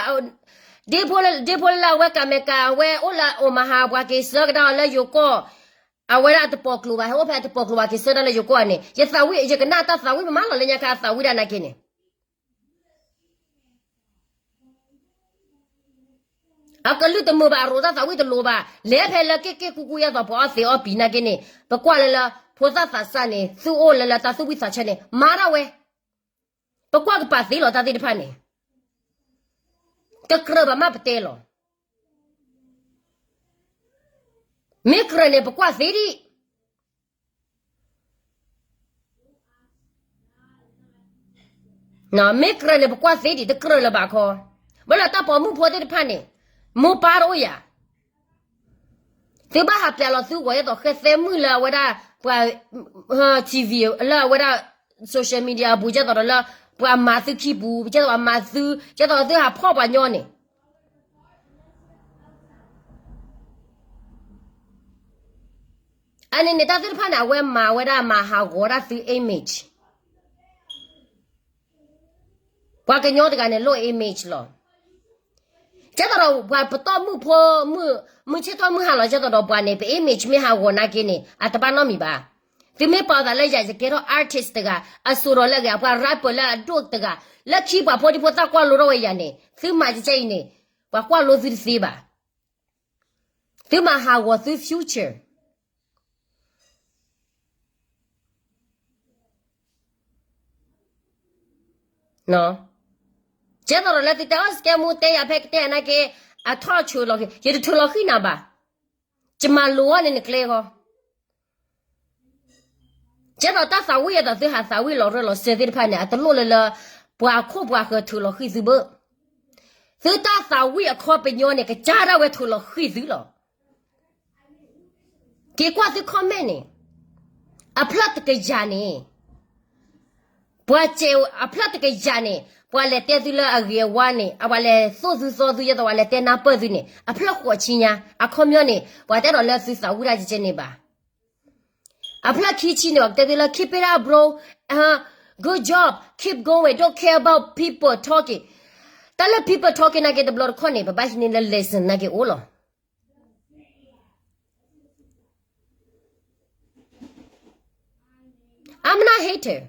ဒ့ဖိလၢ ဒ့ဖိလၢလၢအဝဲကၤမဲကၤ အဝဲအိၣ်လၢ Omaha ပှၤက့ၤဆှၢကဒါအီၤလၢယိၤကီၢ်, အဝဲဒၣ်အတပိာ်ကျိၤဘၣ် ဟဲအိၣ်ဖဲအတပိာ်ကျိၤဘၣ် က့ၤဆှၢဒၣ်လၢယိၤကီၢ်န့ၣ် ယသးဝံၣ် ယကနၣ်တၢ်သးဝံၣ်မးမးလီၤ လၢညါခါအသးဝံၣ်ဒၣ်နာ်က့န့ၣ် အကလုၢ်တမုာ်ဘၣ် အရိးတၢ်သးဝံၣ်တလိၤဘၣ် လဲၤဖဲလၢက့ၣ်က့ၣ်ကူကူယဲသိးပှၤအီၣ်သ့အီၣ်ပံၤနာ်က့န့ၣ် ပကွၢ်လၢလၢ ဖိသၣ်သးစၢ်န့ၣ် သူၣ်အိၣ်လၢလၢတၢ်သူၣ်ဝံၣ်သးဆၢန့ၣ် မၤဒၣ်ဝဲ ပကွၢ်ကပာ်သ့လီၤတၢ်သ့ၣ်တဖၣ်န့ၣ် တကြၢးဘၣ်မးပတဲလီၤ. မ့ၢ်ကြၢးန့ၣ် ပကွၢ်သ့ဒံး မ့ၢ်ကြၢးန့ၣ် ပကွၢ်သ့ဒံး တကြၢးလၢၤဘၣ်ခီ ဘၣ်လၢတၢ်ပိာ်မုၣ်ဖိသ့ၣ်တဖၣ်န့ၣ် မိၢ်ပၢ်တအိၣ်ယၤ သုဘၣ်ဟးပျဲလီၤသုဂီၤ ယဲသိးဃဲသဲမုၣ်လၢအဝဲဒၣ် ပှၤ TV လၢအဝဲဒၣ် social media အပူၤ ယဲသိးဒီးလၢ ပှၤမၤသုခံပူၤ ယဲသိးမၤသု ယဲသိးသုဟးဖီၣ်ပှၤညီန့ၣ် ယ အန့ၣ်န့ၣ် တၢ်သ့ၣ်တဖၣ်န့ၣ် အဝဲမၤဝဲဒၣ်မၤဟးဂီၤဒၣ်သု image. ပှၤကညီတဂၤန့ၣ်လိၣ် image လီၤ. ကဲသိးဒီးပှၤပတီၢ်မုၢ်ဖိ မုၢ်ဆ့ၣ်ထီၣ်မုၢ်ဟါလီၤ ကဲသိးဒီးပှၤန့ၣ် ပ image မ့ၢ်ဟးဂီၤနာ်က့န့ၣ် အတဘၣ်နီတမံၤဘၣ်. သုမ့ၢ်ပိာ်သးလၢယၤ ယကဲထီၣ် artist တဂၤ အစိၣ်ဒီးလၢအဂ့ၤ အပှၤ rapper လၢအဒိၣ်တဂၤ လၢခံပှၤဖိဒံဖိသၣ်ကွၢ်လိထီၣ်ဝဲယၤန့ၣ် သုမၤကဲအံၤန့ၣ် ပှၤကွၢ်လိသုတသ့ဘၣ်. သုမၤဟးဂီၤသု future. ကဲသိးဒီးလၢသုတဲအီၤ စကဲမူတဲယၤ ဖဲကတဲယၤနာ်က့ အထီၣ်ဆူးလီၤဃံၤ ယတဆူးလီၤဃံၤနၤဘၣ်. ယမၤလိအီၤန့ၣ်နကျဲဃီ. ကဲသိးတၢ်သးဝံၣ်အသိးသုဟးသးဝံၣ်လီၤရၢၢ်လီၤစၢၤသ့ၣ်တဖၣ်န့ၣ် အတလိၣ်လၢလၢ ပှၤခိၣ်ပှၤဃၢၤထုးလီၤဃံၤသုဘၣ်. သုတၢ်သးဝံၣ်အခီပညီန့ၣ် ကစၢ်ဒၣ်ဝဲထုးလီၤဃံၤသုလီၤ. က့ၤကွၢ်သု comment န့ၣ် အဖျၢၣ်တကယၤန့ၣ် ပှၤစဲးအဖျၢၣ်တကယၤန့ၣ် ပှၤလဲၤတဲသုလၢအဂ့ၤအဝါန့ၣ် အပှၤလဲၤသိၣ်သုသီသု ယဲသိးပှၤလဲၤတဲနၢ်ပၢၢ်သုန့ၣ် အဖျၢၣ်ဃိးဆံညါ အခီပညီန့ၣ် ပှၤတဲဒီးလၢသုသးဝံၣ်တၢ်ကဲကဲန့ၣ်ဘၣ်. အဖျၢၣ်ခံဆံန့ၣ် ပှၤကတဲသုလၢ keep it up bro, good job, keep going, don't care about people talking. တၢ်လၢ people talking နာ်က့တဘျီတခီၣ်န့ၣ် ပဘၣ်ဟံးန့ၢ်လၢ lesson နာ်က့အိၣ်လီၤ. I'm not hater.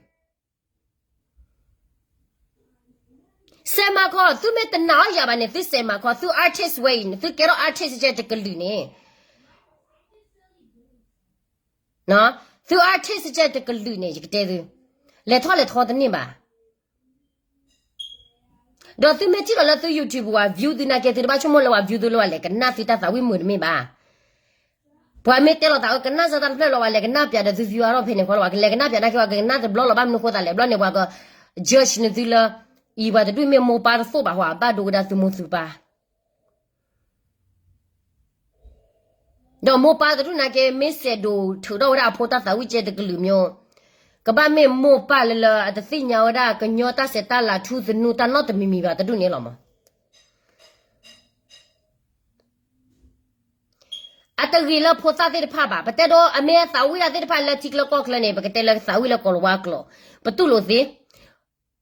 စဲးမၤခီ သုမ့ၢ်တနာ်အီၤယၤဘၣ်န့ၣ် သုစဲးမၤခီ သု artist ဝဲအံၤန့ၣ် သုကဲထီၣ် artist ကဲတကလုာ်န့ၣ် သု artist ကဲတကလုာ်န့ၣ် ယကတဲသု လဲၤထီၣ်လဲၤထီတန့ၢ်ဘၣ်. ဒီးသုမ့ၢ်ထံၣ်လီၤလၢသု YouTube ဝဲ view သုနာ်က့ သုတဘၣ်ဆိကမိၣ်လၢဝဲ view သုလၢဝဲလဲၤကနၣ်သုတၢ်သးဝံၣ်မုာ်တမ့ၢ်ဘၣ်. ပှၤမ့ၢ်တဲလီၤသးဝဲ ကနၣ်စၢၤတၢ်တဖျၢၣ်လီၤ ဝဲလဲၤကနၣ်ပၠးဒီးသု view အါထီၣ်ဖဲန့ၣ်ဃီလီၤ ဝဲကလဲၤကနၣ်ပၠးနာ်က့ ဝဲကကနၣ်တဘျီလီၤ ဘၣ်မနုၤဃိသးလဲၣ် ဘျီန့ၣ် ပှၤက judge န့ၢ်သုလၢ အံၤပှၤတဒူၣ်မ့ၢ်မိၢ်ပၢ်တသိၣ်ဘၣ်ဃီ အဘၣ်ဒိဝဲဒၣ်သုမိၢ်သုပၢ် ဒီးမိၢ်ပၢ်တဒူၣ်နာ်က့ မ့ၢ်စဲးဒိၣ်ထုးထီၣ်ဝဲဒၣ်အဖိတၢ်သးဝံၣ်ကဲတကလုာ်မ့ၢ် ကဘၣ်မ့ၢ်မိၢ်ပၢ်လၢလၢအတသ့ၣ်ညါဝဲဒၣ်ကညီတၢ်ဆဲးတၢ်လၤထူသနူတၢ်နီတမံၤမံၤဘၣ်တဒူၣ်န့ၣ်လီၤမး. အတဂ့ၤလၢဖိသၣ်သ့ၣ်တဖၣ်ဘၣ် ပတဲဒီးအမ့ၢ်သးဝံၣ်တၢ်သ့ၣ်တဖၣ်လၢထံကျၢၢ်ကီၢ်ချၢန့ၣ် ပကတဲလၢသးဝံၣ်လၢကိၤလၤဝါကျိာ် ပတူၢ်လိာ်သ့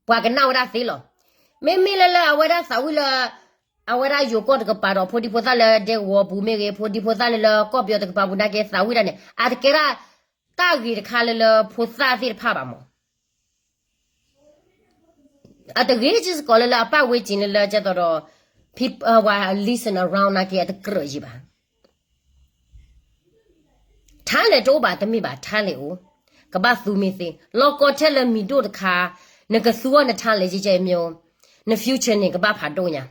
ပှၤကနၣ်ဝဲဒၣ်သ့လီၤ. မ့မ့ၢ်လၢလၢအဝဲဒၣ်သးဝံၣ်လၢ အဝဲဒၣ်ယိၤကီၢ်တကပၤဒီး ဖိဒံဖိသၣ်လၢဒဲကဝီၤပူၤမ့ၢ်ဂ့ၤ ဖိဒံဖိသၣ်လၢလၢကီၢ်ပယီၤတကပၤပူၤနာ်က့ သးဝံၣ်တၢ်န့ၣ် အတကဲဒၣ် တၢ်ဂ့ၤတခါလၢလၢဖိသၣ်သ့ၣ်တဖၣ်ဘၣ်မး. အတဂ့ၤစ့ၢ်ကီးလၢလၢအပၣ်ဝဲက့ၤလၢလၢကဲသိးဒီး people ဝဲ listen around နာ်က့ အတကြၢးယံၤဘၣ်. talent တအိၣ်ဘၣ်တမ့ၢ်ဘၣ် talent အိၣ် ကဘၣ်သူမ့ၢ်သ့ လီၢ်ကီထဲလၢမံၤဒိၣ်တခါ နကသူအီၤန talent ယဲယဲမ့ၢ် န future န့ၣ် ကဘၣ်ဖးဒိၣ်ညါ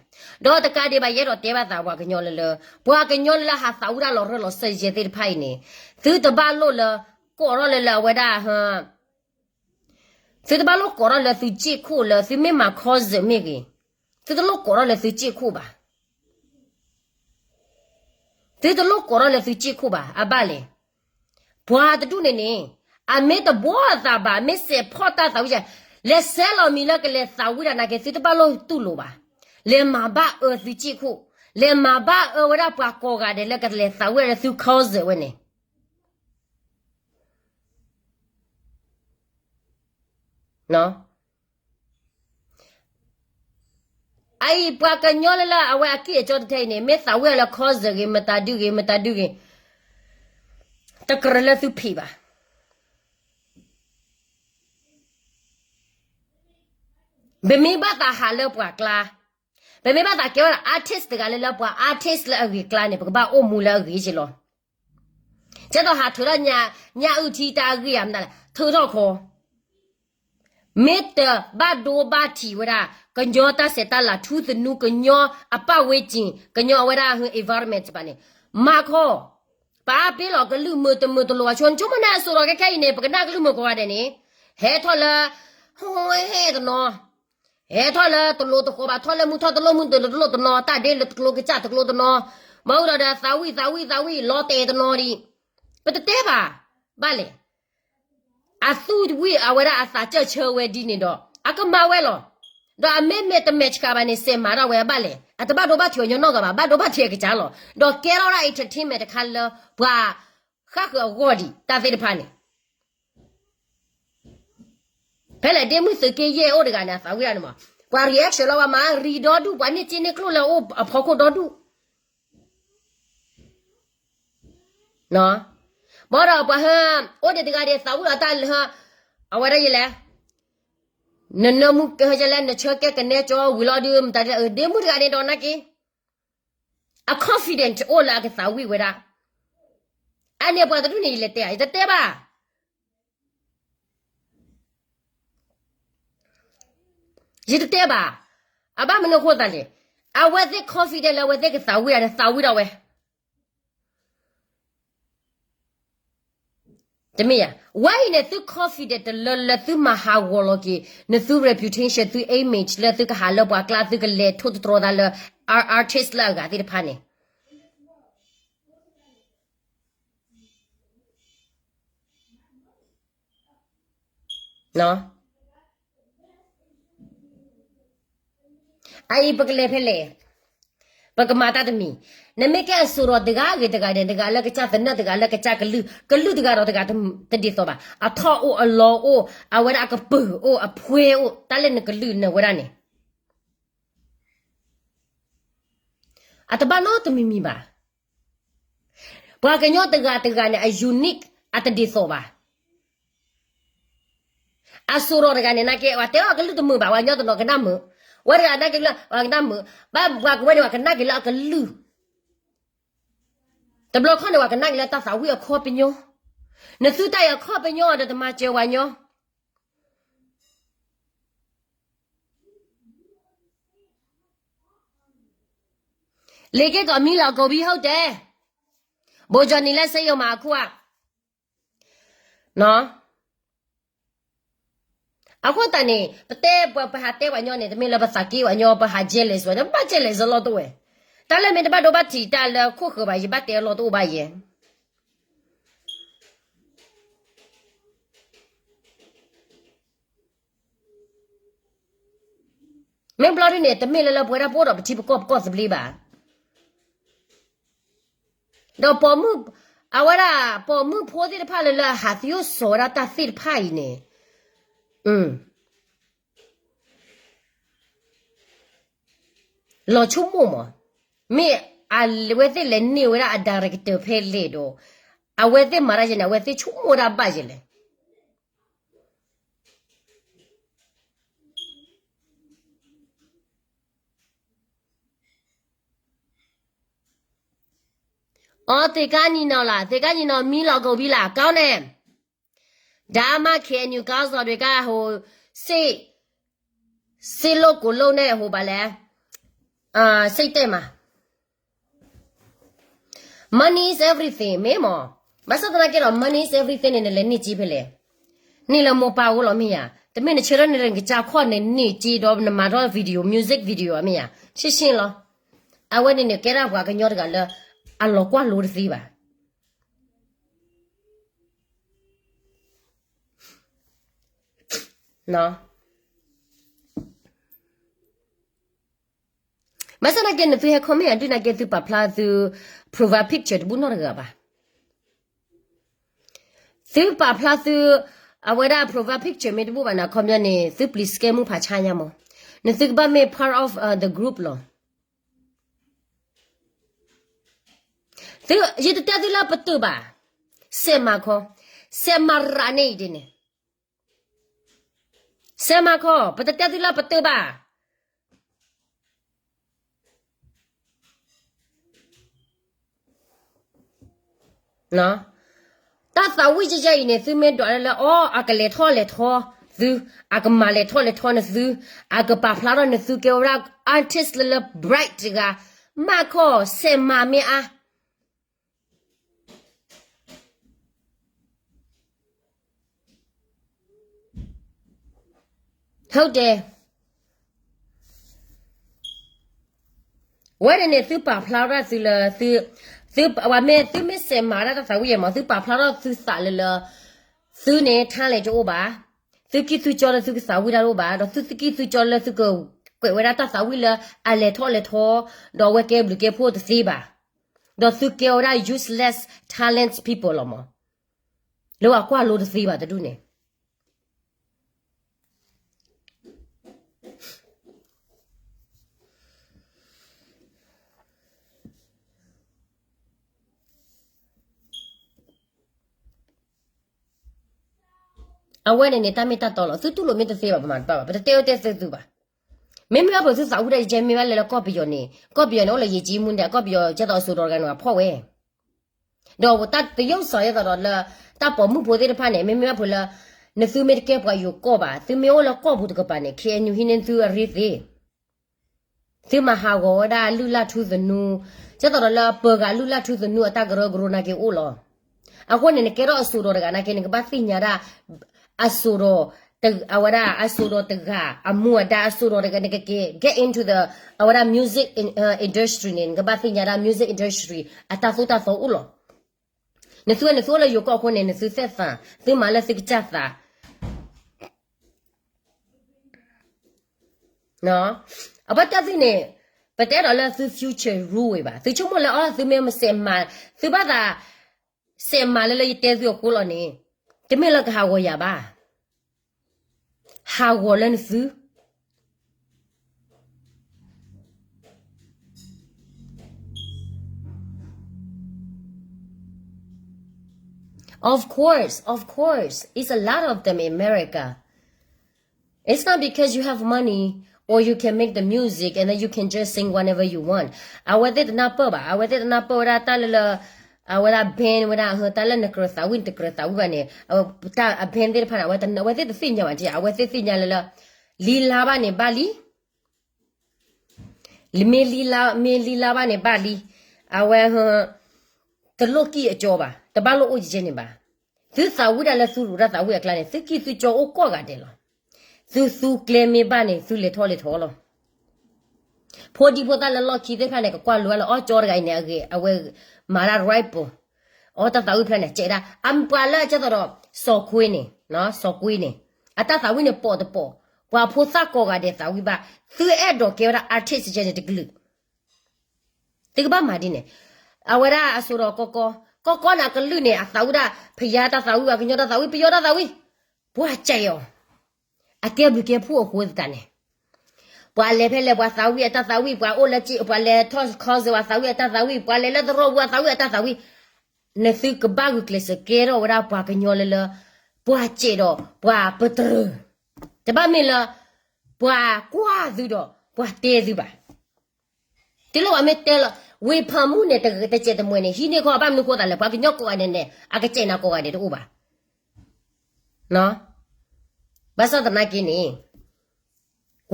ဒီးတကးဒံးဘၣ် ယအဲၣ်ဒိးတဲဘၣ်သးပှၤကညီလၢလၢ ပှၤကညီလၢလၢဟးသးဝံၣ်ဒၣ်လီၤရၢၢ်လီၤစၢၤယဲသ့ၣ်တဖၣ်အံၤန့ၣ် သုတဘၣ်လိၣ်လၢ ကိးထီၣ်လၢလၢအဝဲဒၣ် သုတဘၣ်လိၣ်ကိးထီၣ်လၢသုစ့ၢ်ခိၣ်လၢသုမ့ၢ်မၤ concert မ့ၢ်ဂ့ၤ သုတလိၣ်ကိးထီၣ်လၢသုစ့ၢ်ခိၣ်ဘၣ်. သုတလိၣ်ကိးထီၣ်လၢသုစ့ၢ်ခိၣ်ဘၣ် အဘၣ်လဲၣ်. ပှၤတဒူၣ်န့ၣ်န့ၣ် အမ့ၢ်တဘှီအသးဘၣ် မ့ၢ်စဲးဖီၣ်တၢ်သးဝံၣ်ယဲ လဲၤဆဲးလီၤမံၤလၢကလဲၤသးဝံၣ်တၢ်နာ်က့ သုတဘၣ်လိၣ်တူၢ်လိာ်ဘၣ်. လဲၤမၤဘၣ်အၢသုစ့ၢ်ခိၣ် လဲၤမၤဘၣ်အၢဝဲဒၣ်ပှၤကိးဂၤဒဲးလၢကလဲၤသးဝံၣ်လၢသု concert ဝဲန့ၣ် အအံၤပှၤကညီလၢလၢအဝဲအကံၢ်အကၠီတထဲအံၤန့ၣ် မ့ၢ်သးဝံၣ်အီၤလၢ concert ဂ့ၤ မတၤဒုဂ့ၤ မတၤဒုဂ့ၤ တကြၢးလၢသုဖံးဘၣ်. ပမ့ၢ်ဘၣ်သးဟးလၢပှၤကျါ, ပမ့ၢ်ဘၣ်သးကဲဝဲဒၣ် artist တဂၤလၢလၢပှၤ artist လၢအဂ့ၤကျါန့ၣ် ပကဘၣ်အိၣ်မူလၢအဂ့ၤက့လီၤ. ကဲသိးဟးထုးထီၣ်ညၣ်အုၣ်ထံတၢ်အဂံၢ်အမနုၤလဲၣ် ထုးထီၣ်ခီ မ့ၢ်တဘၣ်ဒိဘၣ်ထံးဝဲဒၣ် ကညီတၢ်ဆဲးတၢ်လၤထူသနူ ကညီအပၣ်ဝဲက့ၤ ကညီအဝဲဒၣ် environment ဘၣ်န့ၣ် မၤခီ, ပအါပ့ၤလီၤကလုၢ်မုာ်တမုာ်တလိာ်ဘၣ် ဆိကမိၣ်န့ၣ်အစိၤဒီးခဲခဲအံၤန့ၣ် ပကနၣ်ကလုၢ်မုာ်ကိးဂၤဒဲးန့ၣ် ဟဲထီၣ်လၢ ဟဲတနီၤ ဟဲထီၣ်လၢတလိၤတဃီဘၣ် ထီၣ်လၢမုၢ်ထီၣ်တလိၣ်မုၢ်တလိၤတနီၤ တၢ်ဒ့လၢတကျိၤကစၢ်တကျိၤတနီၤ မၤဝံၤဒီးဒီးသးဝံၣ်သးဝံၣ်သးဝံၣ်လီၤတဲာ်တနီၤဒံး ပတတဲဘၣ် ဘၣ်လဲၣ် အသူၣ်ဝံၣ်အဝဲဒၣ်အသးကၢၢ်ဆၢဝဲဒ်န့ၣ်ဒီး အကမၤဝဲလီၤ. ဒီးအမ့မ့ၢ်တမဲာ်ဆှးဘၣ်န့ၣ် စဲးမၤထီၣ်ဝဲအဘၣ်လဲၣ် အတဘၣ်ဒိဘၣ်ထံးအညီနီတဂၤဘၣ် ဘၣ်ဒိဘၣ်ထံးအကစၢ်လီၤ. ဒီးကဲထီၣ်ဝဲဒၣ် entertainment တခါလၢပှၤ ဃၣ်ဃုာ်အဂီၢ်ဒံး တၢ်သ့ၣ်တဖၣ်န့ၣ် ဖဲလဲၣ်ဒ့မုၣ်သုးက့ယဲၢ်အိၣ်တဂၤန့ၣ် အသးဝံၣ်ဒၣ်န့ၣ်မး, ပှၤ reaction လီၤဝဲမး ရံဒီဒူၣ် ပှၤန့ၢ်စ့န့ၢ်ကျိၣ်လၢအဖီခိၣ်ဒီဒူၣ်, ဘၣ်ဒီးပှၤဟၢ အိၣ်ဒံးတဂၤဒံး သးဝံၣ်လီၤတၢ်လၢ အဝဲဒၣ်ယလဲၣ်, နနၢမူကဟဲလဲၣ် နဆၢကဲကနဲကၠီဝံၤလီၤဒုး မတၤဒ်လဲၣ် ဒ့မုၣ်တဂၤန့ၣ်ဒီးနာ်က့ အ confident အိၣ်လၢအကသးဝံၣ်ဝဲဒၣ်, အန့ၣ်ပှၤတဒူၣ်န့ၣ် ယလဲၤတဲဧါ ယတတဲဘၣ် ယတတဲဘၣ်, အဘၣ်မနုၤအဃိသတးလဲၣ်, အဝဲသ့ၣ် confident လၢအဝဲသ့ၣ်ကသးဝံၣ်ဧါန့ၣ် သးဝံၣ်ဒၣ်ဝဲ, တမ့ၢ်ဧါ, ဝဲအံၤန့ၣ် သု confident တလၢလၢသုမၤဟးဂီၤလီၤက့ၤ နသု reputation သု image လၢသုကဟးလၢပှၤကျါ သုကလဲၤထိၣ်သတြီၤသးလၢ artist လၢအဂၤသ့ၣ်တဖၣ်န့ၣ် အအံၤပကလဲၤဖဲလဲၣ်, ပကမၤတၢ်တမံၤ, နမ့ၢ်ကဲအစိၤဒီးတဂၤဂ့ၤတဂၤဒဲး တဂၤလၢကစၢ်သနၢၣ် တဂၤလၢကစၢ်ကလုၢ် ကလုၢ်တဂၤဒီးတဂၤတဒ်သိးဘၣ်, အထီၣ်အိၣ်အလီၢ်အိၣ် အဝဲဒၣ်အကပၢၤအိၣ်အဖှဲအိၣ် တၢ်လၢနကလုၢ်နဝဲဒၣ်န့ၣ် အတဘၣ်နီတမံၤမံၤဘၣ်. ပှၤကညီတဂၤတဂၤန့ၣ် အ unique အတဒ်သိးဘၣ်. အစိၤဒီးတဂၤန့ၣ် နာ်က့ ပှၤတဲအီၤကလုၢ်တမုာ်ဘၣ် ပှၤကညီတနီၤကနၣ်မုာ်, ဝဲတဂၤနာ်က့လၢပှၤကနၣ်မုာ်, ဘၣ်ပှၤကဝဲန့ၣ် ပှၤကနၣ်က့ၤလၢအကလုၢ်, တဘျီခီန့ၣ် ပှၤကနၣ်က့ၤလၢတၢ်သးဝံၣ်အခီပညီ, နသုတၢ်အံၤအခီပညီဒီးတမၤစၢၤပှၤကညီ လ့ၤက့ၤကီးမံလီၤကိးဘံ ဟုတ်တယ်, ဘိၣ်ကၠီၣ်နံၤလၢစ့ယိၤမၤအခိၣ်ဧါ, အဃိသတးန့ၣ် ပတဲပှၤ ပဟးတဲပှၤညီန့ၣ် တမ့ၢ်လၢပသးက့ပှၤညီ ပဟး jealous ပှၤညီ ပဘၣ် jealous အလီၢ်တအိၣ်ဝဲ, တၢ်လၢမ့ၢ်တဘၣ်ဒိဘၣ်ထံးတၢ်လၢခိၣ်ဃၢၤဘၣ် ယဘၣ်တဲအလီၢ်တအိၣ်ဘၣ်ယဲ မ့ၢ်ဘျီဒ်န့ၣ် တမ့ၢ်လၢလၢပဝဲဒၣ်ပအိၣ်ဒီးပထံပကီၢ်ပကီၢ်သဘျ့ဘၣ်. ဒီးပိာ်မုၣ် အဝဲဒၣ် ပိာ်မုၣ်ဖိသ့ၣ်တဖၣ်လၢလၢဟးသယိၣ်စီၤဝဲဒၣ်တၢ်သ့ၣ်တဖၣ်အံၤန့ၣ် လီၤဆိကမိၣ်မး, မ့ၢ်အဝဲသ့ၣ်လဲၤန့ၢ်ဝဲဒၣ်အ director ဖဲလဲၣ်ဒီး အဝဲသ့ၣ်မၤတၢ်ယဲန့ၣ် အဝဲသ့ၣ်ဆိကမိၣ်ဝဲဒၣ်ဘၣ်ယဲလဲၣ်. အီ သ့ၣ်ကါနံၤနီၤလၢ် သ့ၣ်ကါနံၤနီၤမံလီၤကိးဘံလၢ် ကီန့ၣ် ဒါမှ KNU ခေါင်းဆောင်တွေက ဟို စိတ် စိတ်လို့ကိုယ်လို့နဲ့ ဟို ဘာလဲ အာ စိတ်တက်မှာ money is everything မ့ၢ်မး ဘၣ်ဆၣ်သနာ်က့ဒီး money is everything န့ၣ် နလဲၤန့ၢ်စ့ဖဲလဲၣ် န့ၢ်လၢမိၢ်ပၢ်အအိၣ်လီၤမ့ၢ်ယါ တမ့ၢ်နဆၢထၢၣ်န့ၣ် နကစၢ်ခီၣ်န့ၣ် န့ၢ်စ့ဒီးနမၤထီၣ် video music video မ့ၢ်ယါ ရှင်းရှင်းလီၤ အဝဲန့ၣ်န့ၣ် ကဲဒၣ်ပှၤကညီတဂၤလၢ အလီၤကွၢ်လိတသ့ဘၣ် ဘၣ်ဆၣ်သနာ်က့ နသုဟဲ comment အဒုးနာ်က့ သုပာ်ဖျါသု profile picture တဘူၣ်နီတဂၤဘၣ်. သုပာ်ဖျါသု အဝဲဒၣ် profile picture မ့ၢ်တဘူၣ်ဘၣ်န့ၣ် အခီပညီန့ၣ် သု please ကဲမုၢ်ဖးဆါညါမး. နသုကဘၣ်မ့ၢ် part of the group လီၤ. သု ယတတဲသုလၢပတုာ်ဘၣ်. စဲးမၤခီ, စဲးမၤရၤန့ၢ်အံၤဒ်န့ၣ် စဲးမၤခီ ပတတဲသုလၢပတုာ်ဘၣ်. တၢ်သးဝံၣ်ယဲယဲအံၤန့ၣ် သုမ့ၢ်ဒွးလၢလၢ အီ အကလဲၤထီၣ်လဲၤထီ သု အကမၤလဲၤထီၣ်လဲၤထီနသု အကပာ်ဖျါထီၣ်နသုကဲဝဲဒၣ် artist လၢလၢ bright တဂၤ မၤခီ စဲးမၤမ့ၢ်အါ ဟုတ်တယ်. ဝဲန့ၣ်န့ၣ် သုပာ်ဖျါထီၣ်သုလၢ သု သု ပှၤမ့ၢ် သုမ့ၢ်စဲးမၤဒၣ်တၢ်သးဝံၣ်ယဲမး သုပာ်ဖျါထီၣ်သုသးလၢလၢ သုန့ၣ် talent တအိၣ်ဘၣ်. သုကံၢ်သုကၠီလၢသုကသးဝံၣ်တၢ်တအိၣ်ဘၣ် ဒီးသုကံၢ်သုကၠီလၢသုကကွဲးဝဲဒၣ်တၢ်သးဝံၣ်လၢအလဲၤထီၣ်လဲၤထီ ဒီးအဝဲကဲဘျုးကဲဖှိၣ်တသ့ဘၣ်. ဒီးသုကဲဝဲဒၣ် useless talents people လီၤမး, လၢပှၤကွၢ်လိတသ့ဘၣ်တဒူၣ်န့ၣ် အဝဲန့ၣ်န့ၣ် တၢ်မ့ၢ်တၢ်တီလီၤ. သုတူၢ်လိာ်မ့ၢ်တသ့ဘၣ် ပမၤတဘၣ်ဘၣ်, ပတတဲဝဲတဲသုဘၣ်. မ့မ့ၢ်ဘၣ်ဖုးသုသးဝံၣ်ဒၣ်ယကဲမ့ၢ်ဘၣ်လဲၤလၢကီၢ်ပယီၤန့ၣ်, ကီၢ်ပယီၤန့ၣ် အိၣ်လၢယဲၢ်ကံမူန့ၣ် ကီၢ်ပယီၤကဲသိးအစိၤဒီးတဂၤန့ၣ် အဖီၣ်ဝဲ ဒီးတၢ်တယုၢ်စီၤယဲသိးဒီးလၢ တၢ်ပိာ်မုၣ်ဖိသ့ၣ်တဖၣ်န့ၣ် မ့မ့ၢ်ဘၣ်ဖုးလၢ နသုမ့ၢ်တကဲပှၤယိၤကီၢ်ဘၣ်, သုမ့ၢ်အိၣ်လၢကီၢ်ပူၤတကပၤန့ၣ် ခ့ၣ်အဲၣ်ယူၣ်ဟံးန့ၢ်သုအရ့သ့, သုမၤဟးဂီၤဝဲဒၣ်လုၢ်လၢ်ထူသနူ, ကဲသိးဒီးလၢပှၤဂၤလုၢ်လၢ်ထူသနူအတၢ်ကရၢကရိနာ်က့အိၣ်လီၤ. အဃိန့ၣ် နကဲထီၣ်အစိၤဒီးတဂၤနာ်က့ နကဘၣ်သ့ၣ်ညါဒၣ် အစိၤဒီး အဝဲဒၣ်အစိၤဒီးတဂၤ အမူအဒါအစိၤဒီးတဂၤ နကက့ၤ get into the အဝဲဒၣ် music industry န့ၣ် နကဘၣ်သ့ၣ်ညါဒၣ် music industry အတၢ်သိၣ်တၢ်သီအိၣ်လီၤ. နသုဝဲနသုအိၣ်လၢယိၤကီၢ်အဃိန့ၣ် နသုသ့ၣ်သၣ် သုမၤလၢသုကစၢ်သး အဘၣ်တၢ်သုန့ၣ် ပတဲဒီးလၢသု future ရူဝဲဘၣ်, သုဆိကမိၣ်လၢအီၤ သုမ့ၢ်မစဲးမၤ သုဘၣ်သး စဲးမၤလၢလၢယတဲသုအဃိလီၤန့ၣ် တမ့ၢ်လၢကဟးဂီၤယၤဘၣ်, ဟးဂီၤလၢနသု Of course, of course, it's a lot of them in America. It's not because you have money or you can make the music and then you can just sing whenever you want. အဝဲသ့ၣ်တနၢ်ပၢၢ်ဘၣ်, အဝဲသ့ၣ်တနၢ်ပၢၢ်ဝဲဒၣ်တၢ်လၢလၢ အဝဲဒၣ် band ဝဲဒၣ် တၢ်လၢနကြၢးသးဝံၣ် နတကြၢးသးဝံၣ်ဘၣ်န့ၣ် တၢ်အ band သ့ၣ်တဖၣ်န့ၣ် အဝဲသ့ၣ်တသ့ၣ်ညါဘၣ်, အဝဲသ့ၣ်သ့ၣ်ညါလၢလၢ လံလါဘၣ်န့ၣ်ဘၣ်လံ မ့ၢ်လံလါဘၣ်န့ၣ်ဘၣ်လံ, အဝဲ တလိၣ်ကံၣ်အကၠီဘၣ်, တဘၣ်လိၣ်အိၣ်ကဲန့ၣ်ဘၣ်. သုသးဝံၣ်ဒၣ်လၢသုရူးတၢ်သးဝံၣ်အကျါန့ၣ် သုကံၣ်သုကၠီအိၣ်ကိးဂၤဒဲးလီၤ. သုသူကျဲမ့ၢ်ဘၣ်န့ၣ် သုလဲၤထီၣ်လဲၤထီလီၤ. ဖိဒံဖိသၣ်လၢလီၢ်ခံသ့ၣ်တဖၣ်န့ၣ် ကကွၢ်လိဝဲလၢအီၣ်ကၠီတဂၤအံၤန့ၣ် အဂ့ၤ အဝဲမၤတၢ် rifle အီၣ်တၢ်သးဝံၣ်ဖျၢၣ်န့ၣ် ကဲးဒၣ် အပှၤလၢကဲသိးဒီး စီၤကွ့န့ၣ်, စီၤကွ့န့ၣ် အတၢ်သးဝံၣ်န့ၣ်ပိာ်တပိာ်, ပှၤဖိသၣ်ကိးဂၤဒဲးသးဝံၣ်ဘၣ်, သုအဲၣ်ဒိးကဲဝဲဒၣ် artist ကဲန့ၣ်တကလုာ် သုကဘၣ်မၤဒ်န့ၣ်, အဝဲဒၣ်အစိၤဒီးကီကီ, ကီကီန့ၣ်အကလုာ်န့ၣ် အသးဝံၣ်ဒၣ် ဖယါတၢ်သးဝံၣ် ပှၤကညီတၢ်သးဝံၣ် ပယီၤတၢ်သးဝံၣ်, ပှၤစဲးအီၤ, အကဲဘျုးကဲဖှိၣ်အဃိသတးန့ၣ်, ပှၤလဲၤဖဲလဲၣ်ပှၤသးဝံၣ်အတၢ်သးဝံၣ်, ပှၤအိၣ်လၢက့ ပှၤလဲၤထီၣ် concert ပှၤသးဝံၣ်အတၢ်သးဝံၣ်, ပှၤလဲၤလၢသရိာ်ပူၤအသးဝံၣ်အတၢ်သးဝံၣ်, နသုကဘၣ်ဂုာ်ကျဲးစၢးကဲထီၣ်ဝဲဒၣ်ပှၤကညီလၢလၢ ပှၤစဲးဒီးပှၤပတြၢၤ, တဘၣ်မ့ၢ်လၢ ပှၤကွၢ်သုဒီးပှၤတဲသုဘၣ်. တုၤလၢပှၤမ့ၢ်တဲလီၤ ဝ့ဖးမုၣ်န့ၣ် တစဲးတမှဲၤန့ၣ် ဟံးန့ၢ်ခီ ဘၣ်မနုၤဃိသးလဲၣ် ပှၤကညီကိးဂၤဒဲးန့ၣ် အကစဲးနၤကိးဂၤဒဲးတအိၣ်ဘၣ်. ဘၣ်ဆၣ်သနာ်က့န့ၣ်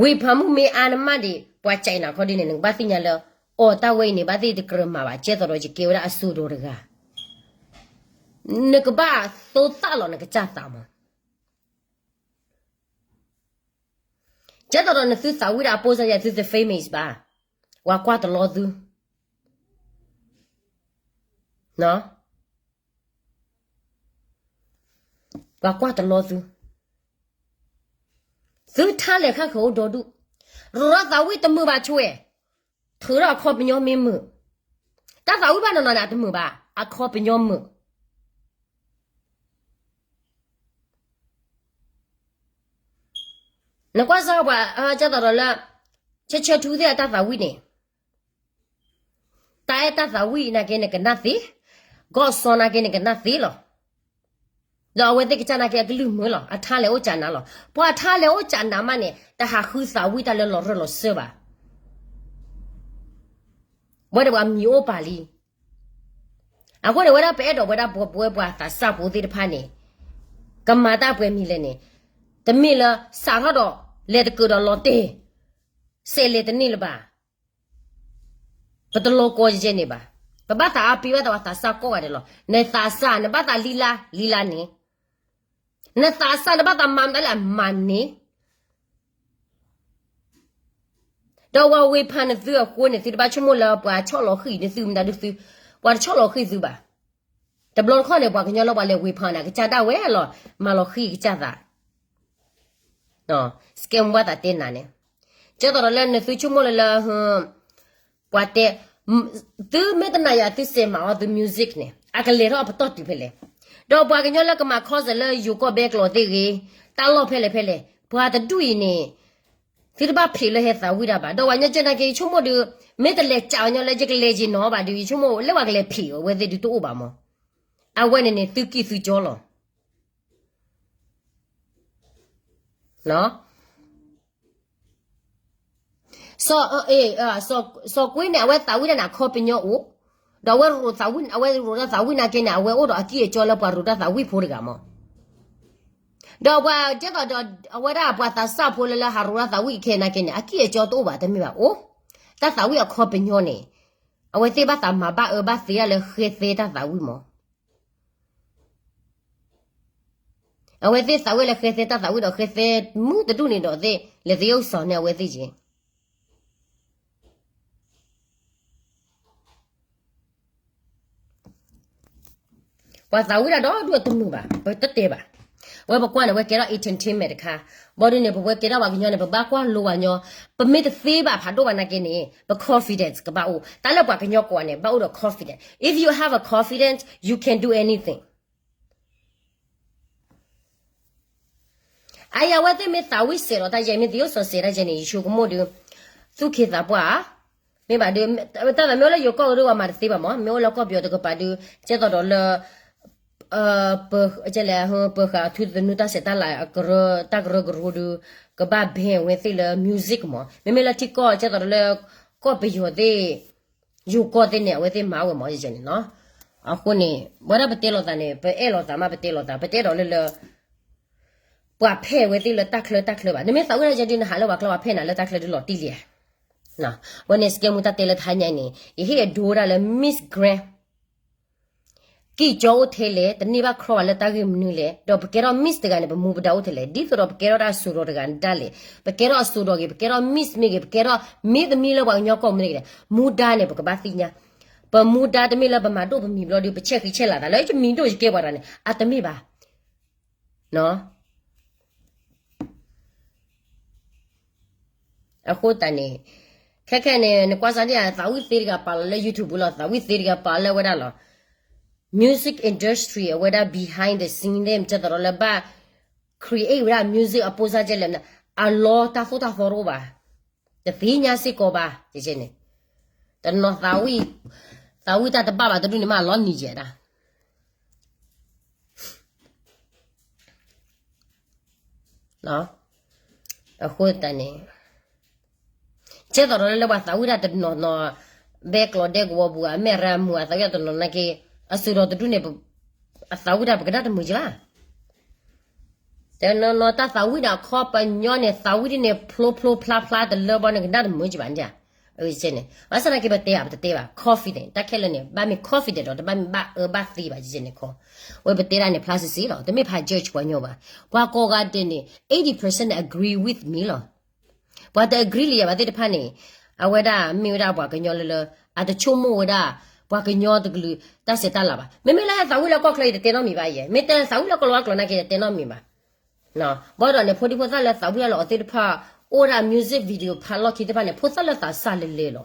ဝ့ဖးမုၣ်မ့ၢ်အါနမၣ်ဒံး ပှၤစဲးနၤခီဒ်န့ၣ် နကဘၣ်သ့ၣ်ညါလၢ အီၤတၢ်ဝဲအံၤန့ၣ် ဘၣ်သ့ၣ်တကြၢးမၤဘၣ် ကဲသိးဒီးယကဲဝဲဒၣ်အစိၤဒီးတဂၤ နကဘၣ်သိသၣ်လီၤနကစၢ်သးမး. ကဲသိးဒီးနသုသးဝံၣ်ဒၣ်အပိစၢ်ယဲ သုတ famous ဘၣ်, ပှၤကွၢ်တလီသု, ပှၤကွၢ်တလီသု, သုထါလဲၤဃၣ်ဃၢၤအိၣ်ဒီဒူၣ်, ရၤသးဝံၣ်တမုာ်ဘၣ်ဆိၣ်ဝဲ, ထုးထီၣ်အခီပညီမ့ၢ်မုာ်, တၢ်သးဝံၣ်ဘၣ်နီၢ်နီၢ်န့ၣ် အတမုာ်ဘၣ်, အခီပညီမုာ် နကွၢ်စၢ်ပှၤ ကဲသိးဒီးလၢ ဆၢဆၢထူသ့ၣ်အတၢ်သးဝံၣ်န့ၣ်, တၢ်အဲၣ်တၢ်သးဝံၣ်နာ်က့န့ၣ်ကနၣ်သ့, ကီၢ်စီနာ်က့န့ၣ်ကနၣ်သ့လီၤ. ဒီးအဝဲသ့ၣ်ကစၢ်နာ်က့အကလုၢ်မုာ်လီၤ, အထါလဲၤအိၣ်ကၠးနၤလီၤ. ပှၤထါလဲၤအိၣ်ကၠးနၤမးန့ၣ် တဟးဃုသးဝံၣ်တၢ်လၢလီၤရၢၢ်လီၤစၢၢ်ဘၣ်. ဝဲဒၣ်ပှၤမံၤအိၣ်ပာ်လံ အဃိန့ၣ် ဝဲဒၣ်ပအဲၣ်ဒိးဝဲဒၣ်ပဝဲပှၤသးစၢ်ဖိသ့ၣ်တဖၣ်န့ၣ် ကမၤတၢ်ပှဲၤမံၤလဲၣ်န့ၣ်, တမ့ၢ်လၢစးထီၣ်ဒီးလဲၤတကၢးဒီးလီၤတဲာ် စဲးလဲၤတန့ၢ်လၢၤဘၣ်. ပတလီၤကီယဲန့ၣ်ဘၣ်. ပဘၣ်သးအါပ့ၤဘၣ်သးပှၤသးစၢ်ကိးဂၤဒဲးလီၤ. နသးစၢ် နဘၣ်သးလံလါ လံလါန့ၣ်, နသးစၢ် နဘၣ်သးမၤမတၤလဲၣ် မၤန့ၣ် ဒီးပှၤဝ့ဖးနသုအဃိန့ၣ် သုတဘၣ်ဆိကမိၣ်လၢပှၤဆီၣ်လီၤဃံၤန့ၢ်သုမတၤဒုးသု, ပှၤတဆီၣ်လီၤဃံၤသုဘၣ်. တဘျီတခီၣ်န့ၣ် ပှၤကညီလၢပှၤလဲၤဝ့ဖးနၤ ကစၢ်ဒၣ်ဝဲလီၤ မၤလီၤဃံၤကစၢ်သး စကဲမူဘၣ်သးတဲနၤန့ၣ်, ကဲသိးဒီးလၢနသုဆိကမိၣ်လၢလၢ ပှၤတဲ သုမ့ၢ်တနာ်ယၤ သုစဲးမၤအီၤသု music န့ၣ် အကလဲၤထီၣ်အပတီၢ်တုၤဖဲလဲၣ်. ဒီးပှၤကညီလၢကမၤ concert လၢယိၤကီၢ်ဘဲကျိာ်သ့ၣ်ဂ့ၤ, တၢ်လီၢ်ဖဲလဲၣ်ဖဲလဲၣ်, ပှၤတဒူၣ်အံၤန့ၣ် သုတဘၣ်ဖံးလၢဟဲသးဝံၣ်တၢ်ဘၣ်. ဒီးပှၤကညီကဲနာ်က့ ယဆိကမိၣ်ဒုး မ့ၢ်တလဲၤကးပှၤကညီလၢယကလဲၤယနီၤဘၣ်ဒုး ယဆိကမိၣ်လၢပှၤကလဲၤဖံးအဝဲသ့ၣ်ဒုးတအိၣ်ဘၣ်မး. အဝဲန့ၣ်န့ၣ် သုကံၢ်သုကၠီလီၤ. စီၤကွ့န့ၣ် အဝဲသးဝံၣ်တၢ်န့ၣ် အခီပညီအိၣ်, ဒီးအဝဲရိးသးဝံၣ် အဝဲရိးတၢ်သးဝံၣ်နာ်က့န့ၣ် အဝဲအိၣ်ဒီးအကံၢ်အကၠီလၢပှၤရိးတၢ်သးဝံၣ်ဖိတဂၤမး. ဒီးပှၤကဲသိးဒီး အဝဲဒၣ်ပှၤသးစၢ်ဖိလၢလၢဟးရိးတၢ်သးဝံၣ်ခဲနာ်က့န့ၣ် အကံၢ်အကၠီတအိၣ်ဘၣ်တမ့ၢ်ဘၣ်အိၣ်. တၢ်သးဝံၣ်အခီပညီန့ၣ် အဝဲသ့ၣ်ဘၣ်သးမၤဘၣ်အၢဘၣ်သီဒၣ်လၢဃဲသဲတၢ်သးဝံၣ်မး. အဝဲသ့ၣ်သးဝံၣ်လၢဃဲသဲတၢ်သးဝံၣ်ဒီး ဃဲသဲမုၢ်တဒူၣ်န့ၣ်ဒီးသ့ၣ် လဲၤသယုၢ်စီၤန့ၢ်အဝဲသ့ၣ်က့ၤ. ပှၤသးဝံၣ်တၢ်ဒီဒူၣ်အတမုာ်ဘၣ် ပတတဲဘၣ်. ဝဲပကွၢ်န့ၣ် ဝဲကဲထီၣ် entertainment တခါ, ဘၣ်ဒုးန့ၣ် ပဝဲကဲထီၣ်ပှၤကညီန့ၣ် ပဘၣ်ကွၢ်လိပှၤကညီ, ပမ့ၢ်တသ့ဘၣ်ဖးဒိၣ်ဘၣ်နာ်က့န့ၣ် ပ confidence ကဘၣ်အိၣ်, တၢ်လၢပှၤကညီကိးဂၤန့ၣ် ဘၣ်အိၣ်ဒီး confidence. If you have a confidence, you can do anything. အယၤဝဲသ့ၣ်မ့ၢ်သးဝံၣ်စဲးဒီးတၢ်ယဲ မ့ၢ်သယုၢ်စီၤစဲးတၢ်ယဲန့ၣ် ယဆိကမိၣ်ဒုး သူၣ်က့သးပှၢ်ဧါ, မ့ၢ်ဘၣ်ဒုး တၢ်သးမ့ၢ်အိၣ်လၢယိၤကီၢ်ဒုး ပှၤမၤတသ့ဘၣ်မး, မ့ၢ်အိၣ်လၢကီၢ်ပယီၤတကပၤဒုး ကဲသိးဒီးလၢ ပလဲ ပဃးထူသနူတၢ်ဆဲးတၢ်လၤ တၢ်ကရၢကရိဒုး ကဘၣ် ban ဝဲသ့ၣ်လၢ music မး, မ့မ့ၢ်လၢထံကီၢ် ကဲသိးဒီးလၢ ကီၢ်ပယီၤသ့ၣ် ယိၤကီၢ်သ့ၣ်န့ၣ် အဝဲသ့ၣ်မၤဝဲမးယဲန့ၣ်နီၤ. အဃိန့ၣ် ဝဲဒၣ်ပတဲလိာ်သးန့ၣ် ပအဲၣ်လိာ်သးမး ပတဲလိာ်သး ပတဲဒီးလၢလၢ ပှၤဖဲၣ်ဝဲသ့ၣ်လၢတၢ်ချၢတၢ်ချၢဘၣ်. နမ့ၢ်သးဝံၣ်တၢ်ယဲဒုး နဟးလၢပှၤကျါ ပှၤဖဲၣ်နၤလၢတၢ်ချၢဒုးလီၤတံၢ်လံဧါ. ဝဲန့ၣ် စကဲမူ တၢ်တဲလၢတဟါညါအံၤန့ၣ် ယဟ့ၣ်အဒိဝဲဒၣ်လၢ Miss Grand ကံၢ်ကၠီအိၣ်ထဲလဲၣ်, တန့ၢ်ဘၣ် ခီဘၣ်လၢတၢ်ဂ့ၢ်မနုၤလဲၣ်, ဒီးပကဲထီၣ် Miss တဂၤန့ၣ် ပမူပဒါအိၣ်ထဲလဲၣ်, ဒ်သိးဒီးပကဲထီၣ်တၢ်အစိၤဒီးတဂၤဒၣ်လဲာ်, ပကဲထီၣ်အစိၤဒီးဂ့ၤ, ပကဲထီၣ် Miss မ့ၢ်ဂ့ၤ, ပကဲထီၣ်မ့ၢ်သမံလၢပှၤကညီကီၢ်မ့ၢ်ဂ့ၤ, မူဒါန့ၣ် ပကဘၣ်သ့ၣ်ညါ. ပမူဒါတမ့ၢ်လၢပမၤဒိၣ်ပမံၤဘျီဒုး ပဆဲးဃံဆဲးလၤသးလၢ ယမံၤဒိၣ်ယကဲပှၤတဂၤန့ၣ် အတမ့ၢ်ဘၣ်. အဃိသတးန့ၣ် ခဲခဲန့ၣ် နကွၢ်စၢ်ဒ် သးဝံၣ်သ့တဂၤပာ်လီၤလၢ YouTube လီၤ, သးဝံၣ်သ့တဂၤပာ်လၢဝဲဒၣ်လီၤ music industry အဝဲဒၣ် behind the scene သ့ၣ် ကဲသိးဒီးလၢဘၣ် create ဝဲဒၣ် music အပိစၢ်ကဲလဲၣ်, အလီတၢ်သိၣ်တၢ်သီတအိၣ်ဘၣ်, တသ့ၣ်ညါစ့ၢ်ကီးဘၣ်, န့ၣ် တနီၤသးဝံၣ်, သးဝံၣ်တၢ်တဘၣ်ဘၣ်တဒူၣ်န့ၣ်မး အလီၤနံၤယဲဒၣ် အဃိသတးန့ၣ် ကဲသိးဒီးလၢပှၤသးဝံၣ်တၢ်တနီၤနီၤ ဘဲကျိးဒဲကဝီၤပူၤ အမဲၣ်ရမုာ် အသးဝံၣ်တၢ်တနီၤနာ်က့ အစိၤဒီးတဒူၣ်န့ၣ် အသးဝံၣ်တၢ်ပကဒၣ်တမုာ်ကဘၣ်. တနီၤနီၤတၢ်သးဝံၣ်န့ၣ်အခီပညီန့ၣ် သးဝံၣ်ဒ်န့ၣ် ဖျိဖျိဖျါဖျါတလၢဘီန့ၣ် ကဒၣ်တမုာ်ကဘၣ်န့ၣ်. ဘၣ်ဆၣ်သနာ်က့ပတဲဧါ ပတတဲဘၣ် confident တၢ်ခဲလၢာ်န့ၣ် ဘၣ်မ့ၢ် confident ဒီး တဘၣ်မ့ၢ်ဘၣ်အၢဘၣ်သီဘၣ် ယဲန့ၣ်ခီ, ဝဲပတဲဒၣ်န့ၣ် ဖျါစ့ၢ်စ့ၢ်လီၤ, တမ့ၢ်ဖး judge ပှၤညီဘၣ်. ပှၤကိးဂၤဒဲးန့ၣ် eighty percent agree with me လီၤ. ပှၤတ agree လၢယၤဘၣ်သ့ၣ်တဖၣ်န့ၣ် အဝဲဒၣ်မ့ၢ်ဝဲဒၣ်ပှၤကညီလၢလၢ အတဆိကမိၣ်ဝဲဒၣ် ပှၤကညီတကလုာ်တၢ်ဆဲးတၢ်လၤဘၣ်. မ့မ့ၢ်လၢသးဝံၣ်လၢကီၢ်ချၢအံၤ တတဲနီတမံၤဘၣ်ယဲ, မ့ၢ်တဲသးဝံၣ်လၢကီၢ်လီၤဝါကျိာ်နာ်က့ တတဲနီတမံၤဘၣ်. ဘၣ်ဒီးန့ၣ် ဖိဒံဖိသၣ်လၢသးဝံၣ်လၢလီၤအီၤသ့ၣ်တဖၣ် အိၣ်ဒၣ် music video ဖးလီၢ်ခံသ့ၣ်တဖၣ်န့ၣ် ဖိသၣ်လၢသးစၢ်လဲၤလဲၤလီၤ.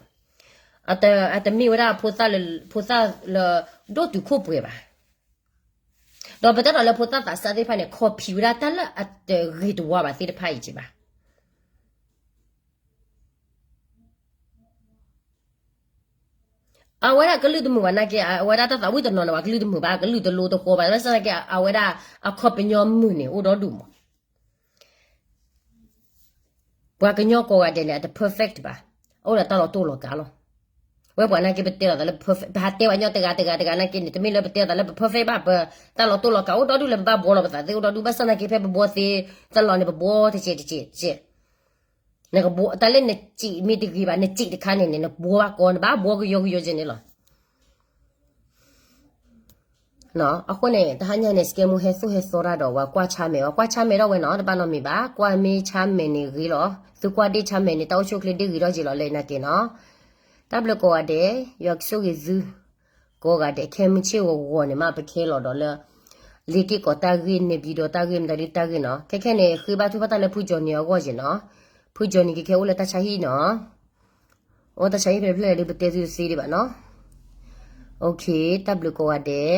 အတမ့ၢ်ဝဲဒၣ်ဖိသၣ်လၢ ဒိၣ်တုာ်ခိၣ်ပှဲၤဘၣ်. ဒီးပတဲဒီးလၢဖိသၣ်သးစၢ်သ့ၣ်တဖၣ်န့ၣ် copy ဝဲဒၣ်တၢ်လၢအတဂ့ၤတဝါဘၣ်သ့ၣ်တဖၣ်အံၤက့ၤဘၣ်. အဝဲဒၣ်ကလုၢ်တမုာ်ဘၣ်နာ်က့ အဝဲဒၣ်တၢ်သးဝံၣ်တနီၤန့ၣ် ပှၤကလုၢ်တမုာ်ဘၣ် ကလုၢ်တလိတဃီဘၣ် ဘၣ်ဆၣ်သနာ်က့ အဝဲဒၣ်အခီပညီမုာ်န့ၣ် အိၣ်ဒီဒူၣ်မး. ပှၤကညီကိးဂၤဒဲးန့ၣ် အတ perfect ဘၣ်, အအိၣ်ဒီးတၢ်လီၤတိၢ်လီၤကးလီၤ. ဝဲပှၤနာ်က့ပတဲလီၤသးလၢ ပ perfect ပဟးတဲပှၤကညီတဂၤတဂၤတဂၤနာ်က့န့ၣ် တမ့ၢ်လၢပတဲလီၤသးလၢပ perfect ဘၣ်, ပတၢ်လီၤတိၢ်လီၤကးအိၣ်ဒီဒူၣ်လၢပဘၣ်ဘှီလီၤပသးသ့အိၣ်ဒီဒူၣ် ဘၣ်ဆၣ်သနာ်က့ဖဲပဘှီသ့တလီၤန့ၣ် ပဘှီတကဲးတကဲးတကဲး တၢ်လၢနစံးမ့ၢ်တဂ့ၤဘၣ် နစံးတခါန့ၣ်န့ၣ် နဘှီဘၣ်ကီ နဘၣ်ဘှီကယီကယီကဲန့ၣ်လီၤ. အဃိန့ၣ် တဟါညါန့ၣ် စကဲမူဟဲသိၣ်ဟဲသီတၢ်ဒီး ဝဲကွၢ်ဆါမဲာ် ဝဲကွၢ်ဆါမဲာ်ထီၣ်ဝဲနီၤ တဘၣ်နီတမံၤဘၣ် ကွၢ်မ့ၢ်ဆါမဲာ်န့ၣ်ဂ့ၤလီၤ သုကွၢ်ဒ့ၣ်ဆါမဲာ်န့ၣ် တၢ်အိၣ်ဆူၣ်အိၣ်ချ့ဒ့ၣ်ဂ့ၤထီၣ်က့ၤလီၤလၢနာ်က့နီၤ. တၢ်ဘျုးကိးဂၤဒဲး ယွၤကဆိၣ်ဂ့ၤသု ကိးဂၤဒဲး ခဲမုၢ်ဆ့ၣ်ဂီၤဂီၤန့ၣ် မ့ၢ်ပခဲလီၤဒီးလၢ လ့ၤက့ၢ်ကီးတၢ်ဂ့ၢ် န့ၣ်ပၠံၤဒီးတၢ်ဂ့ၢ် မတၤဒုတၢ်ဂ့ၢ်နီၤ ခဲခဲန့ၣ် ဃ့ဘါထုကဖၣ်တၢ်လၢဖုကၠီၤနံၤအဂီၢ်က့ၤနီၤ. ဖုကၠီၤနံၤက့ၤခဲအိၣ်လၢတၢ်ဆါဟံၣ်နီၤ. တၢ်ဆါဟံၣ်ဖဲလဲၣ်ဖဲလဲၣ်ဒီး ပတဲသုတသ့ဒံးဘၣ်နီၤ. တၢ်ဘျုးကိးဂၤဒဲး.